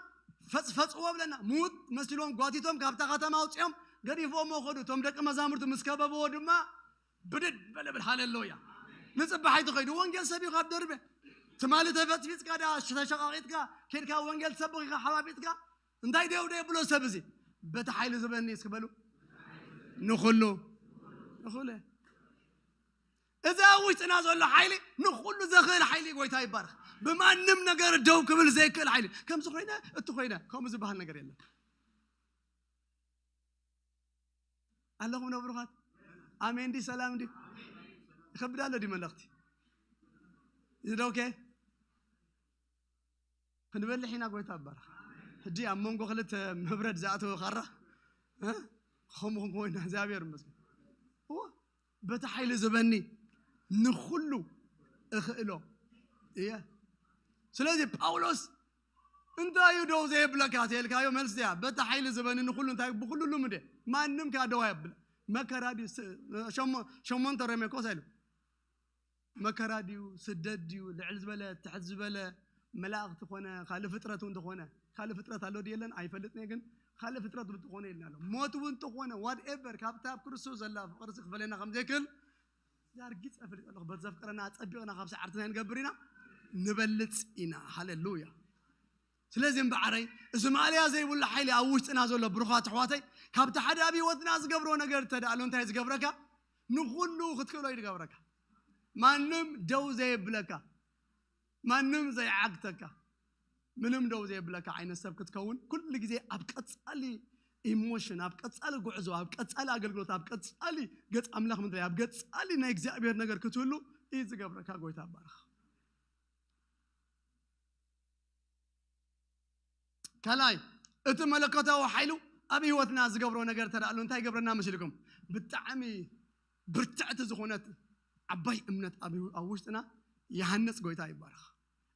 ፈጽፈጽዎ ብለና። ምዉት መሲሎም ጓቲቶም ካብታ ከተማ ኣውጺኦም ገዲፎምዎ ኸዱ። እቶም ደቂ መዛሙርቱ ምስ ከበብዎ ድማ ብድድ በለ ብል። ሃሌሉያ። ንጽባሕ ኣይትኸይዱ፣ ወንጌል ሰቢኹ ኣብ ደርበ። ትማሊ ተፈጽፊጽካ ደኣ ተሸቓቒጥካ ኬድካ ወንጌል ትሰብኽ ኢኻ ሓባቢጥካ። እንታይ ደው ደው ብሎ ሰብ እዚ? በቲ ሓይሊ ዝበኒ እስኪ በሉ። ንኹሉ፣ ንኹሉ። እዚ ኣብ ውሽጥና ዘሎ ሓይሊ ንኹሉ ዘኽእል ሓይሊ፣ ጎይታ ይባረኽ። ብማንም ነገር ደው ክብል ዘይክእል ሓይሊ። ከምዚ ኮይነ፣ እቲ ኮይነ፣ ከምኡ ዝበሃል ነገር የለን። ኣለኹም ዶ ብሩኻት? ኣሜን ዲ ሰላም ዲ? ይኸብድ ኣሎ ዲ መልእኽቲ? እዚ ዶ ኦኬ? ክንበልሕ ኢና ጎይታ ይባረኽ። ሕጂ ኣብ መንጎ ክልተ መብረድ ዝኣተወ ካራ፣ እ? ከምኡ ክንኮይና እግዚኣብሔር ይመስገን። እወ፣ በቲ ሓይሊ ዝበኒ ንኹሉ እኽእሎ እየ። ስለዚ ጳውሎስ እንታይ እዩ ደው ዘየብለካ ተልካዮ መልሲ እያ። በቲ ሓይሊ ዝበኒ ንኹሉ እንታይ ብኹሉ ልሙድ እየ። ማንም ከኣ ደው ኣየብል። መከራ ድዩ ስ-፣ ሸሞ-፣ ሸሞንተ ሮሜ ኮስ ኣይሉ። መከራ ድዩ፣ ስደት ድዩ፣ ልዕል ዝበለ፣ ትሕት ዝበለ መላእኽቲ ኮነ፣ ካልእ ፍጥረት እውን ተኾነ፣ ካልእ ፍጥረት ኣሎ ድዩ የለን ኣይፈልጥን እየ፣ ግን ካልእ ፍጥረት እውን ተኾነ ኢልና ኣሎ። ሞት እውን ተኾነ፣ ዋትኤቨር፣ ካብታ ኣብ ክርስቶስ ዘላ ፍቕሪ ክፈለና ከም ዘይክእል ዛርጊጽ እፈልጥ ኣለኹ። በቲ ዘፍቅረና ኣጸቢቕና ካብ ሰዓርትና ንገብር ኢና፣ ንበልጽ ኢና። ሃሌሉያ። ስለዚ እምበዓረይ፣ እዚ ማእለያ ዘይብሉ ሓይሊ ኣብ ውሽጥና ዘሎ ብሩኻት ኣሕዋተይ፣ ካብቲ ሓደ ኣብ ህይወትና ዝገብሮ ነገር እንተ ደኣ ኣሎ እንታይ ዝገብረካ? ንኹሉ ክትክእሎ እዩ ዝገብረካ። ማንም ደው ዘየብለካ፣ ማንም ዘይዓግተካ፣ ምንም ደው ዘየብለካ ዓይነት ሰብ ክትከውን፣ ኩሉ ግዜ ኣብ ቀጻሊ ኢሞሽን፣ ኣብ ቀጻሊ ጉዕዞ፣ ኣብ ቀጻሊ ኣገልግሎት፣ ኣብ ቀጻሊ ገጽ ኣምላኽ ምድሪ፣ ኣብ ቀጻሊ ናይ እግዚኣብሔር ነገር ክትህሉ እዩ ዝገብረካ። ጎይታ ይባረኽ። ካልኣይ፣ እቲ መለኮታዊ ሓይሉ ኣብ ህይወትና ዝገብሮ ነገር ተደኣ ኣሎ እንታይ ይገብረና መሲልኩም? ብጣዕሚ ብርትዕቲ ዝኾነት ዓባይ እምነት ኣብ ህይወ-፣ ኣብ ውሽጥና ይሃንጽ። ጎይታ ይባረኽ።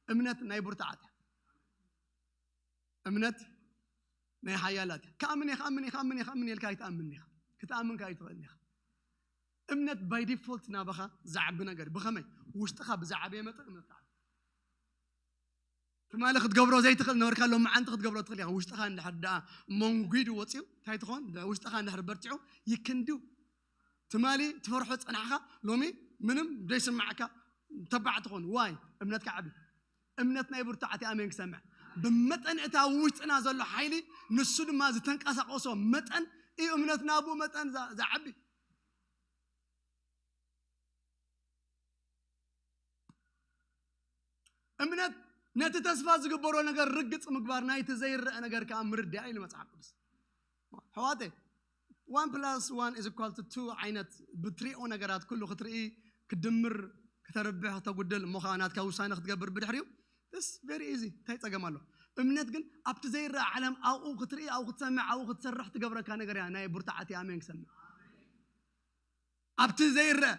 እምነት ናይ ብርትዓት እያ። እምነት ናይ ሓያላት እያ። ክኣምን እየ፣ ክኣምን እየ፣ ክኣምን እየ፣ ክኣምን እየ ኢልካ ኣይትኣምን ኢኻ። ክትኣምን ከኣ ኣይትኽእልን ኢኻ። እምነት by default ናባኻ ዝዓቢ ነገር እዩ። ብኸመይ? ውሽጥኻ ብዝዓበየ መጠን እምነት ትዓቢ። ትማሊ ክትገብሮ ዘይትኽእል ነበርካ፣ ሎማዓንቲ ክትገብሮ ትኽእል ኢኻ። ውሽጥኻ እንድሕር ደኣ መንጒዱ ወፂኡ፣ እንታይ ትኾን? ውሽጥኻ እንድሕር በርቲዑ፣ you can do። ትማሊ ትፈርሖ ዝጸናሕካ፣ ሎሚ ምንም ዘይስምዓካ ተባዕ ትኾን። ዋይ? እምነትካ ዓቢ። እምነት ናይ ብርቱዓት እያ፣ ኣሜን ክሰምዕ። ብመጠን እቲ ኣብ ውሽጥና ዘሎ ሓይሊ፣ ንሱ ድማ ዝተንቀሳቐሶ መጠን እዩ እምነትና ብኡ መጠን ዛ-፣ ዝዓቢ። እምነት ነቲ ተስፋ ዝግበሮ ነገር ርግጽ ምግባር፣ ናይቲ ዘይረአ ነገር ከኣ ምርዳእ ኢሉ መጽሓፍ ቅዱስ። ኣሕዋተይ፣ one plus one is equal to two ዓይነት ብትሪኦ ነገራት ኩሉ ክትርኢ፣ ክድምር፣ ክተርብሕ፣ ክተጉድል፣ እሞ ኸዓ ናትካ ውሳነ ክትገብር ብድሕሪኡ፣ this very easy፣ እንታይ ጸገም ኣሎ? እምነት ግን ኣብቲ ዘይረአ ዓለም ኣብኡ ክትርኢ፣ ኣብኡ ክትሰምዕ፣ ኣብኡ ክትሰርሕ ትገብረካ ነገር እያ። ናይ ብርቱዓት እያ፣ ኣሜን ክሰምዕ። ኣብቲ ዘይረአ፣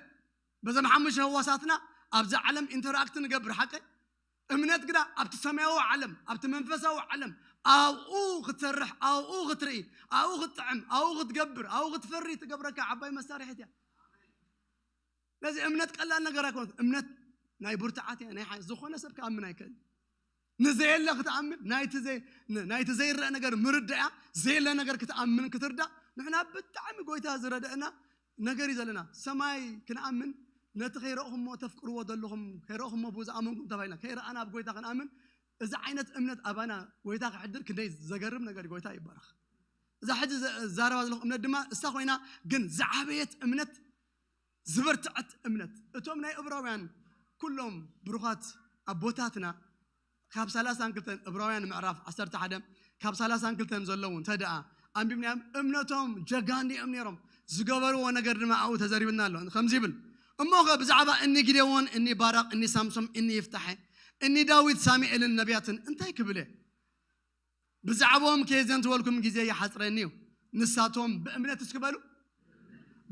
በዘም ሓሙሽተ ህዋሳትና ኣብዛ ዓለም ኢንተራክት ንገብር፣ ሓቀይ? እምነት ግዳ ኣብቲ ሰማያዊ ዓለም፣ ኣብቲ መንፈሳዊ ዓለም፣ ኣብኡ ክትሰርሕ፣ ኣብኡ ክትርኢ፣ ኣብኡ ክትጥዕም፣ ኣብኡ ክትገብር፣ ኣብኡ ክትፈሪ ትገብረካ ዓባይ መሳርሒት እያ። ስለዚ እምነት ቀላል ነገር ኣይኮነት። እምነት ናይ ብርቱዓት እያ፣ ናይ ሓ-፣ ዝኾነ ሰብ ክኣምን ኣይክእል። ንዘየለ ክትኣምን፣ ናይቲ ዘይ-፣ ን-፣ ናይቲ ዘይረአ ነገር ምርዳእ እያ፣ ዘየለ ነገር ክትኣምን ክትርዳእ፣ ንሕና ብጣዕሚ ጎይታ ዝረደእና ነገር እዩ ዘለና። ሰማይ ክንኣምን፣ ነቲ ከይረእኹሞ ተፍቅርዎ ዘለኹም፣ ከይረእኹሞ ብኡ ዝኣመንኩም ተባሂልና፣ ከይረኣና ኣብ ጎይታ ክንኣምን፣ እዚ ዓይነት እምነት ኣባና ጎይታ ክሕድር ክንደይ ዘገርም ነገር እዩ። ጎይታ ይባረኽ። እዛ ሕጂ ዘ-፣ ዛረባ ዘለኹ እምነት ድማ እሳ ኮይና፣ ግን ዝዓበየት እምነት፣ ዝበርትዐት እምነት። እቶም ናይ እብራውያን ኩሎም ብሩኻት ኣቦታትና ካብ ሰላሳን ክልተን፣ እብራውያን ምዕራፍ ዓሰርተ ሓደ ካብ ሰላሳን ክልተን ዘለዉ እንተ ደኣ ኣንቢብናዮም፣ እምነቶም ጀጋኑ እዮም ነይሮም። ዝገበርዎ ነገር ድማ ኣብኡ ተዘሪብና ኣሎ። ከምዚ ይብል፣ እሞ ኸ ብዛዕባ እኒ ጊዴዎን፣ እኒ ባራቅ፣ እኒ ሳምሶም፣ እኒ ይፍታሐ፣ እኒ ዳዊት፣ ሳሙኤልን ነቢያትን እንታይ ክብል እየ? ብዛዕባኦም ከየዘንትወልኩም ግዜ ይሓጽረኒ እዩ። ንሳቶም ብእምነት እስኪ በሉ፣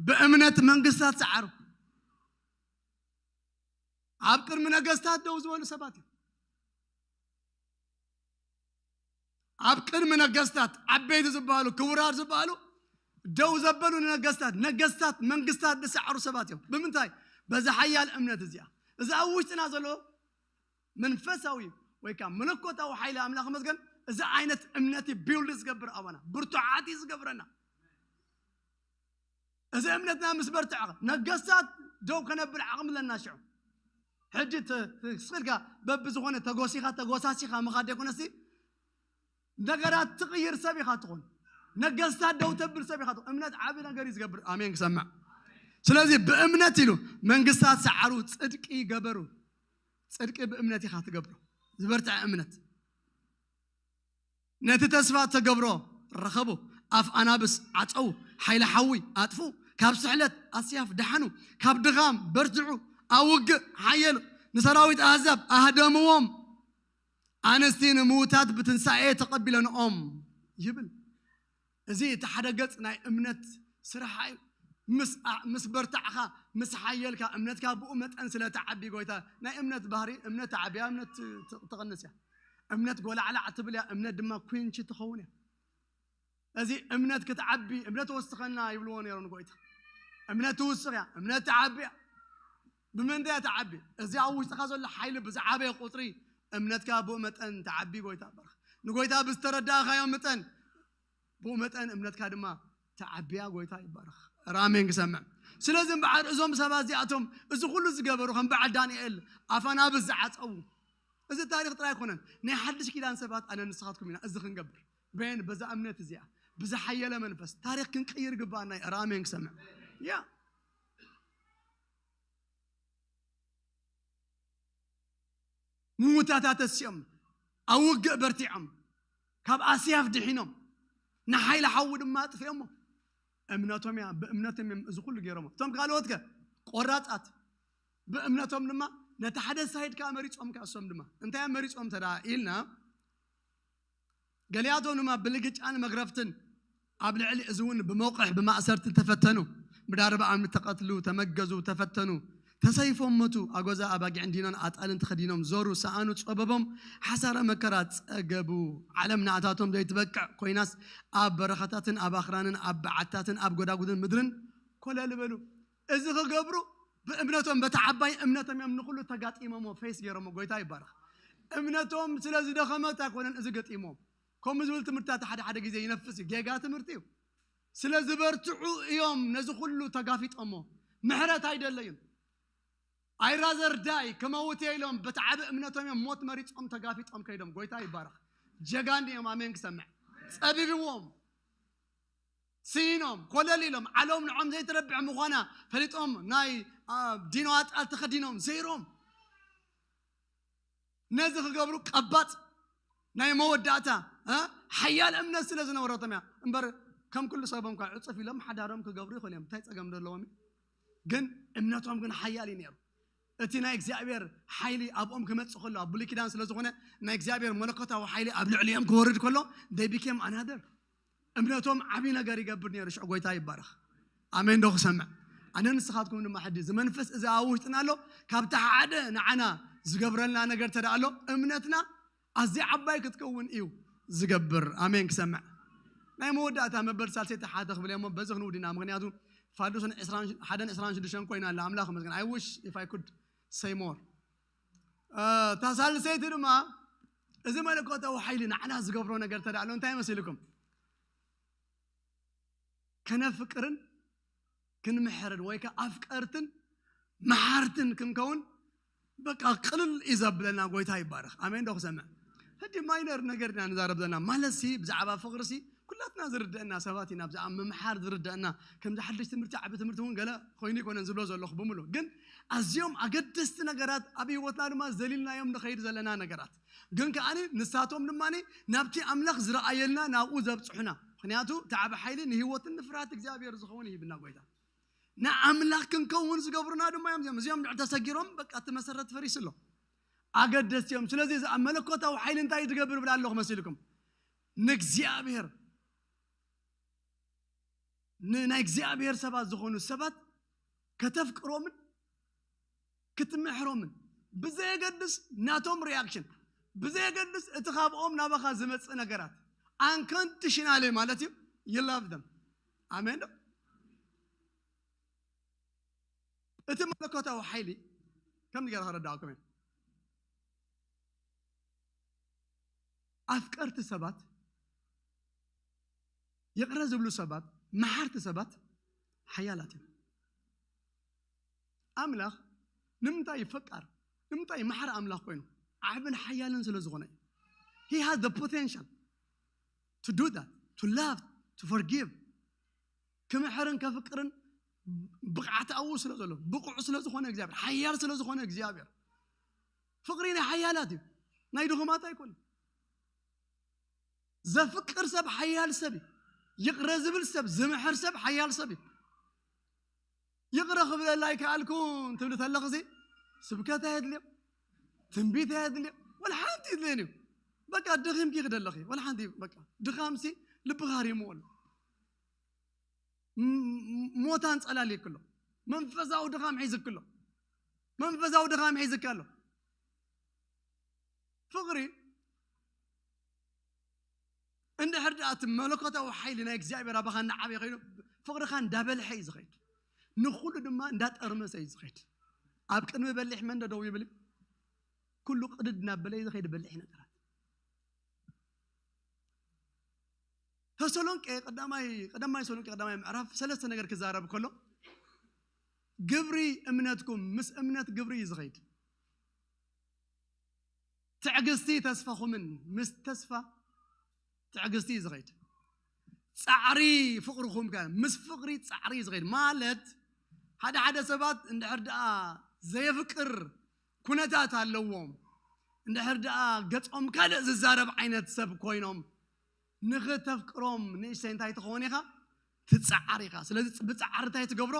ብእምነት መንግስታት ሰዓሩ። ኣብ ቅድሚ ነገስታት ደው ዝበሉ ሰባት እዮም። ኣብ ቅድሚ ነገስታት፣ ዓበይቲ ዝበሃሉ፣ ክቡራት ዝበሃሉ ደው ዘበሉ ንነገስታት፣ ነገስታት፣ መንግስታት ዝሰዓሩ ሰባት እዮም። ብምንታይ? በዛ ሓያል እምነት እዚኣ። እዚ ኣብ ውሽጥና ዘሎ መንፈሳዊ ወይ ከዓ መለኮታዊ ሓይሊ ኣምላኽ መስገን፣ እዚ ዓይነት እምነት እዩ ቢውልድ ዝገብር ኣባና፣ ብርቱዓት እዩ ዝገብረና። እዚ እምነትና ምስ በርትዐ፣ ነገስታት ደው ከነብል ዓቕሚ ኣለና። ሽዑ ሕጂ ተ-፣ ስቕ ኢልካ በብዝኾነ ተጎሲኻ፣ ተጎሳሲኻ ምኻድ ዘይኮነሲ፣ ነገራት ትቕይር ሰብ ኢኻ ትኾን። ነገስታት ደው ተብል ሰብ ኢኻ ትኾን። እምነት ዓቢ ነገር እዩ ዝገብር። ኣሜን ክሰምዕ። ስለዚ ብእምነት ኢሉ፣ መንግስታት ሰዓሩ፣ ጽድቂ ገበሩ። ጽድቂ ብእምነት ኢኻ ትገብሮ። ዝበርትዐ እምነት። ነቲ ተስፋ ተገብሮ ረኸቡ። ኣፍ ኣናብስ ዓጸዉ። ሓይሊ ሓዊ ኣጥፉ። ካብ ስሕለት ኣስያፍ ደሓኑ። ካብ ድኻም በርትዑ። ኣብ ውግእ ሓየሉ። ንሰራዊት ኣህዛብ ኣህደምዎም። ኣንስቲ ንምዉታት ብትንሳኤ ተቐቢለንኦም ይብል። እዚ እቲ ሓደ ገጽ ናይ እምነት ስራሕ እዩ። ምስ ኣ-፣ ምስ በርታዕኻ፣ ምስ ሓየልካ፣ እምነትካ ብኡ መጠን ስለ ትዓቢ ጎይታ፣ ናይ እምነት ባህሪ፣ እምነት ትዓቢ እያ፣ እምነት ት-፣ ት-፣ ትቕንስ እያ። እምነት ጎላዕላዕ ትብል እያ፣ እምነት ድማ ኩንቺ ትኸውን እያ። እዚ እምነት ክትዓቢ፣ እምነት ወስኸና ይብልዎ ነይሮም ንጎይታ። እምነት ትውስኽ እያ፣ እምነት ትዓቢ እያ። ብምንታይ እያ ትዓቢ? እዚ ኣብ ውሽጥኻ ዘሎ ሓይሊ ብዝዓበየ ቁጽሪ እምነትካ ብኡ መጠን ትዓቢ። ጎይታ ይባርኽ። ንጎይታ ብዝተረዳእኻዮ መጠን ብኡ መጠን እምነትካ ድማ ትዓቢ እያ። ጎይታ ይባረኽ። ራሜን ክሰምዕ። ስለዚ እምበዓር እዞም ሰባት እዚኣቶም እዚ ኩሉ ዝገበሩ ከም በዓል ዳንኤል ኣፍ ኣናብስ ዝዓጸዉ፣ እዚ ታሪኽ ጥራይ ኣይኮነን። ናይ ሓድሽ ኪዳን ሰባት ኣነ ንስኻትኩም ኢና እዚ ክንገብር። በየን? በዛ እምነት እዚኣ፣ ብዝሓየለ መንፈስ ታሪኽ ክንቅይር ይግባኣና እዩ። ራሜን ክሰምዕ። ያ ምዉታታት ተሲኦም፣ ኣብ ውግእ በርቲዖም፣ ካብ ኣስያፍ ድሒኖም፣ ንሓይሊ ሓዊ ድማ ኣጥፊኦሞ። እምነቶም እያ፣ ብእምነቶም እዮም እዚ ኩሉ ገይሮሞ። እቶም ካልኦት ከ? ቆራጻት። ብእምነቶም ድማ ነቲ ሓደ ሳይድ ከኣ መሪጾም ከኣ እሶም ድማ። እንታይ እዮም መሪጾም እንተ ደኣ ኢልና፣ ገሊኣቶም ድማ ብልግጫን መግረፍትን ኣብ ልዕሊ እዚ እውን ብመውቕሕ ብማእሰርቲ ተፈተኑ። ብዳርባ ኣምኒ ተቐትሉ፣ ተመገዙ፣ ተፈተኑ። ተሰይፎም ሞቱ። ኣጎዛ ኣባጊዕን ዲኖን ኣጣልን ተኸዲኖም ዞሩ፣ ሰኣኑ፣ ጸበቦም፣ ሓሳረ መከራ ጸገቡ። ዓለም ንኣታቶም ዘይትበቅዕ ኮይናስ፣ ኣብ በረኻታትን ኣብ ኣኽራንን ኣብ በዓትታትን ኣብ ጎዳጉድን ምድርን ኮለል በሉ። እዚ ክገብሩ ብእምነቶም፣ በቲ ዓባይ እምነቶም እዮም ንኹሉ ተጋጢሞሞ፣ ፌስ ገይሮሞ። ጎይታ ይባረኽ። እምነቶም ስለ ዝደኸመት ኣይኮነን እዚ ገጢሞም። ከምኡ ዝብል ትምህርትታት ሓደ ሓደ ግዜ ይነፍስ እዩ። ጌጋ ትምህርቲ እዩ። ስለ ዝበርትዑ እዮም ነዚ ኩሉ ተጋፊጦሞ። ምሕረት ኣይደለዩን። I rather die፣ ክመውት እየ ኢሎም በቲ ዓቢ እምነቶም እዮም ሞት መሪጾም ተጋፊጦም ከይዶም። ጎይታ ይባረኽ። ጀጋን እዮም። ኣሜን ክሰምዕ። ጸቢብዎም፣ ስኢኖም፣ ኮለል ኢሎም፣ ዓለም ንዖም ዘይትረብሕ ምዃና ፈሊጦም፣ ናይ፣ አ፣ ዲኖ ኣጣል ተኸዲኖም፣ ዘይሮም ነዚ ክገብሩ ቀባጽ ናይ መወዳእታ፣ እ፣ ሓያል እምነት ስለ ዝነበረቶም እያ። እምበር ከም ኩሉ ሰቦም እኳ ዕጽፍ ኢሎም ሓዳሮም ክገብሩ ይኽእሉ እዮም። እንታይ ጸገም ዘለዎም እዩ? ግን እምነቶም ግን ሓያል እዩ ነይሩ። እቲ ናይ እግዚኣብሔር ሓይሊ ኣብኦም ክመጽእ ከሎ፣ ኣብ ብሉይ ኪዳን ስለ ዝኾነ፣ ናይ እግዚኣብሔር መለኮታዊ ሓይሊ ኣብ ልዕሊኦም ክወርድ ከሎ፣ they became another። እምነቶም ዓቢ ነገር ይገብር ነይሩ። ሽዑ ጎይታ ይባረኽ። ኣሜን ዶ ክሰምዕ? ኣነ ንስኻትኩም ድማ ሕጂ እዚ መንፈስ እዚ ኣብ ውሽጥና ኣሎ። ካብቲ ሓደ ንዓና ዝገብረልና ነገር ተደኣ ኣሎ፣ እምነትና ኣዝያ ዓባይ ክትከውን እዩ ዝገብር። ኣሜን ክሰምዕ። ናይ መወዳእታ መበል ሳልሰይቲ ሓደ ክብል እየ እሞ በዚ ክንውድና፣ ምኽንያቱ ፋዱስን ዕስራን ሓደን ዕስራን ሽዱሽተን ኮይና ኣላ። ኣምላኽ መስገን። I wish if I could say more። እ፣ እታ ሳልሰይቲ ድማ እዚ መለኮታዊ ሓይሊ ንዓና ዝገብሮ ነገር ተደኣ ኣሎ፣ እንታይ መሲልኩም? ከነፍቅርን ክንምሕርን ወይ ከኣ ኣፍቀርትን መሓርትን ክንከውን በቃ ቅልል እዩ ዘብለና። ጎይታ ይባረኽ። ኣሜን ዶ ክሰምዕ? ሕጂ ማይነር ነገር ኢና ንዛረብ ዘለና። ማለት ሲ ብዛዕባ ፍቕሪ ሲ ኩላትና ዝርድአና ሰባት ኢና። ብዛዕባ ምምሓር ዝርድአና፣ ከምዚ ሓድሽ ትምህርቲ ዓቢ ትምህርቲ እውን ገለ ኮይኑ ይኮነን ዝብሎ ዘለኹ ብምሉእ። ግን ኣዝዮም ኣገደስቲ ነገራት ኣብ ህይወትና ድማ ዘሊልናዮም ንኸይድ ዘለና ነገራት። ግን ከኣ ንሳቶም ድማ ናብቲ ኣምላኽ ዝረኣየልና ናብኡ ዘብጽሑና። ምኽንያቱ እቲ ዓቢ ሓይሊ ንህይወትን ንፍርሃት እግዚኣብሔር ዝኸውን ይህብና ጎይታ። ንኣምላኽ ክንከውን ዝገብሩና ድማ እዮም እዚኦም። እዚኦም ድሕር ተሰጊሮም በቃ እቲ መሰረት ፈሪሱ ኣሎ። ኣገደስቲ እዮም። ስለዚ እዚ ኣብ መለኮታዊ ሓይሊ እንታይ እዩ ዝገብር ብላ ኣለኹ መሲልኩም? ንእግዚኣብሔር፣ ንናይ እግዚኣብሔር ሰባት ዝኾኑ ሰባት ከተፍቅሮምን ክትምሕሮምን ብዘየገድስ ናቶም ሪያክሽን፣ ብዘየገድስ እቲ ካብኦም ናባኻ ዝመጽእ ነገራት፣ unconditionally ማለት እዩ። You love them። ኣሜን ዶ? እቲ መለኮታዊ ሓይሊ ከምዚ ገይረ ከረዳእኩም እየ። ኣፍቀርቲ ሰባት፣ ይቕረ ዝብሉ ሰባት፣ መሓርቲ ሰባት ሓያላት እዮም። ኣምላኽ ንምንታይ እዩ ፈቃር፣ ንምንታይ መሓሪ ኣምላኽ ኮይኑ? ዓብን ሓያልን ስለ ዝኾነ እዩ። He has the potential to do that, to love, to forgive። ክምሕርን ከፍቅርን ብቕዓት ኣብኡ ስለ ዘሎ፣ ብቑዕ ስለ ዝኾነ እግዚኣብሔር፣ ሓያል ስለ ዝኾነ እግዚኣብሔር። ፍቕሪ ናይ ሓያላት እዩ፣ ናይ ድኹማት ኣይኮነን። ዘፍቅር ሰብ ሓያል ሰብ እዩ። ይቕረ ዝብል ሰብ፣ ዝምሕር ሰብ ሓያል ሰብ እዩ። ይቕረ ክብለላ ኣይከኣልኩን ትብሊ ተለኽሲ፣ ስብከት ኣየድልዮ፣ ትንቢት ኣየድልዮ፣ ወላ ሓንቲ የድልየን እዩ። በቃ ደኺምኪ ክደለኺ፣ ወላ ሓንቲ በቃ ድኻምሲ ልብኻ ሃሪምዎ ኣሎ። ም-፣ ም-፣ ሞት ኣንጸላልየኪ ኣሎ። መንፈሳዊ ድኻም ሒዝኪ ኣሎ። መንፈሳዊ ድኻም ሒዝኪ ኣሎ። ፍቕሪ እንድሕር ደኣ እቲ መለኮታዊ ሓይሊ ናይ እግዚኣብሔር ኣባኻ እናዓበየ ኸይኑ፣ ፍቕርኻ እንዳበልሐ እዩ ዝኸይድ። ንኹሉ ድማ እንዳጠርመሰ እዩ ዝኸይድ። ኣብ ቅድሚ በሊሕ መን ዶ ደው ይብል? ኩሉ ቅድድ እናበለ እዩ ዝኸይድ በሊሕ ነገራት። ተሰሎንቄ ቀዳማይ፣ ቀዳማይ ተሰሎንቄ ቀዳማይ ምዕራፍ ሰለስተ ነገር ክዛረብ ከሎ፣ ግብሪ እምነትኩም፣ ምስ እምነት ግብሪ እዩ ዝኸይድ። ትዕግስቲ ተስፋኹምን፣ ምስ ተስፋ ትዕግስቲ እዩ ዝኸይድ። ጻዕሪ ፍቕርኹም ከ፣ ምስ ፍቕሪ ጻዕሪ እዩ ዝኸይድ። ማለት ሓደ ሓደ ሰባት እንድሕር ደኣ ዘየፍቅር ኩነታት ኣለዎም፣ እንድሕር ደኣ ገጾም ካልእ ዝዛረብ ዓይነት ሰብ ኮይኖም፣ ንኽተፍቅሮም ንእሽተይ እንታይ ትኸውን ኢኻ? ትጸዓር ኢኻ። ስለዚ ብጸዓር እንታይ ትገብሮ?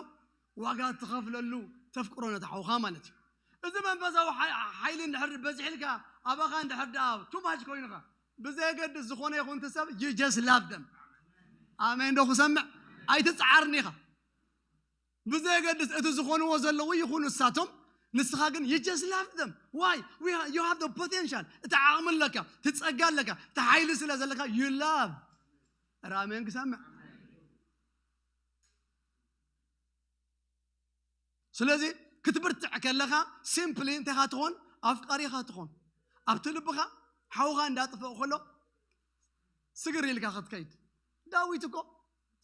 ዋጋ ትኸፍለሉ፣ ተፍቅሮ ነቲ ሓውኻ ማለት እዩ። እዚ መንፈሳዊ ሓይ-፣ ሓይሊ እንድሕር በዚሕልካ፣ ኣባኻ እንድሕር ደኣ too much ኮይኑኻ፣ ብዘየገድስ ዝኾነ ይኹን እቲ ሰብ፣ you just love them። ኣሜን ዶ ክሰምዕ? ኣይትጸዓርን ኢኻ። ብዘየገድስ እቲ ዝኾንዎ ዘለዉ ይኹኑ እሳቶም፣ ንስኻ ግን you just love them. Why? We ha- you have the potential. እቲ ዓቕሚ ኣለካ፣ እቲ ጸጋ ኣለካ፣ እቲ ሓይሊ ስለ ዘለካ you love. ራሜን ክሰምዕ። ስለዚ ክትብርትዕ ከለኻ simply እንታይ ኢኻ ትኾን? ኣፍቃሪ ኢኻ ትኾን። ኣብቲ ልብኻ ሓውኻ እንዳጥፍኦ ከሎ ስግር ኢልካ ክትከይድ። ዳዊት እኮ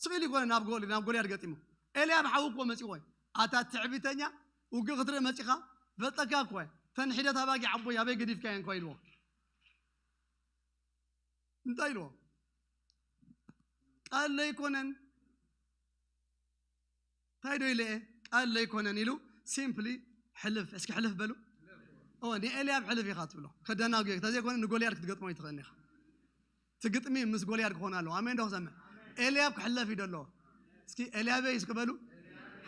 ስቕ ኢሉ ይኮነ ናብ ጎል ናብ ጎልያድ ገጢሙ። ኤልያብ ሓው እኮ መፂ ወይ ኣታ ትዕቢተኛ ውግእ ክትርኢ መፂኻ ፈልጠካ እኮ እየ። ተን ሒደት ኣባጊ ዓቦይ ኣበይ ገዲፍካየን እኮ ኢልዎ። እንታይ ኢልዎ? ቃል ለይኮነን እንታይ ዶ ኢለ እየ? ቃል ለይኮነን ኢሉ simply ሕልፍ እስኪ ሕልፍ በሉ። ኦ ንኤልያብ ሕልፍ ኢኻ ትብሎ ከደናጉ ተዘይኮነ ንጎልያድ ክትገጥሞ ይትኽእል ኢኻ። ትግጥሚ ምስ ጎልያድ ክኾን ኣለዎ። ኣሜን ዶ ክሰምዕ? ኤልያብ ክሕለፍ እዩ ደሎ። እስኪ ኤልያበይ እስኪ በሉ።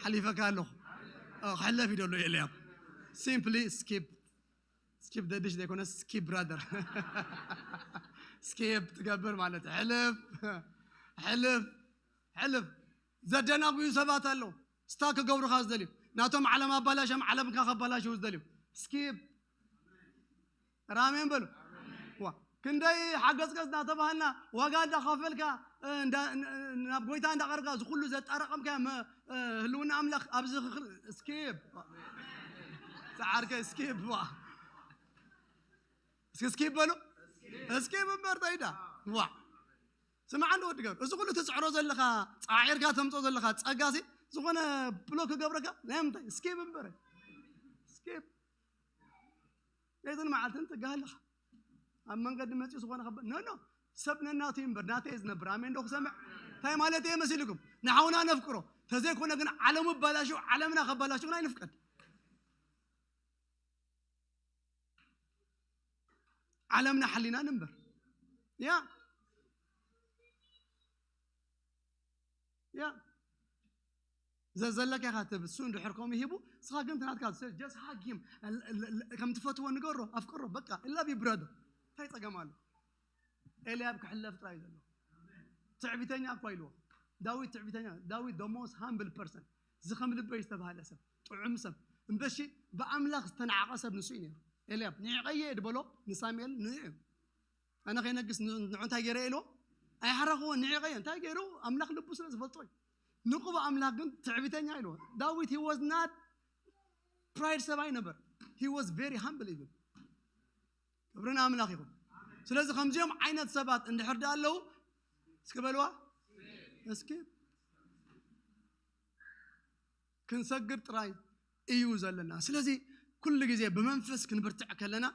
ሓሊፈካ ኣለኹ። ኦ፣ ክሕለፍ እዩ ደሎ ኤልያብ። Simply skip skip the dish ዘይኮነ skip brother skip ትገብር ማለት እዩ። ሕልፍ ሕልፍ ሕልፍ። ዘደናጉዩ ሰባት ኣለዉ። ስታ ክገብሩኻ ዝደልዩ ናቶም ዓለም ኣባላሽም ዓለምካ ከባላሽው ዝደልዩ skip። ራሜን በሉ። ዋ ክንደይ ሓገዝገዝ እናተባህልና ዋጋ እንዳኸፈልካ እንዳ- ን- ናብ ጎይታ እንዳቐርብካ እዚ ኩሉ ዘጣረቐምካ መ- ህልውና ኣምላኽ ኣብዚ ክኽል skip። ሰዓርከ skip ዋ እስኪ skip በሉ። Skip እምበር ተይዳ ዋ ስማዕ እንደ ወዲ ገብር እዚ ኩሉ ትፅዕሮ ዘለኻ ፃዒርካ ተምፆ ዘለኻ ፀጋሲ ዝኾነ ብሎ ክገብረካ ናይ ምንታይ skip እምበር skip። ለይትን መዓልትን ትጋሃለኻ ኣብ መንገዲ መፂኡ ዝኾነ ከበ ኖ ኖ ሰብ ነናቱ እምበር ናተይ ዝነብር ኣሜን ዶ ክሰምዕ እንታይ ማለት እየ መሲልኩም ንሓውና ነፍቅሮ ተዘይኮነ ግን ዓለሙ ባላሽው ዓለምና ከባላሽው ግን ኣይንፍቀድ። ዓለምና ሓሊና ንንበር ያ ያ ዘዘለካ ኢኻ ትብ እሱ እንድሕር ከምኡ ሂቡ ስኻ ግን ትናትካ just hug him ከም ትፈትዎ ንገሮ ኣፍቅሮ በቃ I love you brother እንታይ ጸገም ኣሎ? ኤልያብ ክሕለፍ ጥራይ ዘሎ ትዕቢተኛ እኳ ኢልዎ ዳዊት ትዕቢተኛ ዳዊት the most humble person ዝኸም ልበይ ዝተባህለ ሰብ ጥዑም ሰብ እምበሺ ብኣምላኽ ዝተናዓቐ ሰብ ንሱ እዩ ነይሩ። ኤልያብ ንዕቐየ ድበሎ ንሳሙኤል ንዑ ኣነ ከይነግስ ንዑ እንታይ ገይረ ኢልዎ ኣይሓረኽዎ ንዕቐየ እንታይ ገይሩ ኣምላኽ ልቡ ስለ ዝፈልጦ እዩ። ንቁ ኣምላኽ ግን ትዕቢተኛ ኢልዎ ዳዊት he was not pride ሰብ ኣይነበር he was very humble even ክብሪ ንኣምላኽ ይኹን። ስለዚ ከምዚኦም ዓይነት ሰባት እንድሕር ዳ ኣለዉ እስኪ በልዋ እስኪ ክንሰግድ ጥራይ እዩ ዘለና። ስለዚ ኩሉ ግዜ ብመንፈስ ክንብርትዕ ከለና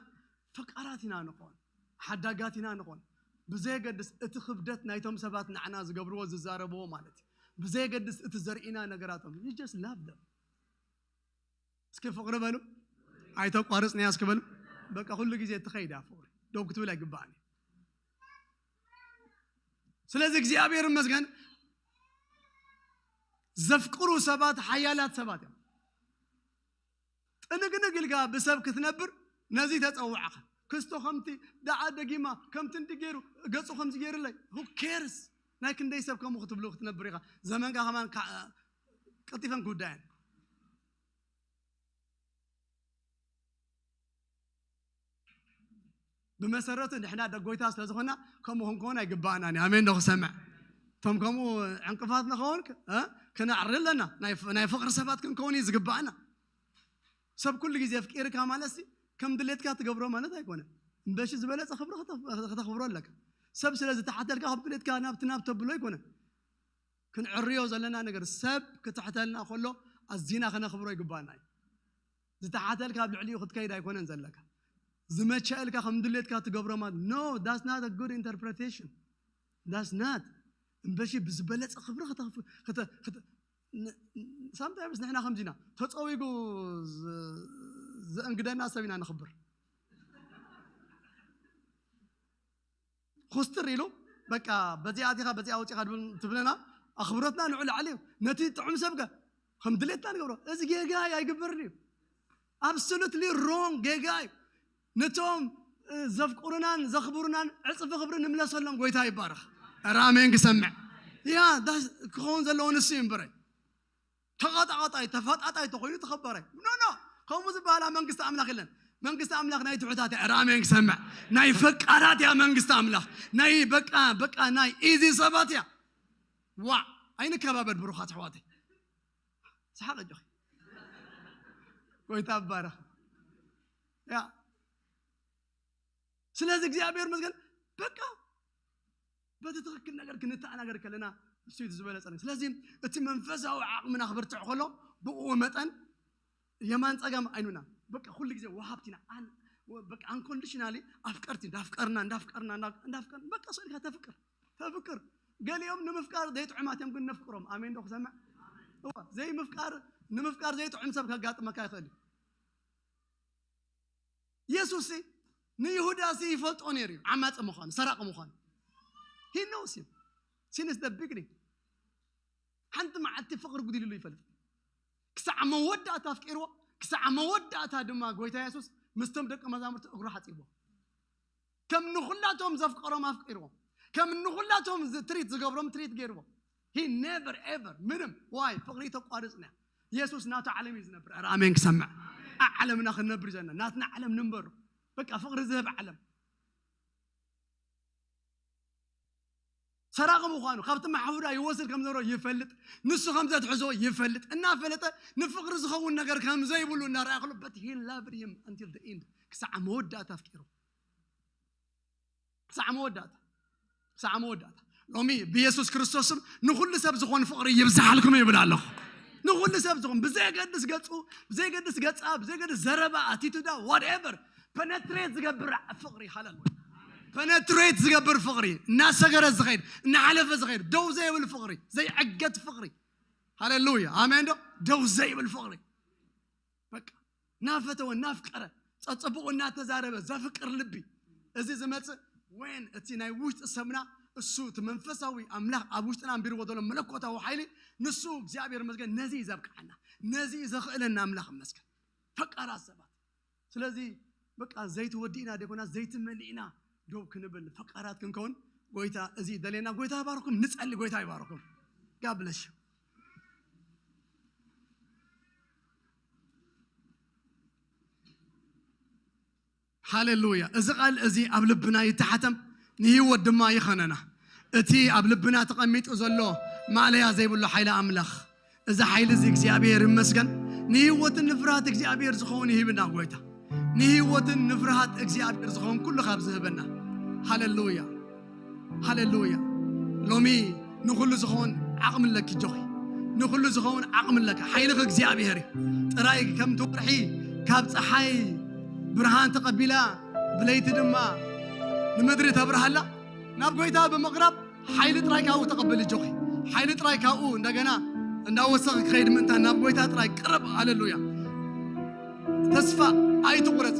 ፈቃራት ኢና ንኾን፣ ሓዳጋት ኢና ንኾን። ብዘየገድስ እቲ ክብደት ናይቶም ሰባት ንዓና ዝገብርዎ ዝዛረብዎ ማለት እዩ። ብዘየገድስ እቲ ዘርእና ነገራቶም you just love them። እስኪ ፍቕሪ በሉ ኣይተቋርጽንያ እስኪ በሉ በቃ ኩሉ ግዜ ትኸይድ እያ ፍቕሪ ደው ክትብል ኣይግባእን እዩ። ስለዚ እግዚኣብሔር ይመስገን ዘፍቅሩ ሰባት ሓያላት ሰባት እዮም። ጥንግንግ ኢልካ ብሰብ ክትነብር ነዚ ተጸዋዕኻ ክስቶ ከምቲ ደዓ ደጊማ ከምቲ እንዲ ገይሩ ገጹ ከምዚ ገይሩለይ who cares ናይ ክንደይ ሰብ ከምኡ ክትብሉ ክትነብር ኢኻ። ዘመንካ ከማን ቀልጢፈን ክውዳየን ብመሰረቱ ንሕና ደጎይታ ስለ ዝኾና ከምኡ ክንከውን ኣይግባእናን እዩ። ኣሜን ዶ ክሰምዕ? እቶም ከምኡ ዕንቅፋት ንኸውን ክ- እ? ክነዕሪ ኣለና። ናይ ፍ- ናይ ፍቕሪ ሰባት ክንከውን እዩ ዝግባእና። ሰብ ኩሉ ግዜ ኣፍቂርካ ማለት ሲ ከም ድሌትካ ትገብሮ ማለት ኣይኮነን። እምበሺ ዝበለጸ ክብሪ ክተ- ክተኽብሮ ኣለካ። ሰብ ስለ ዝተሓተልካ ከም ድሌትካ ናብቲ ናብ ተብሎ ኣይኮነን። ክንዕርዮ ዘለና ነገር ሰብ ክትሕተልና ከሎ ኣዚና ክነኽብሮ ይግባና እዩ። ዝተሓተልካ ኣብ ልዕሊኡ ክትከይድ ኣይኮነን ዘለካ። ዝመቸአልካ ከም ድሌትካ ትገብሮ ማለት no that's not a good interpretation that's not እምበሺ ብዝበለጸ ክብሪ sometimes ንሕና ከምዚና ተጸዊጉ ዘእንግደና ሰብ ኢና ንኽብር ኩስትር ኢሉ በቃ በዚኣ ኣቲኻ በዚኣ ወፂኻ ትብለና ኣኽብሮትና ንዑ ላዕሊ እዩ። ነቲ ጥዑም ሰብከ ከም ድሌትና ንገብሮ እዚ ጌጋ እዩ ኣይግበርን እዩ። Absolutely wrong ጌጋ እዩ። ነቶም ዘፍቅሩናን ዘኽብሩናን ዕፅፊ ክብሪ ንምለሰሎም ጎይታ ይባረኽ። ራሜን ክሰምዕ ያ ክኸውን ዘለዎ ንሱ እዩ እምበረ ተቐጣቐጣይ ተፋጣጣይ ተኾይኑ ተኸበራይ። ኖ ኖ፣ ከምኡ ዝበሃል ኣብ መንግስቲ ኣምላኽ የለን። መንግስቲ ኣምላኽ ናይ ትሑታት እያ። ራሜን ክሰምዕ። ናይ ፈቃራት እያ መንግስቲ ኣምላኽ። ናይ በቃ በቃ ናይ ኢዚ ሰባት እያ። ዋ፣ ኣይንከባበር ብሩኻት ኣሕዋተይ። ሰሓቕ ኣጆኺ። ጎይታ ይባረኽ። ያ ስለዚ እግዚኣብሔር ይመስገን። በቃ በቲ ትኽክል ነገር ክንተኣናገር ከለና እሱ እዩ ዝበለጸ ነገር። ስለዚ እቲ መንፈሳዊ ዓቕምና ክብርትዕ ከሎ ብኡ መጠን የማን ጸጋም ኣይኑና በቃ ኩሉ ግዜ ወሃብቲና ኣን- በቃ ኣንኮንዲሽናሊ ኣፍቀርቲ እንዳፍቀርና እንዳፍቀርና እንዳ- እንዳፍቀርና በቃ ሰልካ ተፍቅር ተፍቅር። ገሊኦም ንምፍቃር ዘይጥዑማት እዮም ግን ነፍቅሮም። ኣሜን ዶ ክሰምዕ? እዋ ዘይምፍቃር ንምፍቃር ዘይጥዑም ሰብ ከጋጥመካ ይኽእል እዩ። የሱስ ንይሁዳ ሲ ይፈልጦ ነይሩ እዩ ዓማፂ ምዃኑ ሰራቂ ምዃኑ። He knows him since the beginning። ሓንቲ መዓልቲ ፍቕሪ ጉዲልሉ ይፈልጥ። ክሳዕ መወዳእታ ኣፍቂርዎ። ክሳዕ መወዳእታ ድማ ጎይታ የሱስ ምስቶም ደቂ መዛሙርቲ እግሩ ሓፂብዎ። ከም ንኹላቶም ዘፍቀሮም ኣፍቂርዎም። ከም ንኹላቶም ትሪት ዝገብሮም ትሪት ገይርዎም። He never ever ምንም ዋይ ፍቕሪ ተቋርፅና። የሱስ ናቱ ዓለም እዩ ዝነብር። ኧረ ኣሜን ክሰምዕ። ኣብ ዓለምና ክንነብር ዘለና ናትና ዓለም ንንበሩ። በቃ ፍቕሪ ዝህብ ዓለም። ሰራቂ ምዃኑ ካብቲ ማሕፉዳ ይወስድ ከም ዘሮ ይፈልጥ። ንሱ ከም ዘትሕዞ ይፈልጥ። እናፈለጠ ንፍቕሪ ዝኸውን ነገር ከም ዘይብሉ እናረኣየ ከሎ but he loved him until the end። ክሳዕ መወዳእታ ኣፍቂሩ። ክሳዕ መወዳእታ ክሳዕ መወዳእታ። ሎሚ ብየሱስ ክርስቶስም ንኹሉ ሰብ ዝኾን ፍቕሪ ይብዝሓልኩም ይብል ኣለኹ። ንኹሉ ሰብ ዝኾን ብዘየገድስ ገጹ ብዘየገድስ ገጻ ብዘየገድስ ዘረባ ኣቲቱዳ whatever ፐነትሬት ዝገብር ፍቕሪ ሃለሉያ። ፐነትሬት ዝገብር ፍቕሪ እናሰገረ ዝኸይድ እናሓለፈ ዝኸይድ ደው ዘይብል ፍቕሪ ዘይዕገት ፍቕሪ ሃለሉያ። ኣሜን ዶ? ደው ዘይብል ፍቕሪ በቃ እናፈተወ እናፍቀረ ጸጽቡቑ እናተዛረበ ዘፍቅር ልቢ እዚ ዝመጽእ ወይን እቲ ናይ ውሽጢ ሰብና እሱ እቲ መንፈሳዊ ኣምላኽ ኣብ ውሽጥና ኣንቢርዎ ዘሎ መለኮታዊ ሓይሊ ንሱ እግዚኣብሔር መስገን ነዚ እዩ ዘብቅዓና ነዚ እዩ ዘኽእለና ኣምላኽ መስገን ፈቃራት ሰባት ስለዚ በቃ ዘይቲ ወዲእና ደኮና ዘይቲ መሊእና ዶብ ክንብል ፈቃራት ክንከውን ጎይታ እዚ ደሌና ጎይታ ይባርኩም ንጸሊ ጎይታ ይባርኩም ጋብለሽ ሃሌሉያ። እዚ ቃል እዚ ኣብ ልብና ይተሓተም፣ ንህይወት ድማ ይኸነና። እቲ ኣብ ልብና ተቐሚጡ ዘሎ ማእለያ ዘይብሉ ሓይሊ ኣምላኽ፣ እዚ ሓይሊ እዚ እግዚኣብሔር ይመስገን። ንህይወትን ንፍርሃት እግዚኣብሔር ዝኸውን ይህብና ጎይታ። ንህይወትን ንፍርሃት እግዚኣብሔር ዝኸውን ኩሉ ካብ ዝህበና። ሃሌሉያ። ሃሌሉያ። ሎሚ ንኹሉ ዝኸውን ዓቕሚ ኣለኪ፣ እጆኺ። ንኹሉ ዝኸውን ዓቕሚ ኣለካ። ሓይልኺ እግዚኣብሔር እዩ። ጥራይ ከምቲ ወርሒ ካብ ጸሓይ ብርሃን ተቐቢላ፣ ብለይቲ ድማ ንምድሪ ተብርሃላ፣ ናብ ጎይታ ብምቕራብ ሓይሊ ጥራይ ካብኡ ተቐበሊ፣ እጆኺ። ሓይሊ ጥራይ ካብኡ እንደገና እንዳወሰኺ ክኸይድ ምእንታን ናብ ጎይታ ጥራይ ቅረብ። ሃሌሉያ። ተስፋ ኣይትቑረጽ።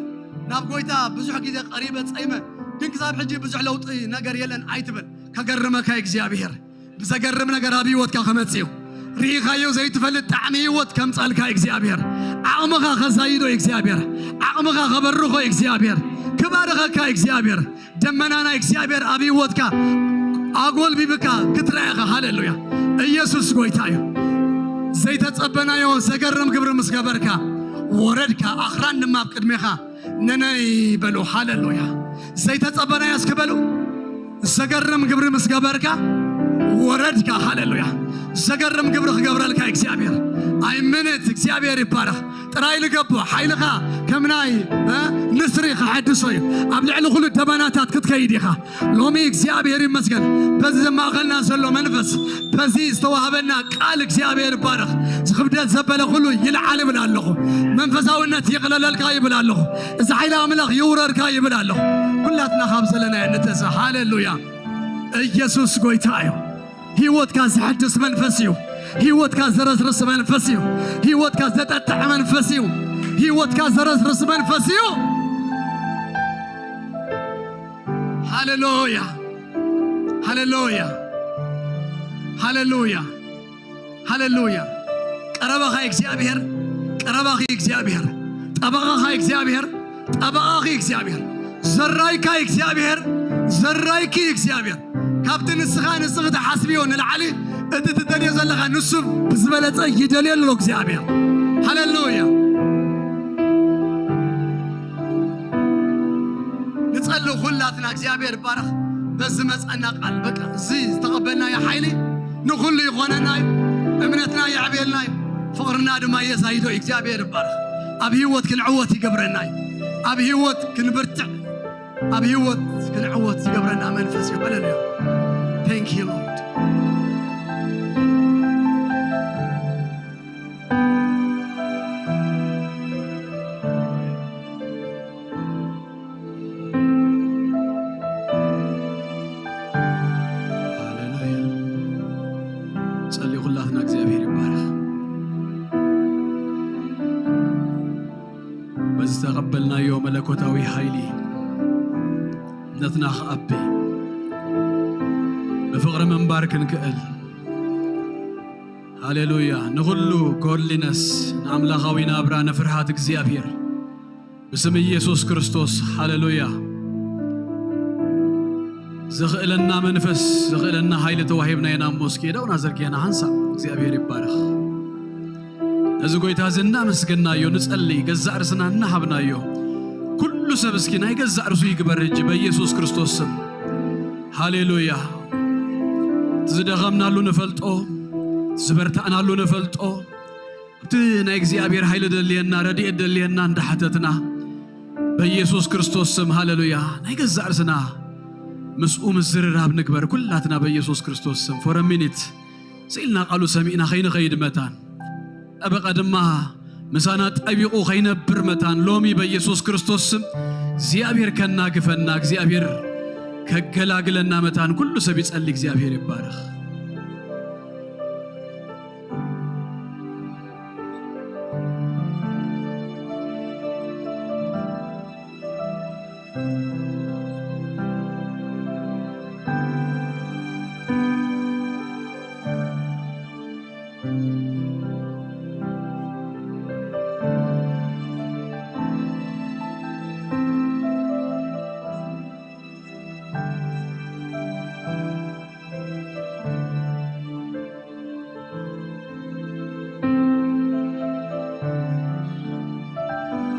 ናብ ጎይታ ብዙሕ ግዜ ቀሪበ ጸይመ፣ ግን ክሳብ ሕጂ ብዙሕ ለውጢ ነገር የለን ኣይትበል። ከገርመካ እግዚኣብሔር ብዘገርም ነገር ኣብ ህይወትካ ክመጽእ እዩ። ርኢኻዮ ዘይትፈልጥ ጣዕሚ ህይወት ከምጻልካ እግዚኣብሔር፣ ዓቕምኻ ከዛይዶ እግዚኣብሔር፣ ዓቕምኻ ከበርኾ እግዚኣብሔር፣ ክባርኸካ እግዚኣብሔር። ደመና ናይ እግዚኣብሔር ኣብ ህይወትካ ኣጎልቢብካ ክትረኣኻ። ሃሌሉያ። ኢየሱስ ጎይታ እዩ። ዘይተጸበናዮ ዘገርም ግብሪ ምስ ገበርካ፣ ወረድካ፣ ኣኽራን ድማ ኣብ ቅድሜኻ ነነይ በሉ። ሃሌሉያ። ዘይተጸበናዮ እስኪ በሉ። ዘገርም ግብሪ ምስ ገበርካ፣ ወረድካ። ሃሌሉያ። ዘገርም ግብሪ ክገብረልካ እግዚኣብሔር። ኣይምንት እግዚኣብሔር ይባረኽ። ጥራይ ልገቦ ሓይልኻ ከም ናይ፣ እ፣ ንስሪ ክሐድሶ እዩ። ኣብ ልዕሊ ኩሉ ደበናታት ክትከይድ ኢኻ። ሎሚ እግዚኣብሔር ይመስገን። በዚ ዘማእኸልና ዘሎ መንፈስ፣ በዚ ዝተዋህበና ቃል እግዚኣብሔር ይባረኽ። እዚ ክብደት ዘበለ ኩሉ ይልዓል ይብል ኣለኹ። መንፈሳውነት ይቕለለልካ ይብል ኣለኹ። እዚ ሓይሊ ኣምላኽ ይውረርካ ይብል ኣለኹ። ኩላትና ካብ ዘለናዮ ንተንሳ። ሃሌሉያ። ኢየሱስ ጎይታ እዩ። ህይወትካ ዘሐድስ መንፈስ እዩ። ህይወትካ ዘረስርስ መንፈስ እዩ። ህይወትካ ዘጠጥዕ መንፈስ እዩ። ህይወትካ ዘረስርስ መንፈስ እዩ። ሃሌሉያ። ሃሌሉያ። ሃሌሉያ። ሃሌሉያ። ቀረባኻ እግዚኣብሔር፣ ቀረባኺ እግዚኣብሔር፣ ጠበቓኻ እግዚኣብሔር፣ ጠበቓኺ እግዚኣብሔር፣ ዘራይካ እግዚኣብሔር፣ ዘራይኪ እግዚኣብሔር፣ ካብቲ ንስኻ ንስኺ ትሓስብዮ ንላዕሊ እቲ ትደልዮ ዘለኻ ንሱ ብዝበለጸ ይደልዮ ኣሎ እግዚኣብሔር። ሃሌሉያ። ንጸሊ ኩላትና እግዚኣብሔር ይባረኽ። በዚ መጸና ቃል በቃ እዚ ዝተቐበልናዮ ሓይሊ ንኹሉ ይኾነና እዩ። እምነትና የዕብየልና እዩ። ፍቕርና ድማ የዛይዶ እዩ። እግዚኣብሔር ይባረኽ። ኣብ ህይወት ክንዕወት ይገብረና እዩ። ኣብ ህይወት ክንብርትዕ ኣብ ህይወት ክንዕወት ዝገብረና መንፈስ እዩ። ሃሌሉያ። Thank you Lord። ሃሌሉያ። ጸልዩ ኩላትና እግዚኣብሔር ይባረኽ። በዚ ዝተቐበልናዮ መለኮታዊ ሓይሊ እምነትና ክኣቢ ብፍቕሪ ምንባር ክንክእል። ሃሌሉያ። ንኹሉ ጎድሊነስ ንኣምላኻዊ ናብራ ንፍርሃት እግዚኣብሔር ብስም ኢየሱስ ክርስቶስ። ሃሌሉያ። ዘኽእለና መንፈስ ዘኽእለና ሓይሊ ተዋሂብና ኢና እሞ እስኪ የደውና ዘርጊሕና ሓንሳብ እግዚኣብሔር ይባረኽ። ነዚ ጎይታ እዚ እናመስገናዮ ንጸሊ ገዛእ ርስና እናሃብናዮ ኩሉ ሰብ እስኪ ናይ ገዛእ ርሱ ይግበር ሕጂ በኢየሱስ ክርስቶስ ስም። ሃሌሉያ። እቲ ዝደኸምናሉ ንፈልጦ ዝበርታእናሉ ንፈልጦ እቲ ናይ እግዚኣብሔር ሓይሊ ደልየና ረድኤት ደልየና እንዳሓተትና በኢየሱስ ክርስቶስ ስም። ሃሌሉያ። ናይ ገዛእ ርስና ምስኡ ምዝርራብ ንግበር ኩላትና በኢየሱስ ክርስቶስ ስም። For a minute ስኢልና ቃሉ ሰሚዕና ከይንኸይድ መታን ጠበቐ ድማ ምሳና ጠቢቑ ከይነብር መታን ሎሚ በኢየሱስ ክርስቶስ ስም እግዚኣብሔር ከናግፈና እግዚኣብሔር ከገላግለና መታን ኩሉ ሰብ ይጸሊ። እግዚኣብሔር ይባረኽ።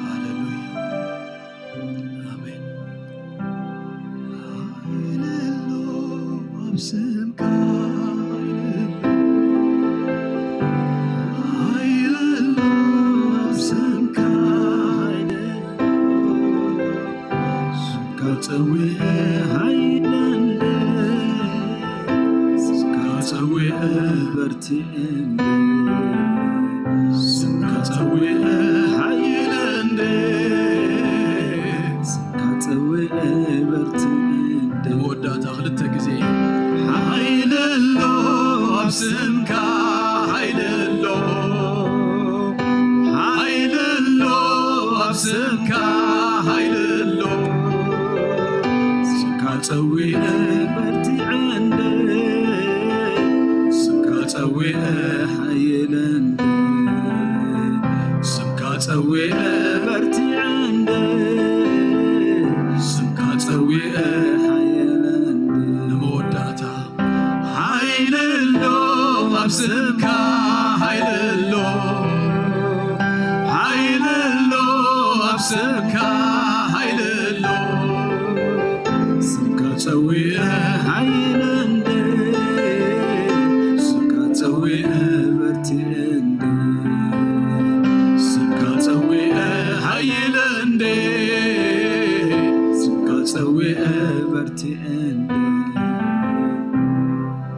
ሃሌሉያ። ኣሜን። ሓይሊ ኣሎ ኣብ ስምካ፣ ሓይሊ ኣሎ ኣብ ስምካ፣ ሓይሊ ኣሎ። ስምካ ጸዊዐ ሓይሊ እንደ፣ ስምካ ጸዊዐ በርቲዐ እንደ፣ ስምካ ጸዊዐ ሓይሊ እንደ፣ ስምካ ጸዊዐ በርቲዐ እንደ። መወዳእታ ክልተ ግዜ። ሓይሊ ኣሎ ኣብ ስምካ፣ ሓይሊ ኣሎ፣ ሓይሊ ኣሎ ኣብ ስምካ፣ ሓይሊ ኣሎ። ስምካ ጸዊዐ በርቲዐ እንደ፣ ስምካ ጸዊዐ ሓይለ እንደ፣ ስምካ ጸዊዐ በርቲዐ እንደ፣ ስምካ ጸዊዐ ሓይለ እንደ። ንመወዳእታ። ሓይሊ ኣሎ ኣብ ስምካ፣ ሓይሊ ኣሎ፣ ሓይሊ ኣሎ ኣብ ስምካ፣ ሓይሊ ኣሎ። ስምካ ጸዊዐ ሓይሊ እንደ፣ ስምካ ጸዊዐ በርቲዐ እንደ፣ ስምካ ጸዊዐ ሓይሊ እንደ፣ ስምካ ጸዊዐ በርቲዐ እንደ።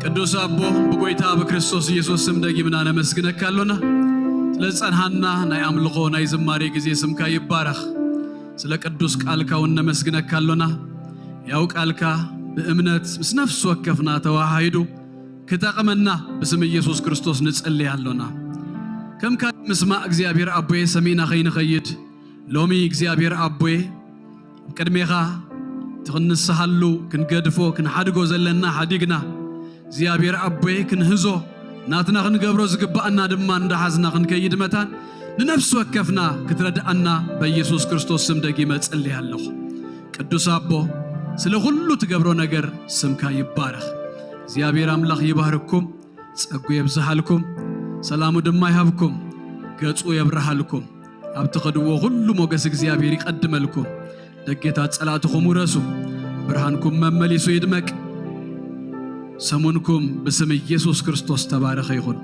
ቅዱስ ኣቦ፣ ብጎይታ ብክርስቶስ ኢየሱስ ስም ደጊምና ነመስግነካ ኣሎና። ስለ ዝጸንሃና ናይ ኣምልኾ ናይ ዝማሬ ግዜ ስምካ ይባረኽ። ስለ ቅዱስ ቃልካ እውን ነመስግነካ ኣሎና። ያው ቃልካ ብእምነት ምስ ነፍሲ ወከፍና ተዋሃሂዱ ክጠቕመና ብስም ኢየሱስ ክርስቶስ ንጸሊ ኣሎና። ከም ካልእ ምስማዕ እግዚኣብሔር ኣቦየ ሰሚዕና ከይንኸይድ፣ ሎሚ እግዚኣብሔር ኣቦየ ኣብ ቅድሜኻ እቲ ክንንስሃሉ፣ ክንገድፎ፣ ክንሓድጎ ዘለና ሓዲግና፣ እግዚኣብሔር ኣቦየ ክንህዞ፣ ናትና ክንገብሮ ዝግባኣና ድማ እንዳሓዝና ክንከይድ መታን፣ ንነፍሲ ወከፍና ክትረድኣና በኢየሱስ ክርስቶስ ስም ደጊመ እጽሊ ኣለኹ። ቅዱስ ኣቦ፣ ስለ ኩሉ ትገብሮ ነገር ስምካ ይባረኽ። እግዚኣብሔር ኣምላኽ ይባርኩም። ጸጉ የብዝሃልኩም፣ ሰላሙ ድማ ይሃብኩም፣ ገጹ የብርሃልኩም። ኣብ ትኸድዎ ኩሉ ሞገስ እግዚኣብሔር ይቐድመልኩም። ደጌታት ጸላእትኹም ውረሱ፣ ብርሃንኩም መመሊሱ ይድመቅ። ሰሙንኩም ብስም ኢየሱስ ክርስቶስ ተባረኸ ይኹን።